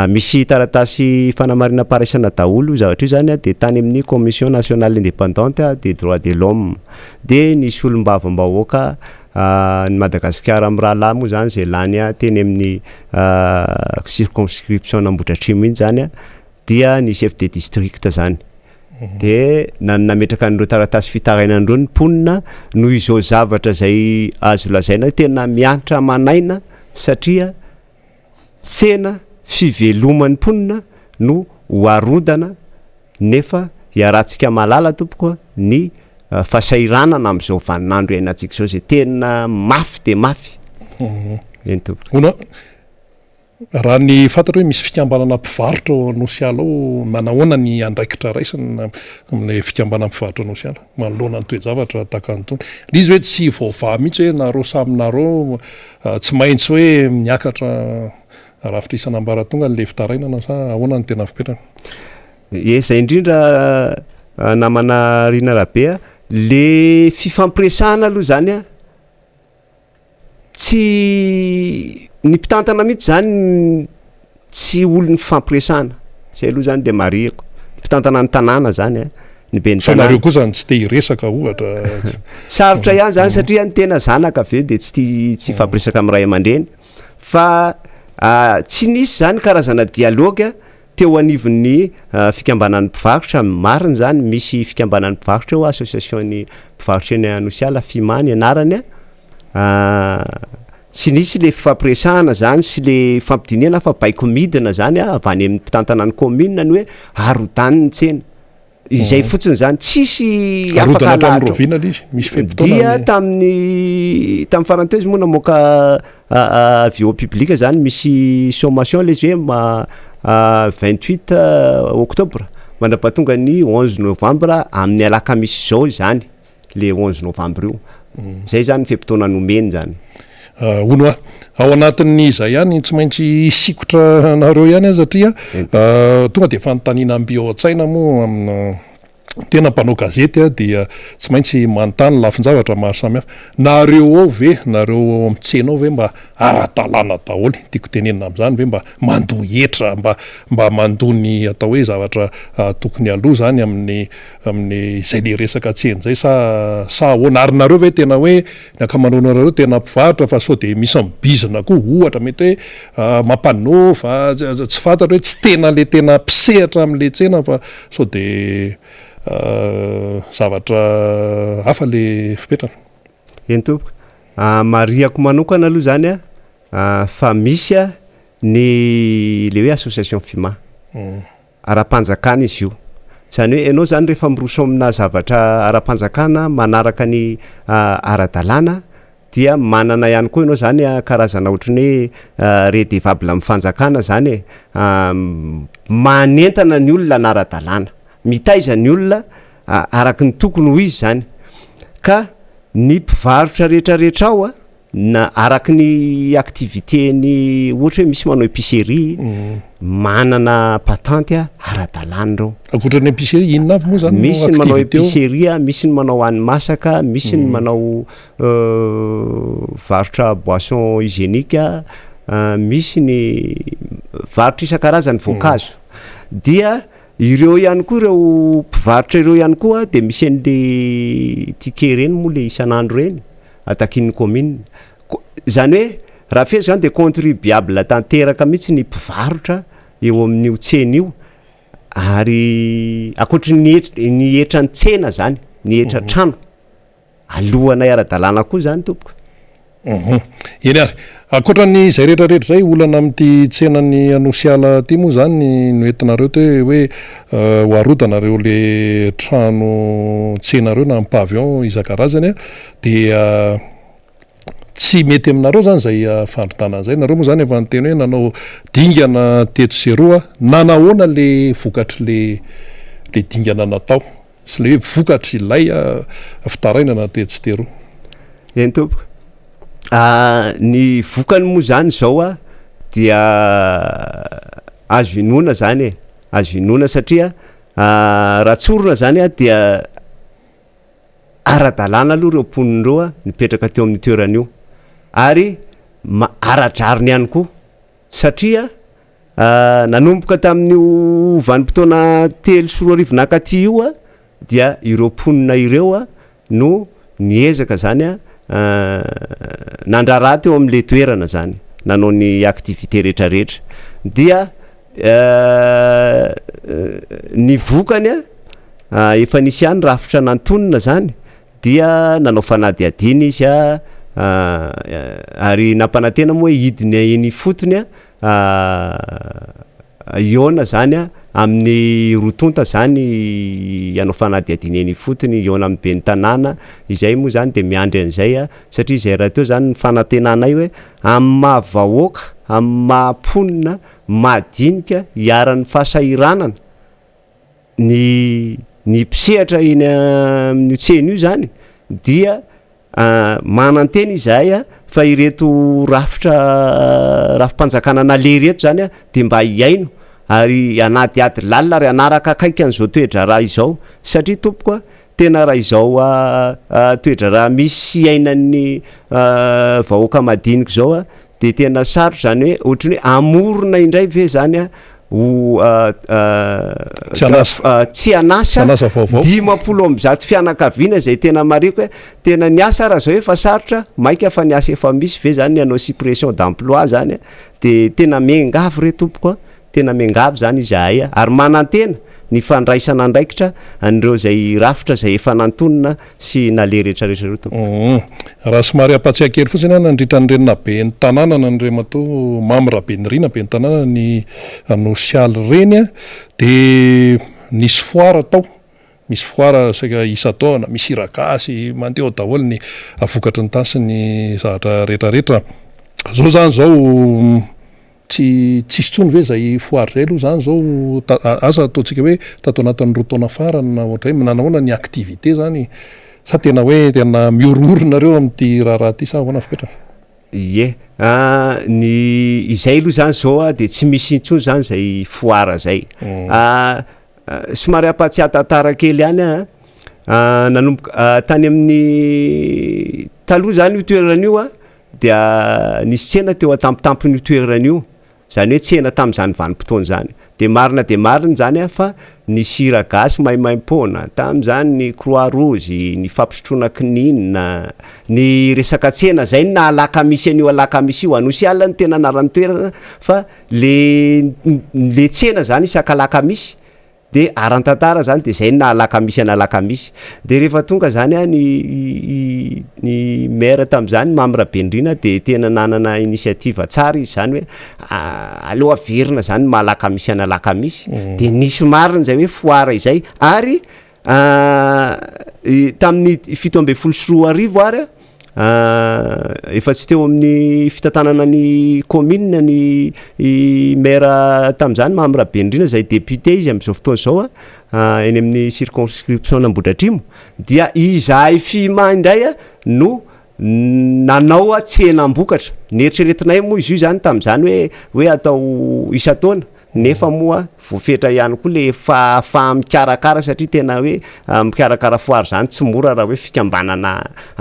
Misy taratasy fanamarinam-paharaisana daholo io zavatra io zany, dia tany amin'ny Commission nationale indépendante des droits de l'homme. Dia ny solombavambahoaka ny Madagasikara mirahalahy moa zany izay lany teny amin'ny circonscription an'Ambohidratrimo iny zany, dia ny chef de district zany de na nametraka an'ireo taratasy fitarainana ireo ny mponina noho izao zavatra izay azo lazaina hoe tena miantra aman'aina satria tsena fiveloman'ny mponina no ho arodana nefa iarahantsika mahalala tompoko ny fahasahiranana amin'izao vaninandro iainantsika izao izay tena mafy dia mafy. Eny tompoko. Hono Raha ny fantatra hoe misy fikambanana mpivarotra ao Anosiala ao, manahoana ny andraikitra raisina amin'ilay fikambanana mpivarotra Anosiala manoloana ny toe-javatra tahaka an'itony? Ilay izy hoe tsy voavaha mihitsy hoe nareo samy nareo tsy maintsy hoe miakatra rafitra isan'ambaratonga ilay fitarainana sa ahoana no tena fipetrany? Ie, izay indrindra namana Rina Rabe a, le fifampiresahana aloha zany a, Tsy ny mpitantana mihitsy zany tsy olon'ny fifampiresahana, zay aloha zany de marihiko, ny mpitantana ny tanàna zany a, ny ben'ny Fa tanàna. nareo koa zany tsy te hiresaka ohatra? Sarotra ihany zany satria ny tena zanaka ve de tsy tia tsy hifampiresaka amin'ny ray aman-dreny fa tsy nisy zany karazana dialogue teo anivon'ny fikambanan'ny mpivarotra, marina izany misy fikambanan'ny mpivarotra eo, association-n'ny mpivarotra eny Anosiala, FIMA ny anarany, tsy nisy le fifampiresahana zany sy le fifampidinihana fa baiko midina zany avy any amin'ny mpitantana ny commune ny hoe arodany ny tsena. Izay fotsiny zany, tsisy afaka Arodana hatramin'ny alahatra. rahoviana ilay izy? Misy fe-potoana Dia ny- tamin'ny tamin'ny farany teo izy moa namoaka avis au public zany misy sommation ilay izy hoe ma- 28 octobre mandrapahatonga ny 11 novembre amin'ny alakamisy izao izany. le 11 novembre io. Zay zany ny fe-potoana nomeny zany. Hono hoa, ao anatin'ny izay ihany tsy maintsy hisikotra anareo ihany aho satria tonga dia fanontaniana mby ao an-tsaina moa amina tena mpanao gazety dia tsy maintsy manontany lafin-javatra maro samihafa. Nareo ao ve, nareo ao amin'ny tsena ao ve mba ara-dalàna daholo? Tiako tenenina amin'izany ve mba mandoa hetra, mba mba mandoa ny atao hoe zavatra tokony aloa izany amin'ny amin'ny izay le resaka tsena izay sa sa ahoana? Ary nareo ve tena hoe ny ankamaroanareo tena mpivarotra fa sao dia misy mibizina koa ohatra mety hoe mampanova tsy fantatra hoe tsy tena le tena mpisehatra amin'le tsena fa sao dia zavatra hafa le fipetrany? Eny tompoko, marihako manokana aloha zany a fa misy a ny le hoe association FIMA. Ara-panjakana izy io. Izany hoe ianao izany rehefa miroso amina zavatra ara-panjakana manaraka ny ara-dalàna dia manana ihany koa ianao izany karazana ohatran'ny hoe redevable amin'ny fanjakana izany e. Manentana ny olona hanara-dalàna, mitaiza ny olona araka ny tokony ho izy izany. Ka ny mpivarotra rehetrarehetra ao a, Na araky ny activité ny ohatra hoe misy manao épicerie, manana patente ara-dalàna ireo. Ankoatra ny épicerie, inona avy moa zany no Misy ny manao activité ao? épicerie, misy ny manao hani-masaka, misy ny manao varotra boisson hygiénique, misy ny varotra isan-karazany voankazo. Dia ireo ihany koa ireo mpivarotra ireo ihany koa dia misy an'le ticket ireny moa le isan'andro ireny. takian'ny commune. Izany hoe raha feheziko izany dia contribuable tanteraka mihitsy ny mpivarotra eo amin'io tsena io ary ankoatry ny hetra ny hetran'ny tsena zany, ny hetran-trano alohanay ara-dalàna koa zany tompoko. Hum. Eny ary. Ankoatra ny izay rehetra rehetra izay, olana amin'ity tsenan'ny Anosiala ity moa izany no entinareo teo hoe ho arodana ireo le trano tsena ireo na ny pavillon isan-karazany dia tsy mety aminareo izany izay fandrodanana izay. Nareo moa izany efa niteny hoe nanao dingana tetsy sy eroa. Nanahoana le vokatr'le le dingana natao sy le hoe vokatr'ilay fitarainana tetsy sy teroa? Eny tompoko. Ny vokany moa zany zao a dia azo inoana zany e, azo inoana satria raha tsorina zany a dia ara-dalàna aloha ireo mponina ireo a nipetraka teo amin'io toerana io ary ma- ara-drariny ihany koa satria nanomboka tamin'io vanim-potoana 2003 nankaty io a dia ireo mponina ireo a no niezaka zany nandraharaha teo amin'le toerana zany, nanao ny activité retraretra dia ny vokany a efa nisy ihany rafitra nantonina zany dia nanao fanadihadiana izy a ary nampanantena moa hoe hidina eny ifotony a Hihaona zany amin'ny roa tonta zany hanao fanadihadiana eny ifotony, hihaona amin'ny ben'ny tanàna, izay moa zany de miandry an'izay satria izay rahateo zany ny fanantenanay hoe amin'ny maha vahoaka, amin'ny maha mponina madinika iharan'ny fahasahiranana ny ny mpisehatra eny amin'io tsena io zany dia Manantena izahay fa ireto rafitra rafi-panjakana naleha ireto izany dia mba hihaino ary hanadihady lalina ary hanaraka akaiky an'izao toe-draharaha izao satria tompoko a, tena raha izao toe-draharaha misy sy iainan'ny vahoaka madinika izao a, dia tena sarotra izany hoe ohatran'ny hoe hamorona indray ve izany a ho Tsy an'asa. tsy an'asa Tsy an'asa vaovao. 150 fianakaviana izay tena marihiko hoe tena ny asa raha izao efa sarotra mainka fa ny asa efa misy ve zany ny hanao suppression d'emploi zany a de tena miangavy re tompoko a tena miangavy zany izahay a ary manantena ny fandraisana andraikitra an'ireo izay rafitra izay efa nantonina sy naleha rehetrarehetra ireo tompoko. Raha somary hampatsiahy kely fotsiny aho, nandritra ny renina ben'ny tanàna an'Andriamatoa Mamy Rabenirina ben'ny tanàna ny Anosiala ireny dia nisy foire tao, misy foire saika isan-taona, misy hira gasy, mandeha ao daholo ny vokatry ny tany sy ny zavatra rehetrarehetra. Zao zany zao Tsy tsisy tsony ve zay foire zay aloha zany zao asa ataontsika hoe tato anatin'ny roa taona farany na ohatray nanahoana ny activité zany sa tena hoe tena mihorohoro nareo amin'ity raharaha ity sa ahoana fipetrany? Ie, ny izay aloha zany zao a de tsy misy intsony zany zay foire zay, somary hampatsiahy tantara kely ihany aho a, nanomboka tany amin'ny taloha zany io toerana io a dia nisy tsena teo an-tampotampon'io toerana io, izany hoe tsena tamin'izany vanim-potoana izany, dia marina dia marina izany an fa ny sira gasy maimaimpoana tamin'izany, ny croix rouge, ny fampisotroana kininina, ny resaka tsena, izay no naha alakamisy an'io alakamisy io, Anosiala no tena anaran'ny toerana fa le le tsena izany isak'alakamisy De aran-tantara zany de zay no naha alakamisy an'alakamisy. De rehefa tonga zany an ny ny maire tamin'izany Mamy Rabenirina de tena nanana initiative tsara izy zany hoe aleo averina zany ny maha alakamisy an'alakamisy. De nisy marina zay hoe foire izay ary tamin'ny 2017 ary an Efa tsy teo amin'ny fitantanana ny kaominina ny maire tamin'izany Mamy Rabenirina izay député izy amin'izao fotoana izao a, eny amin'ny circonscription Ambohidratrimo dia izahay FIMA indray a no nanao tsenam-bokatra, neritreretinay moa izy io zany tamin'izany hoe hoe atao isan-taona Nefa moa voafetra ihany koa le fahafaha-mikarakara satria tena hoe mikarakara foire zany tsy mora raha hoe fikambanana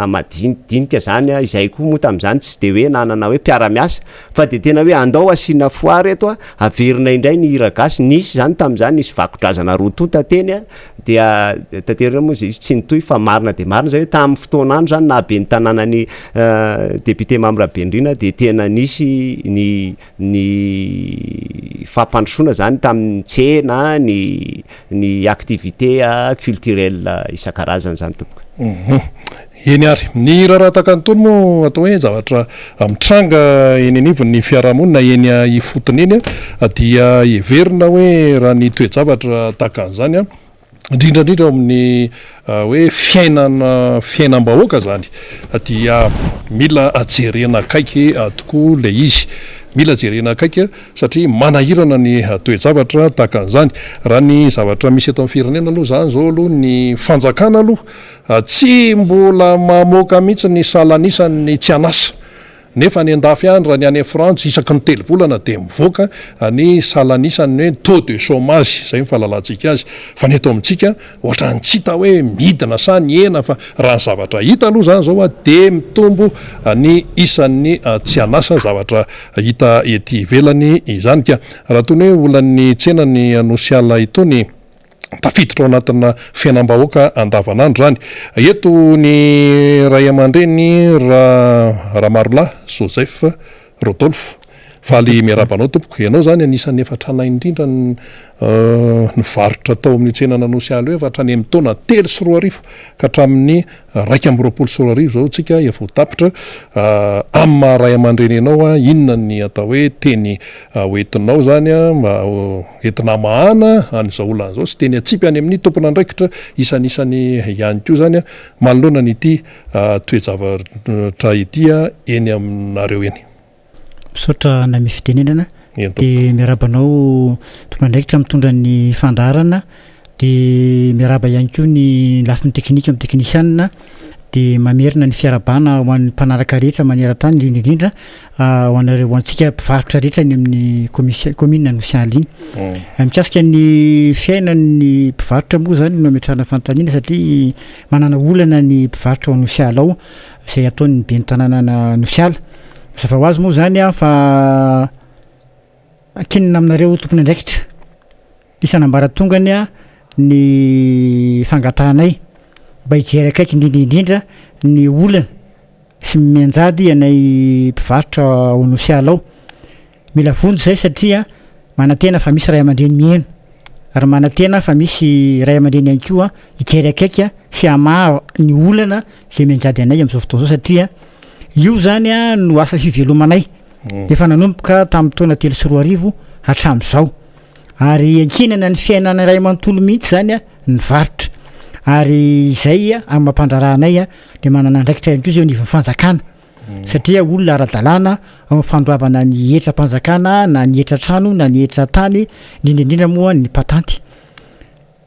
madinidinika zany a, izay koa moa tamin'izany tsy de hoe nanana hoe mpiara-miasa fa de tena hoe andao asiana foire eto a, averina indray ny hira gasy, nisy zany tamin'izany nisy vakodrazana roa tonta teny a, dia tanteraka moa zay izy tsy nitohy fa marina de marina zay hoe tamin'ny fotoan'andro zany naha ben'ny tanànan'i député Mamy Rabenirina de tena nisy ny ny fampandrosoana zany tamin'ny tsena, ny ny activité culturelle isan-karazany zany tompoko. Hum. Eny ary. Ny raharaha tahaka an'itony moa atao hoe zavatra mitranga eny anivon'ny fiarahamonina eny ifotony eny dia heverina hoe raha ny toe-javatra tahaka an'izany, indrindra indrindra ao amin'ny hoe fiainana, fiainam-bahoaka izany dia mila jerena akaiky tokoa ilay izy. Mila jerena akaiky satria manahirana ny toe-javatra tahaka an'izany. Raha ny zavatra misy eto amin'ny firenena aloha izany izao aloha ny fanjakana aloha Tsy mbola mamoaka mihitsy ny salan'isany ny tsy an'asa. Nefa any an-dafy any, raha ny any Frantsa, isaky ny telo volana dia mivoaka ny salan'isany hoe taux de chômage, izay ny fahalalantsika azy. Fa ny eto amintsika, ohatran'ny tsy hita hoe midina sa nihena fa raha ny zavatra hita aloha izany izao dia mitombo ny isan'ny tsy an'asa, zavatra hita ety ivelany izany. Ka raha toy ny hoe olan'ny tsena ny Anosiala itony, tafiditra ao anatina fiainam-bahoaka andavanandro izany. Eto ny ray aman-dreny Ramarolahy Joseph Rodolphe. Faly miarahaba anao tompoko. Ianao izany anisan'ny efa tranainy indrindra nivarotra tao amin'io tsenan'Anosiala io efa hatrany amin'ny taona 2003 ka hatramin'ny 2021 izao tsika efa ho tapitra. Amin'ny maha ray aman-dreny anao, inona ny atao hoe teny hoentinao izany mba entina hamahana an'izao olana izao sy teny atsipy any amin'ny tompon'andraikitra isanisany ihany koa izany manoloana an'ity toe-javatra ity eny aminareo eny. Misaotra nanome fitenenana dia miarahaba anao tompon'andraikitra mitondra ny fandaharana dia miarahaba ihany koa ny lafiny teknika amin'ny teknisianina dia mamerina ny fiarahabana ho an'ny mpanaraka rehetra maneran-tany indrindra indrindra ho anareo ho antsika mpivarotra rehetra any amin'ny commission commune Anosiala iny. Mikasika ny fiainan'ny mpivarotra moa zany no ametrahana fanontaniana satria manana olana ny mpivarotra ao Anosiala ao izay ataon'ny ben'ny tanànan'Anosiala. Mazava ho azy moa zany an fa ankinina aminareo tompon'andraikitra isan'ambaratongany ny fangatahanay mba hijery akaiky indrindra indrindra ny olana sy mianjady anay mpivarotra ao Anosiala ao. Mila vonjy izay satria manantena fa misy ray aman-dreny miheno ary manantena fa misy ray aman-dreny ihany koa hijery akaiky sy hamaha ny olana izay mianjady anay amin'izao fotoana izao satria io zany no asa fivelomanay efa nanomboka tamin'ny taona 2003 hatramin'izao ary iankinana ny fiainana iray manontolo mihitsy zany ny varotra ary izay amin'ny maha-mpandraharaha anay dia manana andraikitra ihany koa izay eo anivon'ny fanjakana satria olona ara-dalàna amin'ny fandoavana ny hetram-panjakana na ny hetra-trano na ny hetra-tany indrindra indrindra moa ny patanty.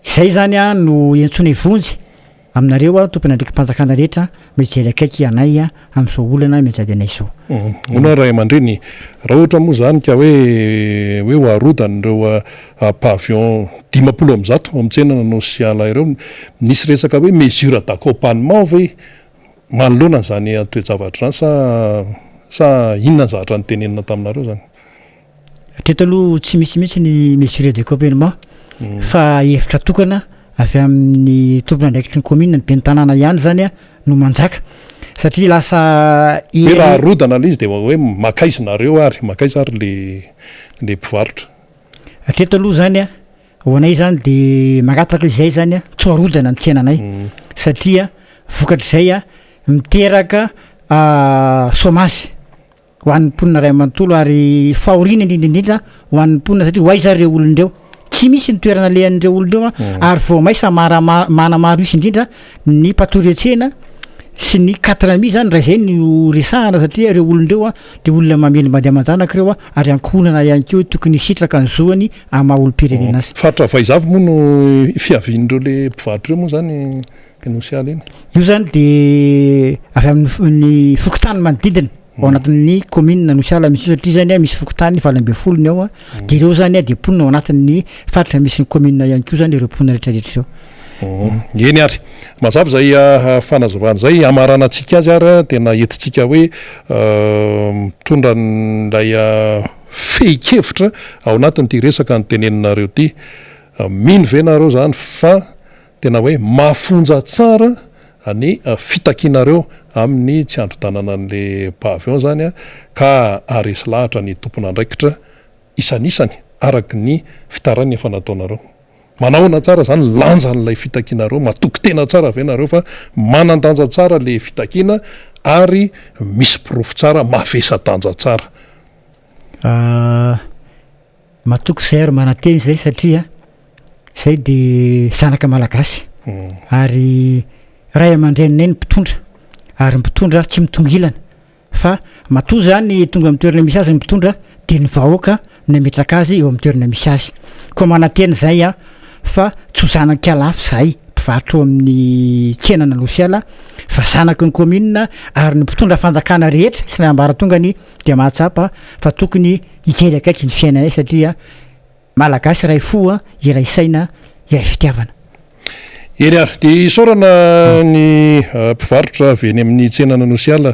Izay izany no iantsoanay vonjy aminareo tompon'andraiki-panjakana rehetra mba hijery akaiky anay amin'izao olana mianjady anay izao. Hono aho ray aman-dreny, raha ohatra moa izany ka hoe hoe ho arodan'ireo pavillon 150 ao amin'ny tsenan'Anosiala ireo, nisy resaka hoe mesure d'accompagnement ve Manoloana an'izany toe-javatra izany sa sa inona ny zavatra notenenina taminareo izany? Hatreto aloha tsy misy mihitsy ny mesure de accompagnement fa hevitra tokana avy amin'ny tompon'andraikitry ny commune, ny ben'ny tanàna ihany izany no manjaka satria lasa Hoe raha arodana ilay izy dia hoe mankaiza nareo ary, mankaiza ary le le mpivarotra? Hatreto aloha izany an, Ho anay izany dia mangataka izay izany tsy ho arodana ny tsenanay satria vokatr'izay miteraka chômage ho an'ny mponina iray manontolo ary fahoriana indrindra indrindra ho an'ny mponina satria ho aiza ireo olona ireo? Tsy misy ny toerana alehan'ireo olona ireo ary vao may sa mara- manamaro isa indrindra ny mpatory an-tsena sy ny quatre amis zany raha izay no resahana satria ireo olona ireo dia olona mamelom-bady aman-janaka ireo ary ankohonana ihany koa tokony hisitraka ny zoany amin'ny maha olom-pirenena azy. Faritra avy aiza avy moa no fiavian'ireo le mpivarotra ireo moa zany eny Osiala eny? Io zany dia avy amin'ny fokontany manodidina ao anatin'ny commune Anosiala misy io satria zany misy fokontany 18 ny ao dia ireo zany dia mponina ao anatin'ny faritra misy ny commune ihany koa zany ireo mponina rehetra rehetra ireo. Eny ary, mazava izay fanazavana izay, hamaranantsika azy ary tena entintsika hoe mitondra an'ilay fehin-kevitra ao anatin'ity resaka noteneninareo ity. Mino ve nareo izany fa tena hoe mafonja tsara ny fitakianareo amin'ny tsy handrodanana an'le pavillon izany ka haharesy lahatra ny tompon'andraikitra isanisany araka ny fitarainana efa nataonareo? Manahoana tsara izany ny lanjan'ilay fitakianareo? Matoky tena tsara ve nareo fa manan-danja tsara le fitakiana ary misy porofo tsara, mavesa-danja tsara? Matoky izay ary manantena izay satria izay dia zanaka malagasy ary ray aman-dreninay ny mpitondra ary ny mpitondra tsy mitongilana fa matoa zany tonga amin'ny toerana misy azy ny mpitondra dia ny vahoaka nametraka azy eo amin'ny toerana misy azy. Koa manantena izay aho fa tsy ho zanak'Ialafy izahay mpivarotra ao amin'ny tsenan'Anosiala fa zanaky ny kaominina ary ny mpitondra fanjakana rehetra sy ny ambaratongany dia mahatsapa fa tokony hijery akaiky ny fiainanay satria Malagasy iray fo, iray saina, iray fitiavana. Eny ary, dia isaorana ny mpivarotra avy eny amin'ny tsenan'Anosiala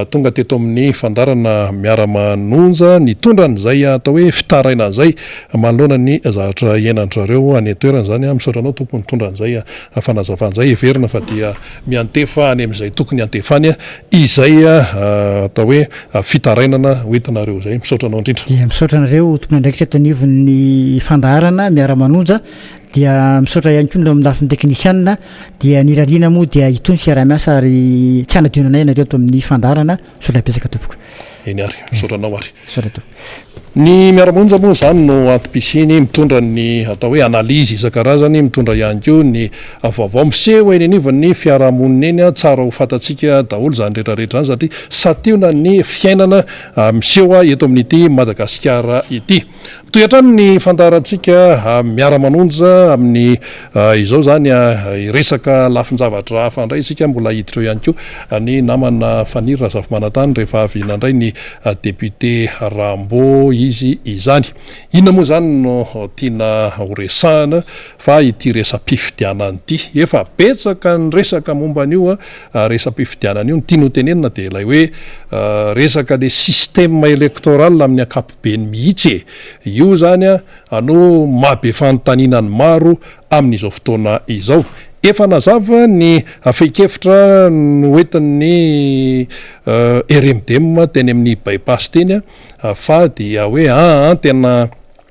tonga teto amin'ny fandaharana Miara-manonja nitondra an'izay atao hoe fitarainana izay manoloana ny zavatra iainan-dry zareo any an-toerana izany. Misaotra anao tompoko nitondra an'izay fanazavana izay. Heverina fa dia miantefa any amin'izay tokony hiantefany izay atao hoe fitarainana hoentinareo izay. Misaotra anao indrindra. Dia misaotra anareo tompon'andraikitra eto anivon'ny fandaharana Miara-manonja, dia misaotra ihany koa ny eo amin'ny lafiny teknisianina, dia ny irariana moa dia hitohy ny fiaraha-miasa ary tsy hanadino anay ianareo eto amin'ny fandaharana. Misaotra betsaka tompoko. Eny ary, misaotra anao ary. Misaotra tompoko. Ny Miara-monja moa izany no antom-pisiany mitondra ny atao hoe analyse isan-karazany, mitondra ihany koa ny vaovao miseho eny anivon'ny fiarahamonina eny. Tsara ho fantatsika daholo izany rehetra rehetra izany satria santionany ny fiainana miseho eto amin'ity Madagasikara ity. Mitohy hatrany ny fandaharantsika Miara-manonja amin'ny izao izany hiresaka lafin-javatra hafa indray isika. Mbola hiditra eo ihany koa ny namana Faniry Razafimanantany rehefa avy nandray ny Député Rambo izy izany. Inona moa izany no tiana ho resahana fa ity resa-pifidianana ity. Efa betsaka ny resaka momba an'io resa-pifidianana io. Ny tiana ho tenenina dia ilay hoe resaka le système électoral amin'ny ankapobeny mihitsy e. Io izany no maha be fanontaniana ny maro amin'izao fotoana izao. Efa nazava ny fehin-kevitra noentin'ny RMDM teny amin'ny By-pass teny fa dia hoe aa tena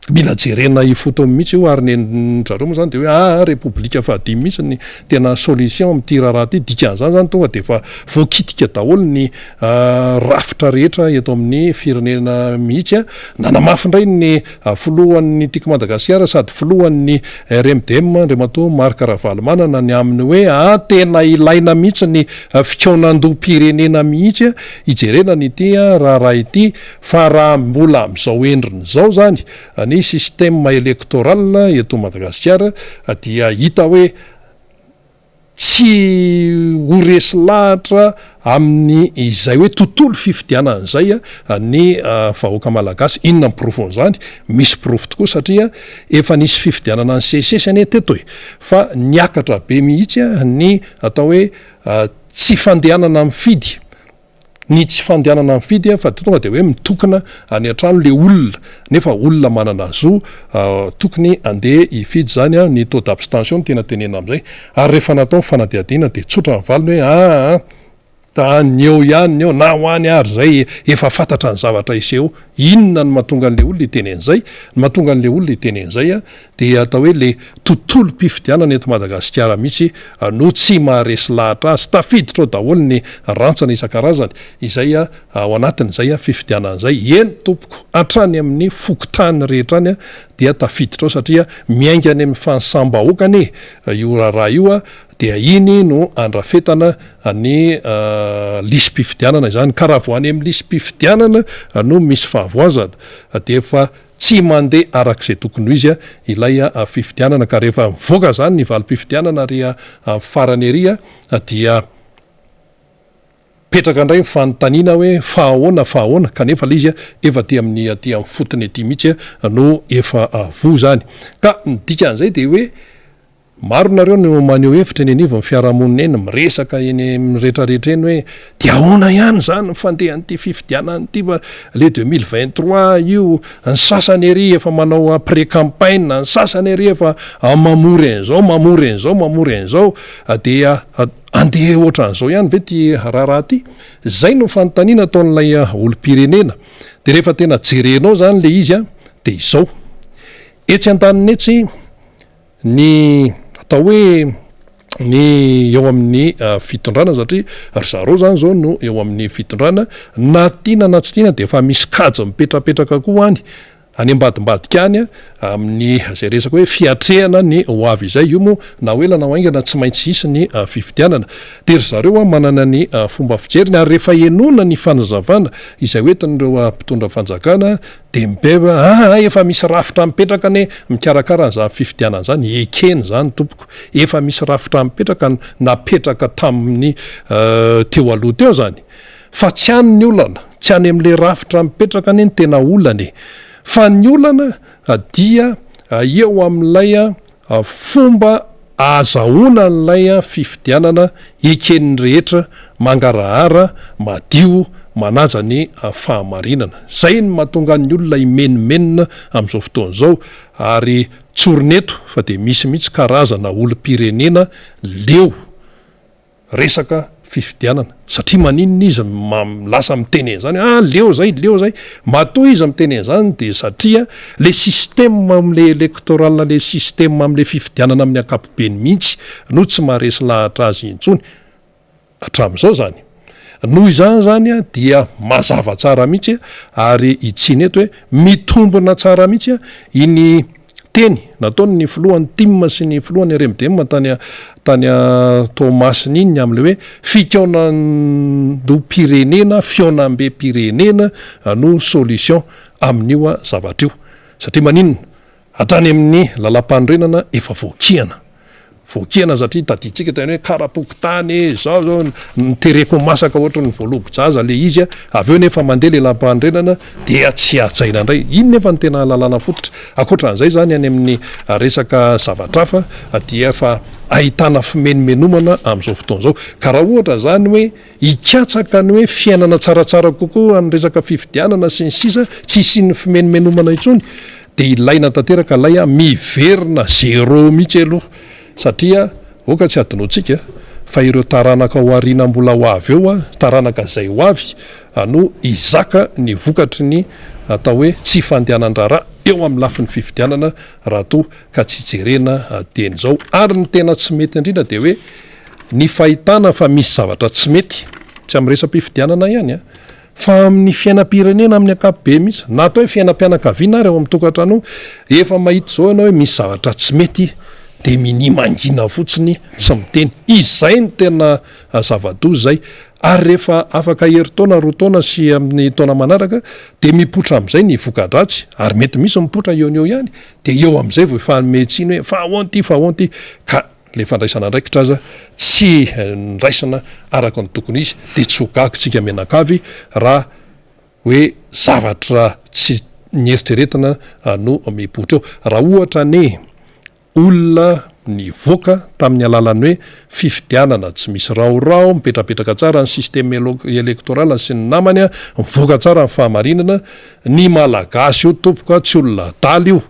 mila jerena ifotony mihitsy io ary ny zareo moa zany dia hoe aa repoblika fahadimy mihitsy ny tena solution amin'ity raharaha ity, dikan'izany zany tonga dia efa voakitika daholo ny rafitra rehetra eto amin'ny firenena mihitsy. Nanamafy indray ny filohan'ny Tiako Madagasikara sady filohan'ny RMDM Andriamatoa Marc Ravalomanana ny amin'ny hoe aa tena ilaina mihitsy ny fikaonandoham-pirenena mihitsy hijerena an'ity raharaha ity fa raha mbola amin'izao endriny izao izany ny système électoral eto Madagasikara dia hita hoe tsy ho resy lahatra amin'ny izay hoe tontolo fifidianana izay ny vahoaka malagasy. Inona ny porofon'izany? Misy porofo tokoa satria efa nisy fifidianana nisesisesy anie teto e! Fa niakatra be mihitsy ny atao hoe tsy fandehanana mifidy. Ny tsy fandehanana mifidy fa tonga dia hoe mitokona any an-trano le olona nefa olona manana zo tokony andeha hifidy zany an, ny taux d'abstention no tiana tenenina amizay, ary rehefa natao ny fanadihadiana dia tsotra ny valiny hoe aa ta ny eo ihany ny eo na ho any ary zay efa fantatra ny zavatra hiseho, inona no mahatonga an'le olona hiteny an'izay? Ny mahatonga an'le olona hiteny an'izay an dia atao hoe le tontolom-pifidianana eto Madagasikara mihitsy no tsy maharesy lahatra azy. Tafiditra ao daholo ny rantsana isan-karazany izay ao anatin'izay fifidianana izay. Eny tompoko, hatrany amin'ny fokontany rehetra any dia tafiditra ao satria miainga any amin'ny fanisam-bahoaka anie io raharaha io dia iny no andrafetana ny lisi-pifidianana izany. Ka raha vao any amin'ny lisi-pifidianana no misy fahavoazana dia efa Tsy mandeha araka izay tokony ho izy ilay fifidianana ka rehefa mivoaka izany ny valim-pifidianana ary amin'ny farany ery dia mipetraka indray ny fanontaniana hoe fa ahoana fa ahoana kanefa ilay izy efa aty amin'ny aty amin'ny fotony aty mihitsy no efa voa izany. Ka ny dikan'izay dia hoe Maro nareo no maneho hevitra eny anivon'ny fiarahamonina eny, miresaka eny amin'ny retraretra eny hoe dia ahoana ihany izany ny fandehan'ity fifidianana ity fa le 2023 io, ny sasany ery efa manao pré campagne, ny sasany ery efa mamory an'izao, mamory an'izao, mamory an'izao, dia andeha ohatran'izao ihany ve ity raharaha ity? Izay no fanontaniana ataon'ilay olom-pirenena. Dia rehefa tena jerenao izany ilay izy dia izao, etsy andaniny etsy. Ny atao hoe ny eo amin'ny fitondrana satria ry zareo zany zao no eo amin'ny fitondrana, na tiana na tsy tiana dia efa misy kajy mipetrapetraka koa any, any ambadimbadika any amin'ny izay resaka hoe fiatrehana ny ho avy izay. Io moa na ho ela na ho haingana tsy maintsy hisy ny fifidianana. Dia ry zareo manana ny fomba fijeriny ary rehefa henoina ny fanazavana izay hoentin'ireo mpitondra fanjakana dia mibeba, aa efa misy rafitra mipetraka anie mikarakara an'izany fifidianana izany. Ekena izany tompoko, efa misy rafitra mipetraka napetraka tamin'ny teo aloha teo izany. Fa tsy any ny olana, tsy any amin'ilay rafitra mipetraka anie ny tena olana e! Fa ny olana dia eo amin'ilay fomba ahazahoana an'ilay fifidianana eken'ny rehetra, mangarahara, madio, manaja ny fahamarinana. Izay no mahatonga ny olona himenomenona amin'izao fotoana izao, ary tsorina eto fa dia misy mihitsy karazana olom-pirenena leo. resaka fifidianana satria maninona izy lasa miteny an'izany hoe ah leo zay leo zay, matoa izy miteny an'izany de satria le système amle electoral le système amle fifidianana amin'ny ankapobeny mihitsy no tsy maharesy lahatra azy intsony hatramin'izao zany. Noho izany zany dia mazava tsara mihitsy ary hitsiny eto hoe mitombina tsara mihitsy iny teny nataon'ny filohan'ny tim sy ny filohan'ny RMDM tany tany Toamasina iny ny amin'ilay hoe fikaonandoham-pirenena, fihaonambem-pirenena no solution amin'io zavatra io. Satria maninona? Hatrany amin'ny lalampanorenana efa voakihana. Voakihana satria tadidintsika tany hoe kara-pokontany e, zao zao, notereko ho masaka ohatry ny voalobo-jaza le izy, avy eo nefa mandeha le lampanorenana dia tsy hajaina indray. Iny nefa no tena lalàna fototra. Ankoatran'izay izany any amin'ny resaka zavatra hafa dia efa ahitana fimenomenomana amin'izao fotoana izao. Ka raha ohatra izany hoe hikatsaka ny hoe fiainana tsaratsara kokoa amin'ny resaka fifidianana sy ny sisa, tsy hisian'ny fimenomenomana intsony, dia ilaina tanteraka ilay miverina zéro mihitsy aloha satria aoka tsy hadinoantsika fa ireo taranaka ao aoriana mbola ho avy eo, taranaka izay ho avy no hizaka ny vokatry ny atao hoe tsy fandehanan-draharaha eo amin'ny lafiny fifidianana raha toa ka tsy jerena dieny izao. Ary ny tena tsy mety indrindra dia hoe ny fahitana fa misy zavatra tsy mety, tsy amin'ny resa-pifidianana ihany an, Fa amin'ny fiainam-pirenena amin'ny ankapobeny mihitsy, na atao hoe fiainam-pianakaviana ary ao amin'ny tokantrano, efa mahita izao ianao hoe misy zavatra tsy mety dia minia mangina fotsiny tsy miteny. Izay no tena zava-doza izay. Ary rehefa afaka herintaona, roa taona sy amin'ny taona manaraka dia mipoitra amin'izay ny voka-dratsy ary mety misy mipoitra eo no eo ihany dia eo amin'izay vao hifanome tsiny hoe fa ahoana ity, fa ahoana ity. Ka Ilay fandraisana andraikitra aza tsy nraisina araka ny tokony ho izy dia tsy ho gaga isika mianakavy raha hoe zavatra tsy nieritreretina no mipoitra eo. Raha ohatra anie olona nivoaka tamin'ny alalan'ny hoe fifidianana tsy misy rahoraho, mipetrapetraka tsara ny système électoral sy ny namany, mivoaka tsara ny fahamarinana, ny Malagasy io tompoko a tsy olona adala io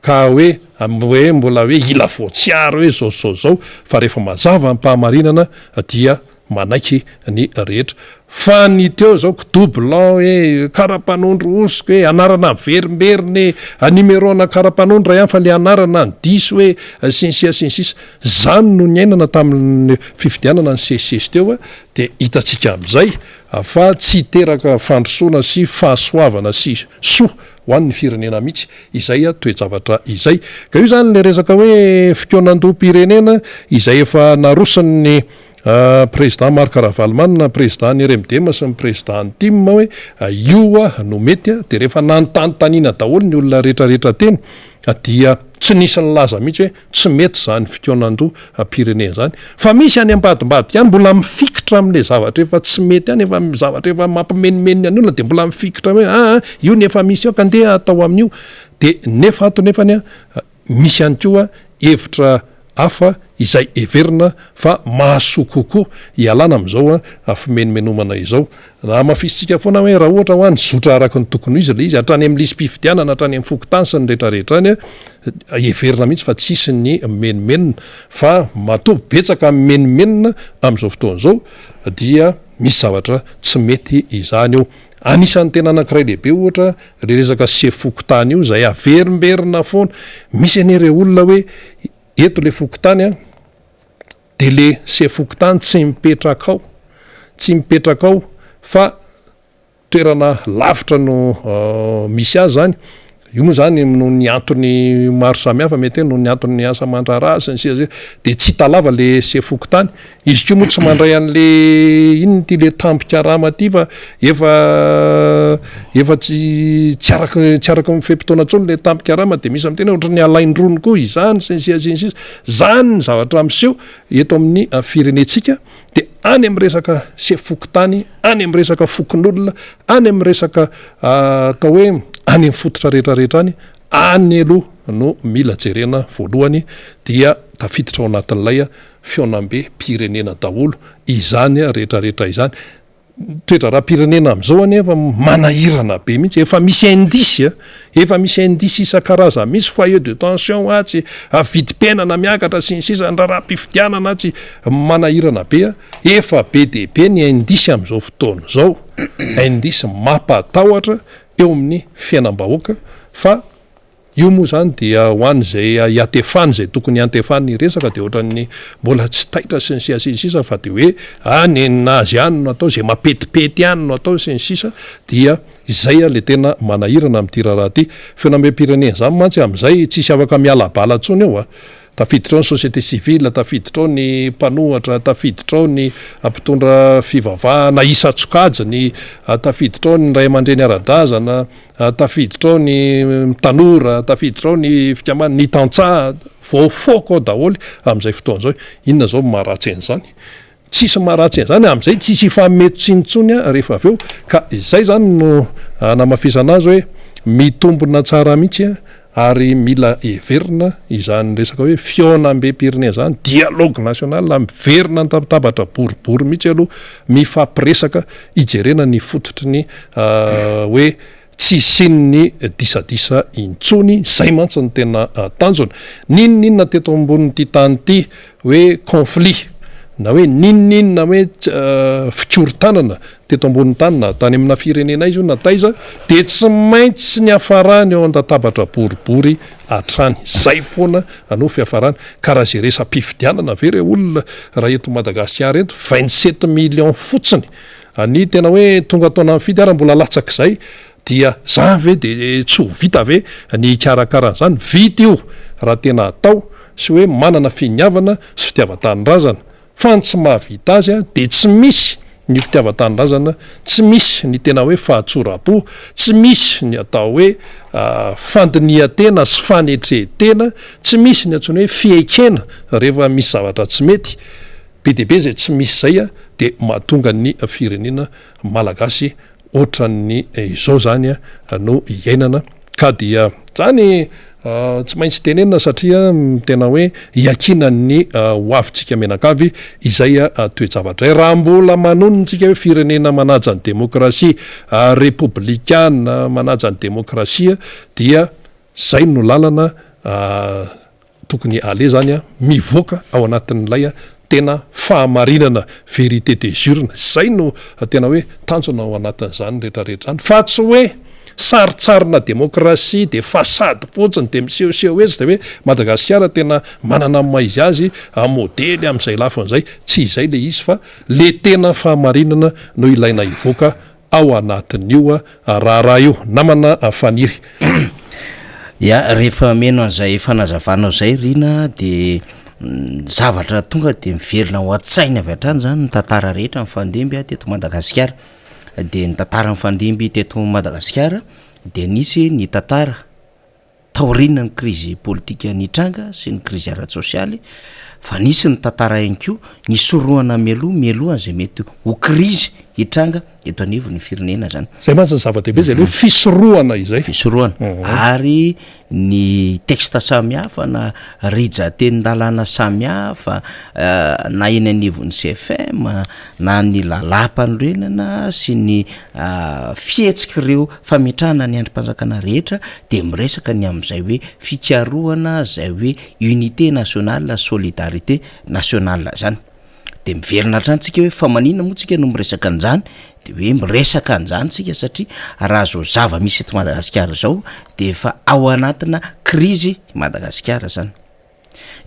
Ka hoe hoe mbola hoe hila voatsiary hoe zao zao zao fa rehefa mazava am-pahamarinana dia manaiky ny rehetra. Fa ny teo zao kidouble hoe karapanondro hosoka hoe anarana miverimberina e, numéro ana karapanondro ihany fa le anarana no diso hoe sy ny sisa sy ny sisa. Zany no niainana tamin'ny fifidianana nisesisesy teo dia hitantsika amin'izay fa tsy hiteraka fandrosoana sy fahasoavana sy soa ho an'ny firenena mihitsy izay toe-javatra izay. Ka io izany ilay resaka hoe fikaonandoham-pirenena izay efa naroson'ny Président Marc Ravalomanana, Président ny RMDM sy ny Président ny tim hoe io no mety dia rehefa nanontanintaniana daholo ny olona rehetrarehetra teny dia tsy nisy nilaza mihitsy hoe Tsy mety izany fikaonandoham-pirenena izany fa misy any ambadimbadika any mbola mifikitra amin'ilay zavatra efa tsy mety any, efa zavatra efa mampimenomenona ny olona dia mbola mifikitra hoe aa io ny efa misy eo ka ndeha atao amin'io dia nefa ato nefany a misy ihany koa hevitra hafa izay heverina fa mahasoa kokoa hialana amin'izao fimenomenomana izao. Hamafisintsika foana hoe raha ohatra hoa nizotra araka ny tokony ho izy ilay izy, hatrany amin'ny lisi-pifidianana, hatrany amin'ny fokontany sy ny rehetrarehetra any, heverina mihitsy fa tsy hisy ny mimenomenona. Fa matoa betsaka ny mimenomenona amin'izao fotoana izao dia misy zavatra tsy mety izany eo. Anisan'ny tena anankiray lehibe ohatra ilay resaka sefo fokontany io izay averimberina foana. Misy anie ireo olona hoe. Eto le fokontany an, de le sefo fokontany tsy mipetraka ao, tsy mipetraka ao fa toerana lavitra no misy azy zany, io moa zany noho ny antony maro samihafa mety hoe noho ny antony asa aman-draharaha sy ny sisa sy ny sisa de tsy hita lava le sefo fokontany, izy koa moa tsy mandray an'le inona ity le tambin-karama ity fa efa efa tsy tsy araky tsy araky ny fe-potoana intsony le tambin-karama de misy miteny hoe ohatran'ny alain-drony koa izany sy ny sisa sy ny sisa, zany ny zavatra miseho eto amin'ny firenentsika. dia any amin'ny resaka sefo fokontany, any amin'ny resaka fokonolona, any amin'ny resaka atao hoe any amin'ny fototra rehetra rehetra any, any aloha no mila jerena voalohany dia tafiditra ao anatin'ilay fihaonambe-pirenena daholo izany rehetra rehetra izany. Toe-draharaham-pirenena amin'izao anefa manahirana be mihitsy, efa misy indice a, efa misy indice isan-karazany mihitsy, foyer de tension atsy, vidim-piainana miakatra sy ny sisa, ny raharaham-pifidianana atsy, manahirana be a, efa be dia be ny indice amin'izao fotoana izao, indice mampatahotra eo amin'ny fiainam-bahoaka fa Io moa izany dia ho an'izay hiantefany izay tokony hiantefany ny resaka dia ohatran'ny mbola tsy taitra sy ny sisa sy ny sisa fa dia hoe ah nenina azy ihany no atao, izay mampetipety ihany no atao sy ny sisa dia izay ilay tena manahirana amin'ity raharaha ity. Fihaonambem-pirenena izany mantsy amin'izay tsisy afaka miala bala intsony eo a! Tafiditra ao ny société civile, tafiditra ao ny mpanohatra, tafiditra ao ny mpitondra fivavahana isan-tsokajiny, tafiditra ao ny ray aman-dreny ara-drazana, tafiditra ao ny tanora, tafiditra ao ny fikambanana, ny tantsaha, voafoaka ao daholo amin'izay fotoana izao. Inona izao no maharatsy an'izany? Tsisy maharatsy an'izany, amin'izay tsisy hifanome tsiny intsony rehefa avy eo, ka izay izany no hanamafisana azy hoe mitombina tsara mihitsy ary mila heverina izany resaka hoe fihaonambem-pirenena izany, dialogue national, miverina an-tabataba boribory mihitsy aloha mifampiresaka hijerena ny fototry ny hoe tsy hisian'ny disadisa intsony, izay mantsy no tena tanjona. N'inon'inona teto ambonin'ity tany ity hoe conflit na hoe n'inon'inona hoe fikorontanana teto ambonin'ny tany na tany amina firenena aiza io na taiza dia tsy maintsy niafarany eo an-databatra boribory hatrany. Izay foana no fiafarany. Ka raha izay resa-pifidianana ve re olona raha eto Madagasikara eto, 27 millions fotsiny Ny tena hoe tonga taona mifidy ara mbola latsak'izay dia zany ve de tsy ho vita ve ny hikarakara an'izany? Vita io raha tena atao sy hoe manana finiavana sy fitiavan-tanindrazana fa ny tsy mahavita azy de tsy misy ny fitiavan-tanindrazana, tsy misy ny tena hoe fahatsoram-po, tsy misy ny atao hoe fandinihan-tena sy fanetren-tena, tsy misy ny antsoina hoe fiekena rehefa misy zavatra tsy mety. Be dia be izay tsy misy izay dia mahatonga ny firenena malagasy ohatran'ny izao izany no iainana ka dia izany tsy maintsy tenenina satria tena hoe iankinan'ny ho avintsika mianakavy izay toe-javatra izay. Raha mbola manonona isika hoe firenena manaja ny demokrasia, repoblikana manaja ny demokrasia dia izay no lalana Tokony aleha zany a mivoaka ao anatin'ilay tena fahamarinana, vérité des urnes, zay no tena hoe tanjona ao anatin'izany rehetra rehetra zany fa tsy hoe sarintsarina demokrasia de façade fotsiny de misehoseho etsy de hoe Madagasikara tena manana ny maha izy azy, modely amin'izay lafiny zay, tsy izay le izy fa le tena fahamarinana no ilaina hivoaka ao anatin'io raharaha io namana Faniry. Ya, rehefa mino an'izay fanazavanao izay Rina de zavatra tonga de miverina ao an-tsainy avy hatrany zany ny tantara rehetra nifandimby teto Madagasikara, de ny tantara nifandimby teto Madagasikara de nisy ny tantara taorian'ny krizy politika nitranga sy ny krizy ara-tsosialy fa nisy ny tantara ihany koa nisorohana mialoha mialoha an'izay mety ho krizy hitranga eto anivon'ny firenena zany. Zay mantsy ny zava-dehibe zay le hoe fisorohana izay. Fisorohana ary ny texte samihafa na rijan-tenin-dalàna samihafa na eny anivon'ny CFM na ny lalàmpanorenana sy ny fihetsik'ireo fametrahana ny andrim-panjakana rehetra dia miresaka ny amin'izay hoe fikarohana izay hoe unité nationale solidarité nationale zany. De miverina hatrany tsika hoe fa maninona moa tsika no miresaka an'izany? De hoe miresaka an'izany tsika satria raha zao zava-misy eto Madagasikara zao de efa ao anatina krizy i Madagasikara zany.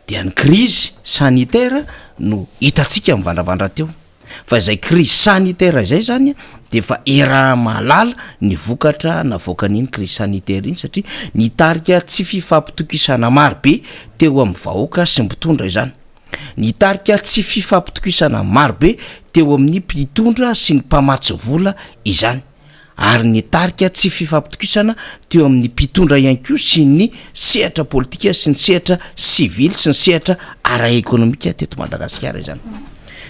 Dia ny crise sanitaire no hitantsika mivandravandra teo. Fa izay crise sanitaire izay zany de efa iaraha-mahalala ny vokatra navoakan'iny crise sanitaire iny satria nitarika tsy fifampitokisana maro be teo amin'ny vahoaka sy ny mpitondra izany. Nitarika tsy fifampitokisana maro be teo amin'ny mpitondra sy ny mpamatsy vola izany. Ary nitarika tsy fifampitokisana teo amin'ny mpitondra ihany koa sy ny sehatra politika sy ny sehatra sivily sy ny sehatra ara-ekonomika teto Madagasikara izany.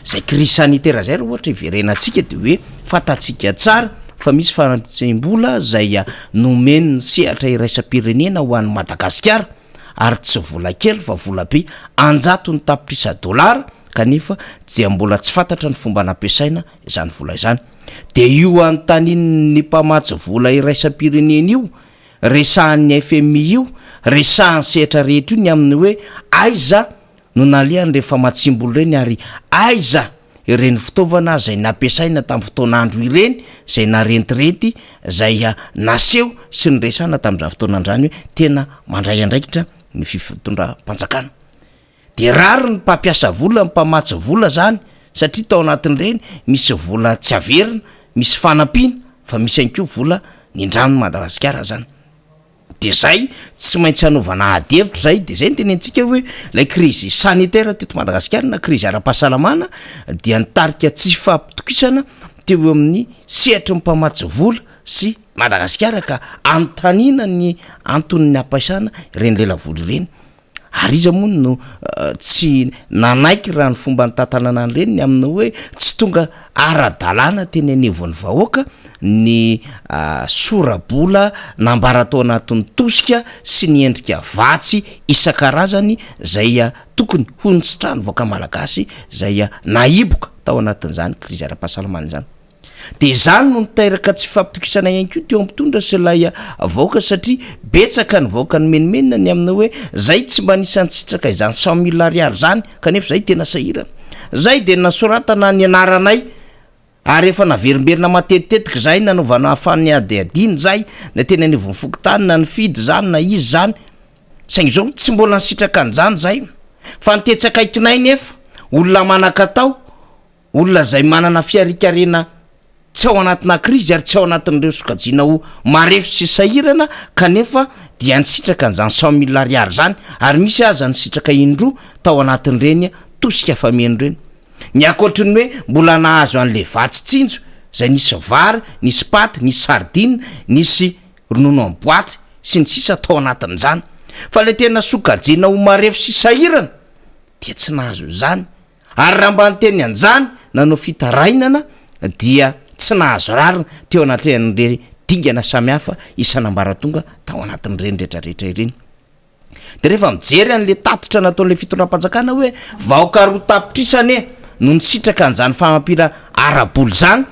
Izay crise sanitaire izay raha ohatra hiverenantsika de hoe fantatsika tsara fa misy fanatsiam-bola izay nomen'ny sehatra iraisam-pirenena ho an'i Madagasikara ary tsy vola kely fa vola be an-jatony tapitrisa dolara kanefa dia mbola tsy fantatra ny fomba nampiasaina izany vola izany. Dia io anontanian'ny mpamatsy vola iraisam-pirenena io, resahan'ny FMI io, resahan'ny sehatra rehetra io ny amin'ny hoe aiza no nalehan'ireny famatsiam-bola ireny ary aiza ireny fitaovana izay nampiasaina tamin'ny fotoan'andro ireny izay narentirenty izay naseho sy niresahana tamin'izany fotoana izany hoe tena mandray andraikitra ny fitondram-panjakana. De rariny ny mpampiasa vola, ny mpamatsy vola zany satria tao anatin'ireny misy vola tsy averina, misy fanampiana fa misy ihany koa vola nindramin'i Madagasikara zany. De zay tsy maintsy hanaovana ady hevitra zay, de zay no tenenitsika hoe lay crise sanitaire teto Madagasikara na crise ara-pahasalamana dia nitarika tsy fampitokisana teo amin'ny sehatry ny mpamatsy vola sy Madagasikara ka anontaniana ny anton'ny nampaisana ireny lelavola ireny. Ary iza moa no tsy nanaiky raha ny fomba nitantanana an'ireny ny amin'ny hoe tsy tonga ara-dalàna teny anivon'ny vahoaka ny sora-bola nambara tao anatin'ny tosika sy ny endrika vatsy isan-karazany izay tokony ho nisitrahan'ny vahoaka malagasy izay nahiboka tao anatin'izany krizy ara-pahasalamana izany. Dia izany no niteraka tsy fifampitokisana ihany koa teo amin'ny mpitondra sy ilay vahoaka satria betsaka ny vahoaka nimenomenona ny amin'ny hoe zay tsy mba anisan'ny nisitraka izany 100 mille ariary izany kanefa zay tena sahirana. Zay dia nasoratana ny anaranay ary efa naverimberina matetitetika izay nanaovana fanadihadiana izay na teny anivon'ny fokontany na nifidy izany na iza izany saingy izao tsy mbola nisitraka an'izany izay fa ny tetsy akaikinay nefa olona manan-katao Olona izay manana fiharikarena tsy ao anatina krizy ary tsy ao anatin'ireo sokajiana ho marefo sy sahirana kanefa dia nisitraka an'izany 100 mille ariary izany ary misy aza nisitraka indroa tao anatin'ireny tosika fameno ireny. Ny ankoatry ny hoe mbola nahazo an'ilay vatsy tsinjo izay nisy vary, nisy paty, nisy sardine, nisy ronono amin'ny boaty sy ny sisa tao anatin'izany. Fa ilay tena sokajiana ho marefo sy sahirana dia tsy nahazo izany. Ary raha mba niteny an'izany nanao fitarainana dia tsy nahazo rariny teo anatrehan'ireny dingana samihafa isan'ambaratonga tao anatin'ireny retraretra ireny. De rehefa mijery an'le tatitra nataon'le fitondram-panjakana hoe vahoaka 2 tapitrisa anie no nisitraka an'izany fanampiana ara-bola izany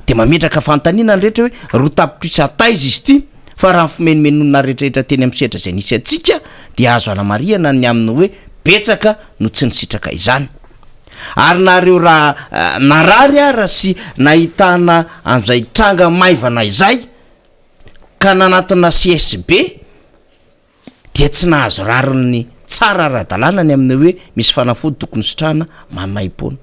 de mametraka fanontaniana ny rehetra hoe 2 tapitrisa taiza izy ity? Fa raha ny fimenomenonana rehetrarehetra teny amin'ny sehatra izay nisy antsika dia azo anamarihana ny amin'ny hoe betsaka no tsy nisitraka izany. Ary na ireo raha narary ara sy nahitana an'izay tranga maivana izay ka nanatona CSB dia tsy nahazo rariny tsara ara-dalàna ny amin'ny hoe misy fanafody tokony sitrahana maimaimpoana.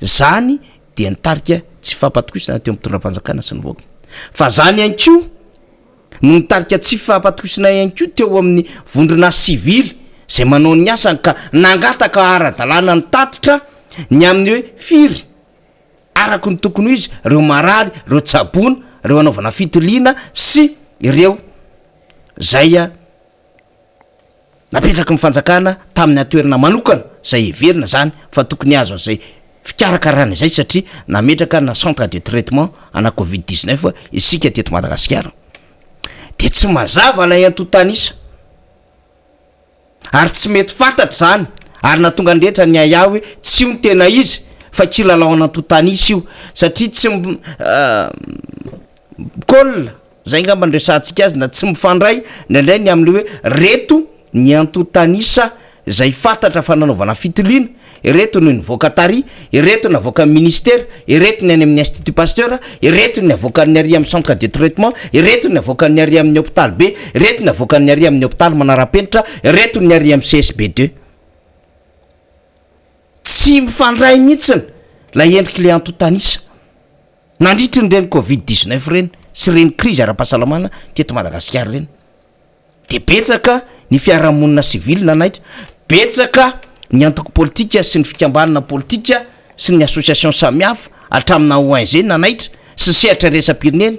Zany dia nitarika tsy fampatokisana teo amin'ny mpitondram-panjakana sy ny vahoaka. Fa zany ihany koa no nitarika tsy fampatokisana ihany koa teo amin'ny vondrona sivily izay manao ny asany ka nangataka ara-dalàna ny tatitra ny amin'ny hoe firy araka ny tokony ho izy ireo marary, ireo tsaboina, ireo anaovana fitiliana sy ireo zay Napetraky ny fanjakana tamina toerana manokana izay heverina izany fa tokony hahazo an'izay fikarakarana izay satria nametraka na centre de traitement ana covid 19 isika teto Madagasikara. Dia tsy mazava ilay antontan'isa ary tsy mety fantatra izany ary nahatonga ny rehetra niahiahy hoe tsy io no tena izy fa kilalao an'antontan'isa io satria tsy colle Zay angamba no resahantsika azy na tsy mifandray indraindray ny amin'le hoe reto ny antontan'isa izay fantatra fa nanaovana fitiliana, ireto no nivoaka tary, ireto navoakan'ny ministera, ireto ny any amin'ny institut Pasteur, ireto ny avoakan'ny ary amin'ny centre de traitement, ireto ny avoakan'ny ary amin'ny hopitaly be, ireto ny avoakan'ny ary amin'ny hopitaly manara-penitra, ireto ny ary amin'ny CSB deux. Tsy mifandray mihitsiny ilay endrik'ilay antontan'isa nandritry ny ireny covid 19 ireny sy ireny krizy ara-pahasalamana teto Madagasikara ireny. Dia betsaka ny fiarahamonina sivily nanaitra, betsaka ny antoko politika sy ny fikambanana politika sy ny association samihafa hatramina ONG nanaitra sy sehatra iraisam-pirenena,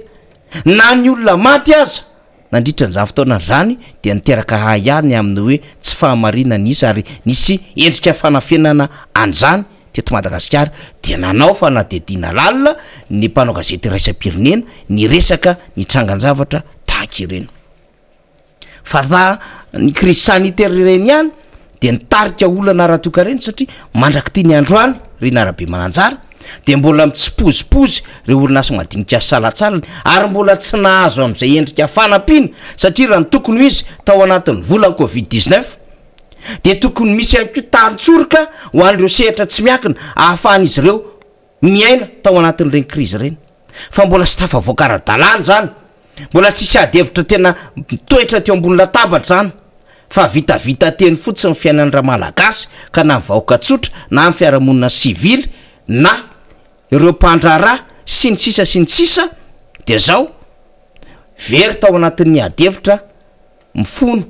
na ny olona maty aza nandritra an'izany fotoana izany dia niteraka ahiahy ny amin'ny hoe tsy fahamarinan'ny isa ary nisy endrika fanafenana an'izany teto Madagasikara dia nanao fanadihadiana lalina ny mpanao gazety iraisam-pirenena niresaka ny trangan-javatra tahaka ireny. Fa raha ny crise sanitaire ireny ihany dia nitarika olana ara-toekarena satria mandrak'ity ny androany ry Narabemananjara dia mbola mitsipozipozy ireo orinasa madinika sy salantsalany ary mbola tsy nahazo amin'izay endrika fanampiana satria raha ny tokony ho izy tao anatin'ny volan'ny covid 19 dia tokony misy ihany koa tantsoroka ho an'ireo sehatra tsy miankina ahafahan'izy ireo miaina tao anatin'ireny krizy ireny fa mbola tsy tafavoaka ara-dalàna izany, mbola tsisy ady hevitra tena mitoetra teo ambony latabatra izany fa vitavita teny fotsiny ny fiainan'ny Ramalagasy ka na ny vahoaka tsotra na ny fiarahamonina sivily na ireo mpandraharaha sy ny sisa sy ny sisa dia zao very tao anatin'ny ady hevitra mifono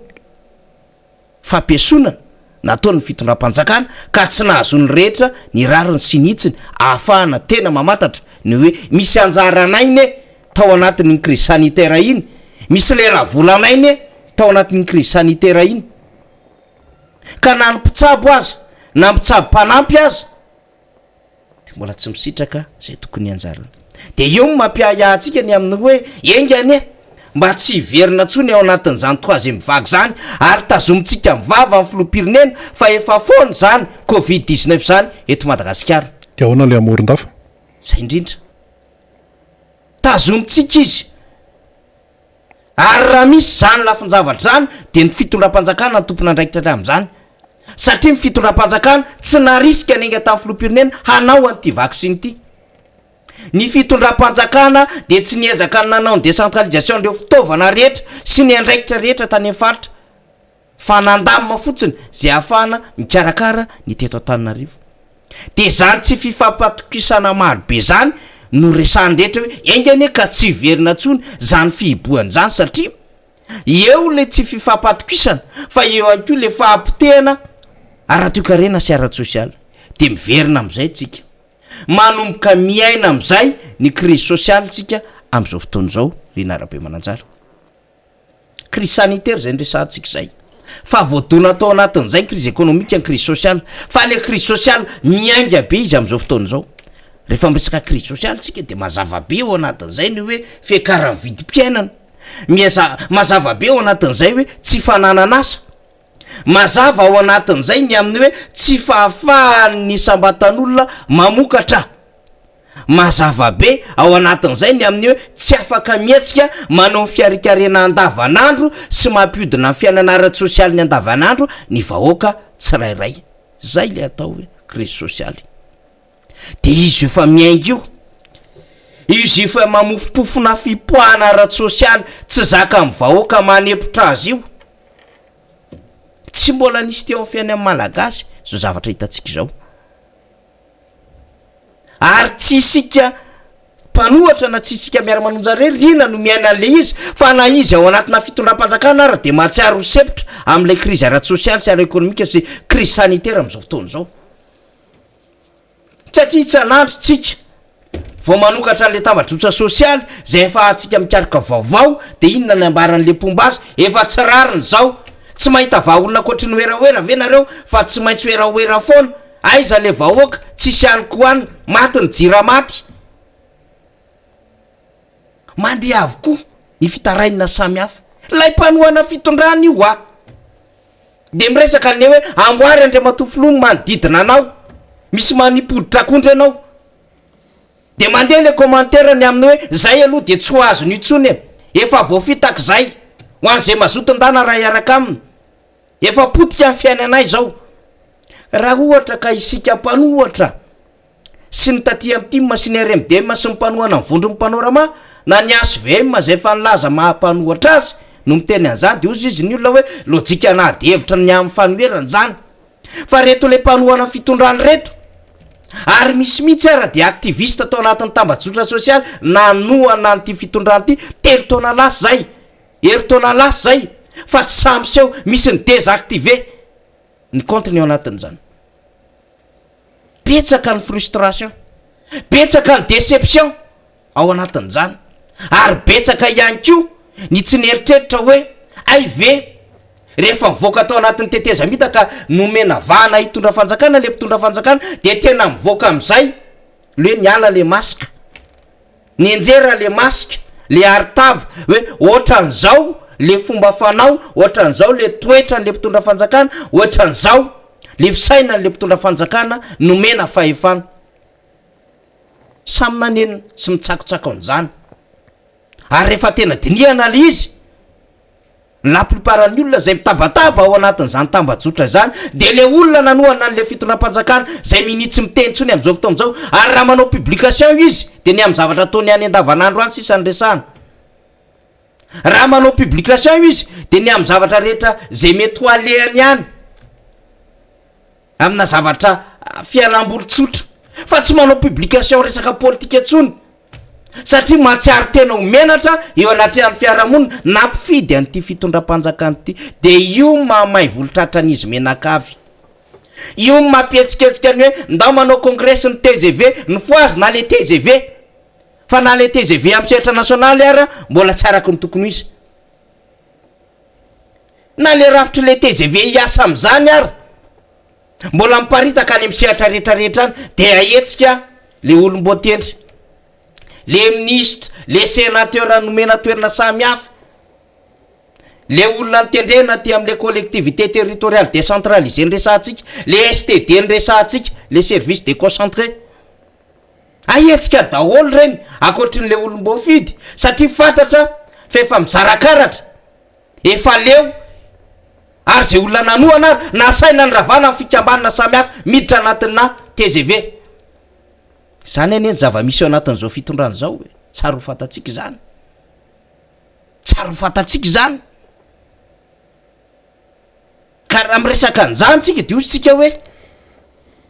fampiesonana nataon'ny fitondram-panjakana ka tsy nahazoan'ny rehetra ny rariny sy ny hitsiny ahafahana tena mamantatra ny hoe misy anjaranay ne tao anatin'iny crise sanitaire iny, misy lelavolanay ne tao anatin'iny crise sanitaire iny ka na ny mpitsabo aza na mpitsabo mpanampy aza de mbola tsy misitraka zay tokony anjarany. De eo no mampiahiahy antsika ny amin'ny hoe enga anie mba tsy hiverina tsony ao anatin'izany troisième vague zany ary tazomintsika ny vava ny filoham-pirenena fa efa foana izany covid 19 zany eto Madagasikara. De ahoana le Amorondafa? Zay indrindra. Tazomintsika izy. Ary raha misy izany lafin-javatra izany dia ny fitondram-panjakana no tompon'andraikitra amin'izany satria ny fitondram-panjakana tsy narisika niainga tamin'ny filoham-pirenena hanao an'ity vaksiny ity. Ny fitondram-panjakana dia tsy niezaka ny nanao ny décentralisation an'ireo fitaovana rehetra sy ny andraikitra rehetra tany amin'ny faritra. fa nandamina fotsiny zay ahafahana mikarakara ny teto Antananarivo. De zany tsy fifampatokisana maro be zany no resahany rehetra hoe enga anie ka tsy hiverina tsony zany fihibohana zany satria eo le tsy fifampatokisana fa eo ihany koa le fahapotehana ara-toekarena sy ara-tsosialy. De miverina am'zay tsika. Manomboka miaina am'zay ny krizy sosialy tsika am'zao fotoana izao ry Narabemananjara. Crise sanitaire izay niresahantsika izay. Fa voadona tao anatin'izay ny crise économique, ny crise sociale. Fa le crise sociale miainga be izy amin'izao fotoana izao. Rehefa miresaka crise sociale tsika de mazava be ao anatin'izay ny hoe fiakaran'ny vidim-piainana. Miaza- mazava be ao anatin'izay hoe tsy fananan'asa. Mazava ao anatin'izay ny amin'ny hoe tsy fahafahan'ny isam-batan'olona mamokatra. Mazava be ao anatin'izay ny amin'ny hoe tsy afaka mihetsika manao ny fiarikarena andavanandro sy mampihodina ny fiainana ara-tsosialiny andavanandro ny vahoaka tsirairay. Izay ilay atao hoe krizy sosialy. Dia izy efa miainga io, izy efa mamofompofona fipoahana ara-tsosialy tsy zakan'ny vahoaka manepotra azy io. Tsy mbola nisy teo amin'ny fiainan'ny Malagasy izao zavatra hitantsika izao. Ary tsy isika mpanohatra na tsy isika miara-manonja irery rina no miaina an'ilay izy fa na izy ao anatina fitondram-panjakana ara dia mahatsiaro ho sempotra amin'ilay krizy ara-tsosialy sy ara-ekonomika sy krizy sanitaire amin'izao fotoana izao. Satria isan'andro tsika vao manokatra an'ilay tambajotra sosialy izay ahafahantsika mikaroka vaovao dia inona ny ambaran'ilay mpomba azy? Efa tsy rariny izao. Tsy mahita vahaolana ankoatry ny werawera ve nareo fa tsy maintsy werawera foana? Aiza le vahoaka? Tsisy hanin-kohanina, maty ny jiramaty. Mandeha avokoa ny fitarainana samihafa. Ilay mpanohana fitondrana io a! Dia miresaka an'le hoe amboary Andriamatoa Filoha ny manodidina anao. Misy manipy hoditr'akondro ianao. Dia mandeha le commentaire ny amin'ny hoe zay aloha dia tsy ho azony intsony e! Efa voafitaka izay. Ho an'izay mazoto ndana raha hiaraka aminy. Efa potika ny fiainanay izao. Raha ohatra ka isika mpanohatra sy ny taty amin'ny tim sy ny RMDM sy ny mpanohana ny vondron'ny panorama na ny HVM izay efa nilaza maha mpanohatra azy no miteny an'izany dia hozy izy ny olona hoe lojika an'ady hevitra ny amin'ny fanoherana izany. Fa reto le mpanohana fitondrana reto. Ary misy mihitsy ara dia activiste tao anatin'ny tambajotra sosialy nanohana an'ity fitondrana ity telo taona lasa izay, herintaona lasa izay, fa tsy sahy miseho, misy ny désactiver ny compte-ny ao anatin'izany. Betsaka ny frustration, betsaka ny déception ao anatin'izany, ary betsaka ihany koa ny tsy nieritreritra hoe hay ve rehefa mivoaka tao anatin'ny tetezamita ka nomena vahana hitondra fanjakana le mpitondra fanjakana dia tena mivoaka amin'izay le hoe miala le masque, nianjera le masque, le arotava hoe ohatran'izao le fomba fanao, ohatran'izao le toetran'le mpitondra fanjakana, ohatran'izao le fisainan'le mpitondra fanjakana nomena fahefana. Samy nanenina sy mitsakotsako an'izany. Ary rehefa tena dinihana le izy, la plupart ny olona izay mitabataba ao anatin'izany tambajotra izany dia le olona nanohana an'le fitondram-panjakana izay minia tsy miteny intsony amin'izao fotoana izao, ary raha manao publication izy dia ny amin'ny zavatra ataony any andavanandro any sisa no resahana. Raha manao publication izy dia ny amin'ny zavatra rehetra izay mety ho alehany any. Amina zavatra fialamboly tsotra fa tsy manao publication resaka politika intsony satria mahatsiaro tena ho menatra eo anatrehan'ny fiarahamonina nampifidy an'ity fitondram-panjakana ity de io mahamay volotratra an'izy menakavy io mampihetsiketsika ny hoe ndao manao congres ny tgv ny fohazy na le tgv fa na le tgv amin'ny sehatra nasionaly ara mbola tsy araky ny tokony ho izy Na le rafitry le tgv hiasa amizany ara mbola miparitaka any am sehatra rehetra rehetra any de ahetsika le olom-boatendry, le minisitra, le senateur nomena toerana samy hafa, le olona notendrena aty amle collectivité territoriale décentralisée niresahantsika, le STD niresahantsika, le service déconcentré. Ahetsika daholo ireny ankoatrin'le olom-boafidy satria fantatra fa efa mizara karatra, efa leo ary zay olona nanohana ary nasaina niravana ny fikambanana samihafa miditra anatina tgv. Zany anie ny zava-misy ao anatin'izao fitondrana izao e, tsara ho fantatsika izany, tsara ho fantatsika izany. Ka raha miresaka an'izany tsika de hoy tsika hoe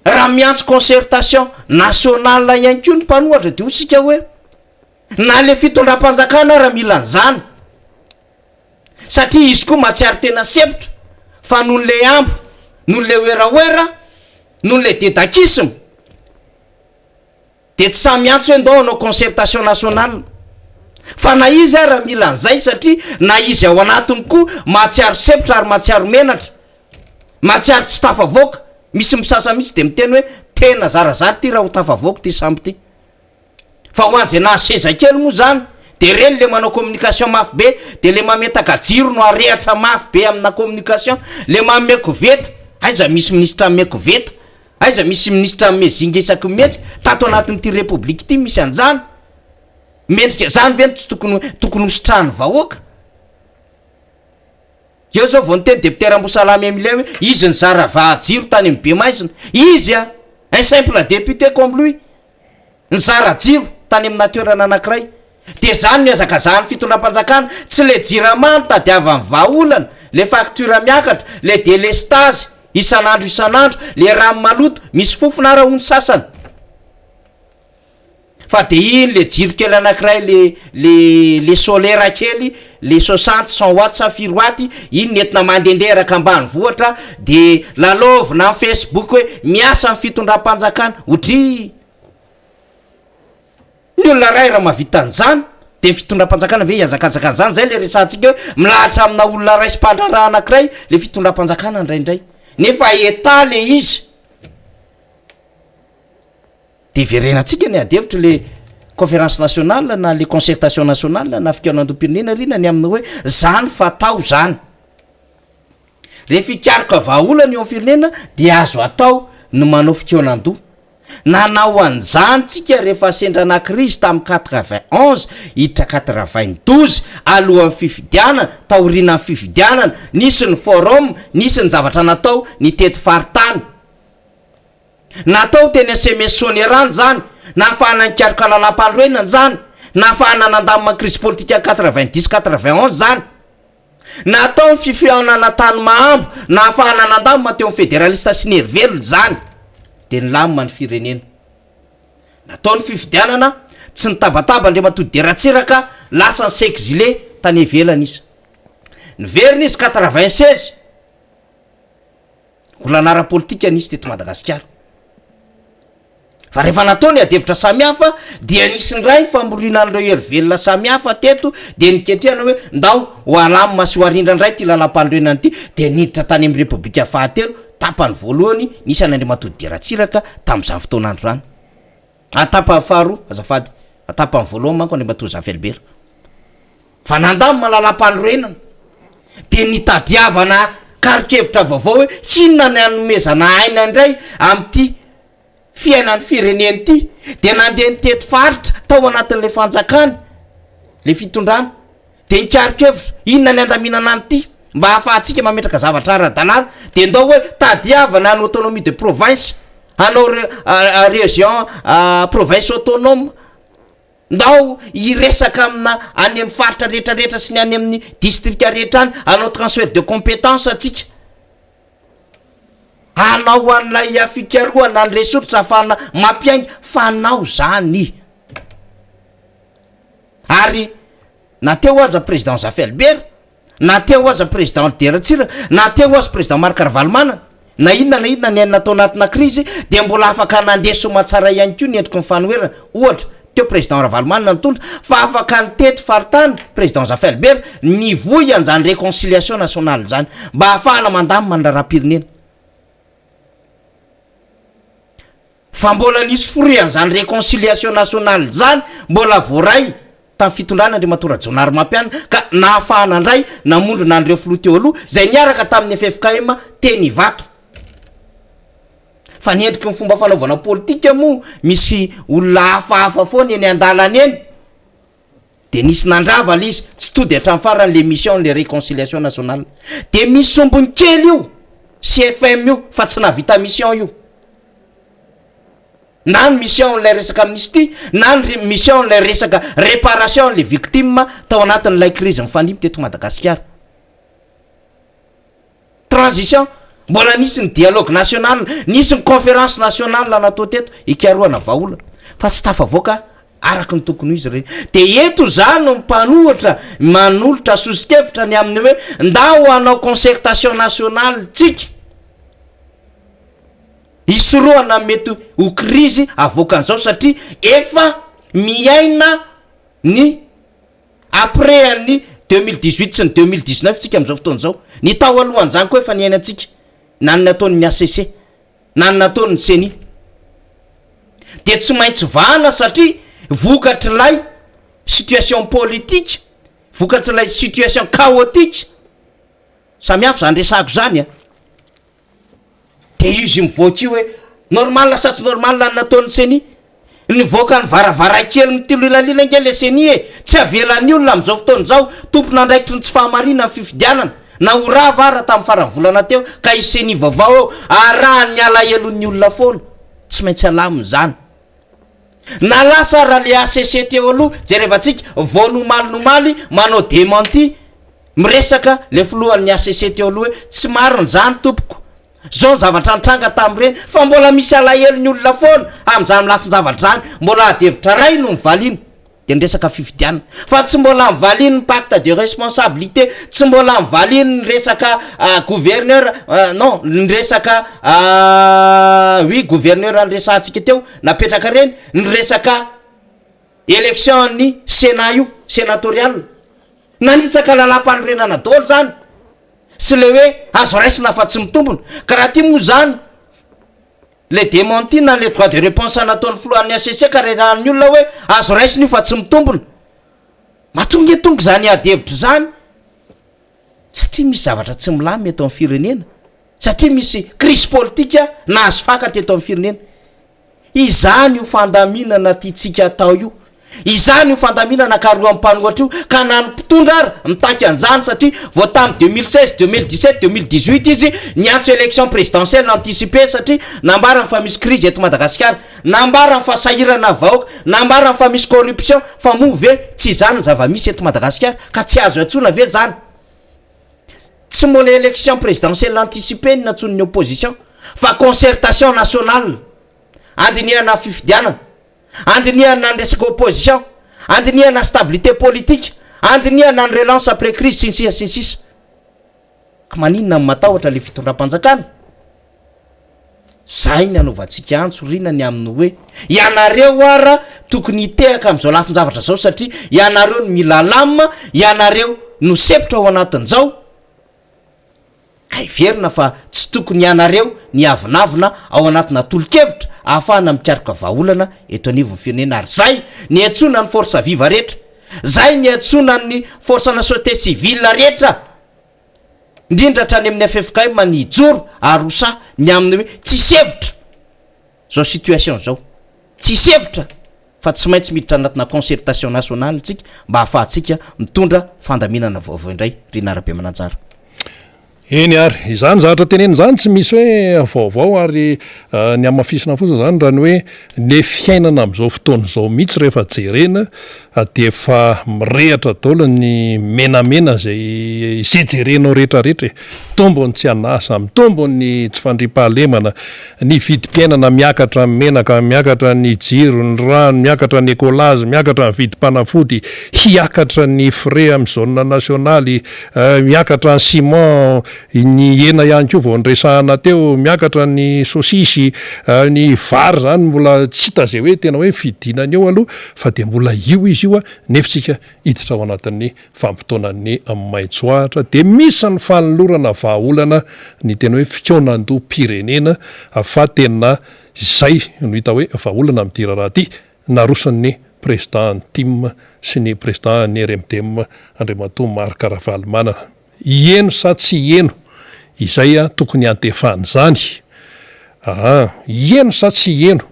raha miantso concertation nationale ihany koa ny mpanohatra de hoy tsika hoe na le fitondram-panjakana ara mila an'izany satria izy koa mahatsiaro tena sempotra fa noho le ambo, noho le werawera, noho le dedakisme Dia tsy sahy miantso hoe ndao hanao concertation nationale. Fa na izy ara mila an'izay satria na izy ao anatiny koa mahatsiaro sempotra ary mahatsiaro menatra, mahatsiaro tsy tafavoaka. Misy misasa mihitsy dia miteny hoe tena zarazara ity raha ho tafavoaka ity sambo ity. Fa ho an'izay nahazo seza kely moa izany dia ireny le manao communication mafy be, dia le mametaka jiro no arehatra mafy be amina communication, le manome koveta, aiza misy minisitra manome koveta? Aiza misy minisitra mezinga isaky ny mihetsika? Tato anatin'ity repoblika ity misy an'izany? Mendrika izany ve no tsy tokony tokony ho sitrahan'ny vahoaka? Eo zao vao niteny député Rambosalama Emilien hoe izy nizara vaha-jiro tany amin'ny Bemaizina. Izy a! Un simple député comme lui. Nizara jiro tany amina toerana anankiray. Dia zany no ihazakazahan'ny fitondram-panjakana, tsy le jirama no tadiavany vahaolana, le facture miakatra, le delestazy isan'andro isan'andro, le rano maloto, misy fofona ara hono sasany. Fa de iny le jiro kely anankiray le le le solaire kely, le soixante, cent watts sa firy watt, iny no entina mandehandeha eraka ambanivohitra, de lalaovina am facebook hoe miasa ny fitondram-panjakana, odryy. Ny olona iray raha mahavita an'izany dia ny fitondram-panjakana ve hihazakazaka an'izany? Zay le resahantsika hoe milahatra amina olona iray sy mpandraharaha anankiray le fitondram-panjakana indraindray nefa Etat le izy. De hiverenantsika ny ady hevitra le conférence nationale na le concertation nationale na fikaonandoham-pirenena ry na ny amin'ny hoe zany fatao zany. Rehefa hikaroka vahaolana eo amin'ny firenena dia azo atao ny manao fikaonandoha. Nanao an'izany tsika rehefa sendra na krizy tamin'ny 91 hiditra 92 alohan'ny fifidianana, taorianan'ny fifidianana, nisy ny forum, nisy ny zavatra natao nitety faritany. Natao teny CMS Soanierana izany, nahafahana nikaroka lalàmpanorenana izany, nahafahana nandamina ny krizy politikan'ny 90 91 izany. Natao ny fifihaonana tany Mahambo, nahafahana nandamina teo amin'ny federalista sy ny herivelona izany. Dia nilamina ny firenena. Natao ny fifidianana, tsy nitabataba Andriamatoa Didier Ratsiraka, lasa ni-s'exiler tany ivelany izy. Niverina izy 96, olana ara-politika nisy teto Madagasikara. Fa rehefa natao ny adihevitra samihafa dia nisy indray ny famoriana an'ireo hery velona samihafa teto dia niketrehana hoe ndao ho alamina sy ho arindra indray ity lalampanorenana ity dia niditra tany amin'ny Repoblika fahatelo tapany voalohany nisy an'Andriamatoa Didier Ratsiraka tamin'izany fotoan'andro izany. Ah, tapany faharoa azafady, fa tapany voalohany manko Andriamatoa Zafy Albert. Fa nandamina lalampanorenana dia nitadiavana karon-kevitra vaovao hoe inona ny hanomezana aina indray amin'ity fiainan'ny firenena ity dia nandeha nitety faritra tao anatin'ilay fanjakana le fitondrana dia nikaron-kevitra inona ny handaminana an'ity mba hahafahantsika mametraka zavatra ara-dalàna dia ndao hoe tadiavana ny autonomie de province hanao région province autonome ndao hiresaka amina any amin'ny faritra rehetrarehetra sy ny any amin'ny distrika rehetra any hanao transfert de compétence atsika hanao an'ilay fikarohana ny ressource ahafahana mampiainga fanao zany ary na teo aza président Zafy Albert na teo aza président Didier Ratsiraka na teo aza président Marc Ravalomanana na inona na inona ny aina tao anatina krizy dia mbola afaka nandeha soamantsara ihany koa ny endriky ny fanoherana ohatra teo président Ravalomanana nitondra fa afaka nitety faritany président Zafy Albert nivoy an'izany réconciliation nationale zany mba ahafahana mandamina ny raharaham-pirenena fa mbola nisy forohan'izany réconciliation nationale zany mbola voaray tamin'ny fitondrana Andriamatoa Rajaonarimampianina ka nahafahana indray namondrona an'ireo filoha teo aloha izay niaraka tamin'ny FFKM teny Ivato. Fa ny endriky ny fomba fanaovana politika moa misy olona hafahafa foana eny an-dalana eny de nisy nandrava le izy, tsy tody hatramin'ny farany le mission le réconciliation nationale. De misy sombiny kely io CFM io fa tsy nahavita mission io. Na ny mission an'ilay resaka amnistie na ny mission an'ilay resaka réparation an'ilay victime tao anatin'ilay crise nifandimby teto Madagasikara. Transition, mbola nisy ny dialogue national, nisy ny conférence nationale natao teto hikarohana vahaolana fa tsy tafavoaka araka ny tokony ho izy ireny. De eto za no mpanohitra manolotra soso-kevitra ny amin'ny hoe ndao hanao concertation nationale tsika. Hisorohana ny mety ho krizy avoakan'izao satria efa miaina ny après an'ny 2018 sy ny 2019 tsika amin'izao fotoana izao. Ny tao alohan'izany koa efa niainantsika na ny nataon'ny HCC na ny nataon'ny ceni. Dia tsy maintsy vahana satria vokatr'ilay situation politique, vokatr'ilay situation chaotique, samy hafa izany resahako izany an. De izy mivoaka io hoe normal sa tsy normal ny nataon'ny ceni? Nivoaka ny varavarankely mitililalila ange le ceni e! Tsy avelan'ny olona amin'izao fotoana izao tompon'andraikitry ny tsy fahamarinana ny fifidianana na ho rava ara tamin'ny faran'ny volana teo ka hisy ceni vaovao eo arahan'ny alahelon'ny olona foana. Tsy maintsy alamina izany. Na lasa ara le HCC teo aloha jerevantsika vao ny omaly ny omaly manao dementi miresaka le filohan'ny HCC teo aloha hoe tsy marina izany tompoko zao ny zavatra nitranga tamin'ireny fa mbola misy alahelo ny olona foana amin'izany lafin-javatra izany mbola ady hevitra ray no nivaliana de ny resaka fifidianana fa tsy mbola nivaliany ny pacte de responsabilité tsy mbola nivaliany ny resaka gouverneur non ny resaka oui gouverneur niresahantsika teo napetraka reny ny resaka élection ny sénat io sénatorial nanitsaka lalam-panorenana daholo zany sy le hoe azo raisina fa tsy mitombona ka raha ty moa zany Le démenti na le droit de réponse nataon'ny filohan'ny HCC ka rehahan'ny olona hoe azo raisina io fa tsy mitombina. Matoa nge tonga izany ady hevitra izany satria misy zavatra tsy milamina eto amin'ny firenena, satria misy crise politika nahazo faka teto amin'ny firenena. Izany io fandaminana tiantsika atao io. Izany io fandaminana karohan'ny mpanohatra io ka na ny mpitondra ary mitaky an'izany satria vao tamin'ny 2016, 2017, 2018 izy niantso élection présidentielle anticipée satria nambarany fa misy crise eto Madagasikara, nambarany fa sahirana ny vahoaka, nambarany fa misy corruption fa moa ve tsy izany ny zava-misy eto Madagasikara ka tsy azo iantsoana ve izany? Tsy mbola élection présidentielle anticipée no nantsoin'ny opposition fa concertation nationale andinihana fifidianana. Andinihana ny resaka opposition, andinihana stabilité politique, andinihana ny relance après crise sy ny sisa sy ny sisa. Ka maninona no matahotra le fitondram-panjakana? Zay ny anaovantsika antso rina ny amin'ny hoe ianareo ara tokony hitehaka amin'izao lafin-javatra zao satria ianareo no mila lamina, ianareo no sempotra ao anatin'izao. Ka heverina fa tsy tokony ianareo ny hiavonavona ao anatina tolo-kevitra ahafahana mikaroka vahaolana eto anivon'ny firenena ary zay ny iantsoana ny force vive rehetra, zay ny iantsoana ny force na société civile rehetra, indrindra hatrany amin'ny ffkm ny hijoro ary ho sahy ny amin'ny hoe tsisy hevitra zao situation zao, tsisy hevitra fa tsy maintsy miditra anatina concertation nationale tsika mba ahafahantsika mitondra fandaminana vaovao indray ry Narabemananjara. Eny ary, izany zavatra tenenina izany tsy misy hoe vaovao ary ny hamafisina fotsiny izany raha ny hoe ny fiainana amin'izao fotoana izao mihitsy rehefa jerena dia efa mirehatra daholo ny menamena izay izay jerenao rehetra rehetra e! Mitombo ny tsy an'asa, mitombo ny tsy fandriampahalemana, ny vidim-piainana miakatra, ny menaka miakatra, ny jiro, ny rano miakatra, ny écolage miakatra, ny vidim-panafody hiakatra, ny frais amin'ny zone nationale miakatra, ny ciment, ny hena ihany koa vao niresahana teo miakatra, ny saosisy, ny vary izany mbola tsy hita izay hoe tena hoe fidinany eo aloha fa dia mbola io izy io nefa isika hiditra ao anatin'ny vanim-potoanan'ny maitso ahitra dia misy ny fanolorana vahaolana ny tena hoe fikaonandoham-pirenena fa tena izay no hita hoe vahaolana amin'ity raharaha ity naroson'ny Prezidà-n'ny tim sy ny Prezidà-n'ny RMDM Andriamatoa Marc Ravalomanana. Hiheno sa tsy hiheno? Izay tokony hiantefana izany. Aa hiheno sa tsy hiheno?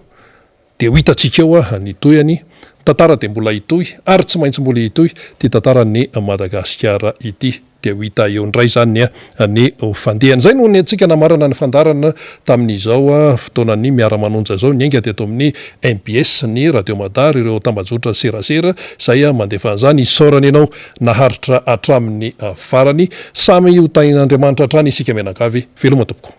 Dia ho hitantsika eo ny tohiny. Ny tantara dia mbola hitohy ary tsy maintsy mbola hitohy ity tantaran'i Madagasikara ity. Dia ho hita eo indray izany ny ho fandehany. Izay no nentintsika namarana ny fandaharana tamin'izao fotoanan'ny Miara-manonja izao. Niainga teto amin'ny mbs ny Radio Mada ary ireo tambajotra serasera izay mandefa an'izany. Isaorana ianao naharitra hatramin'ny farany. Samy ho tahin'Andriamanitra hatrany isika mianakavy. Veloma tompoko.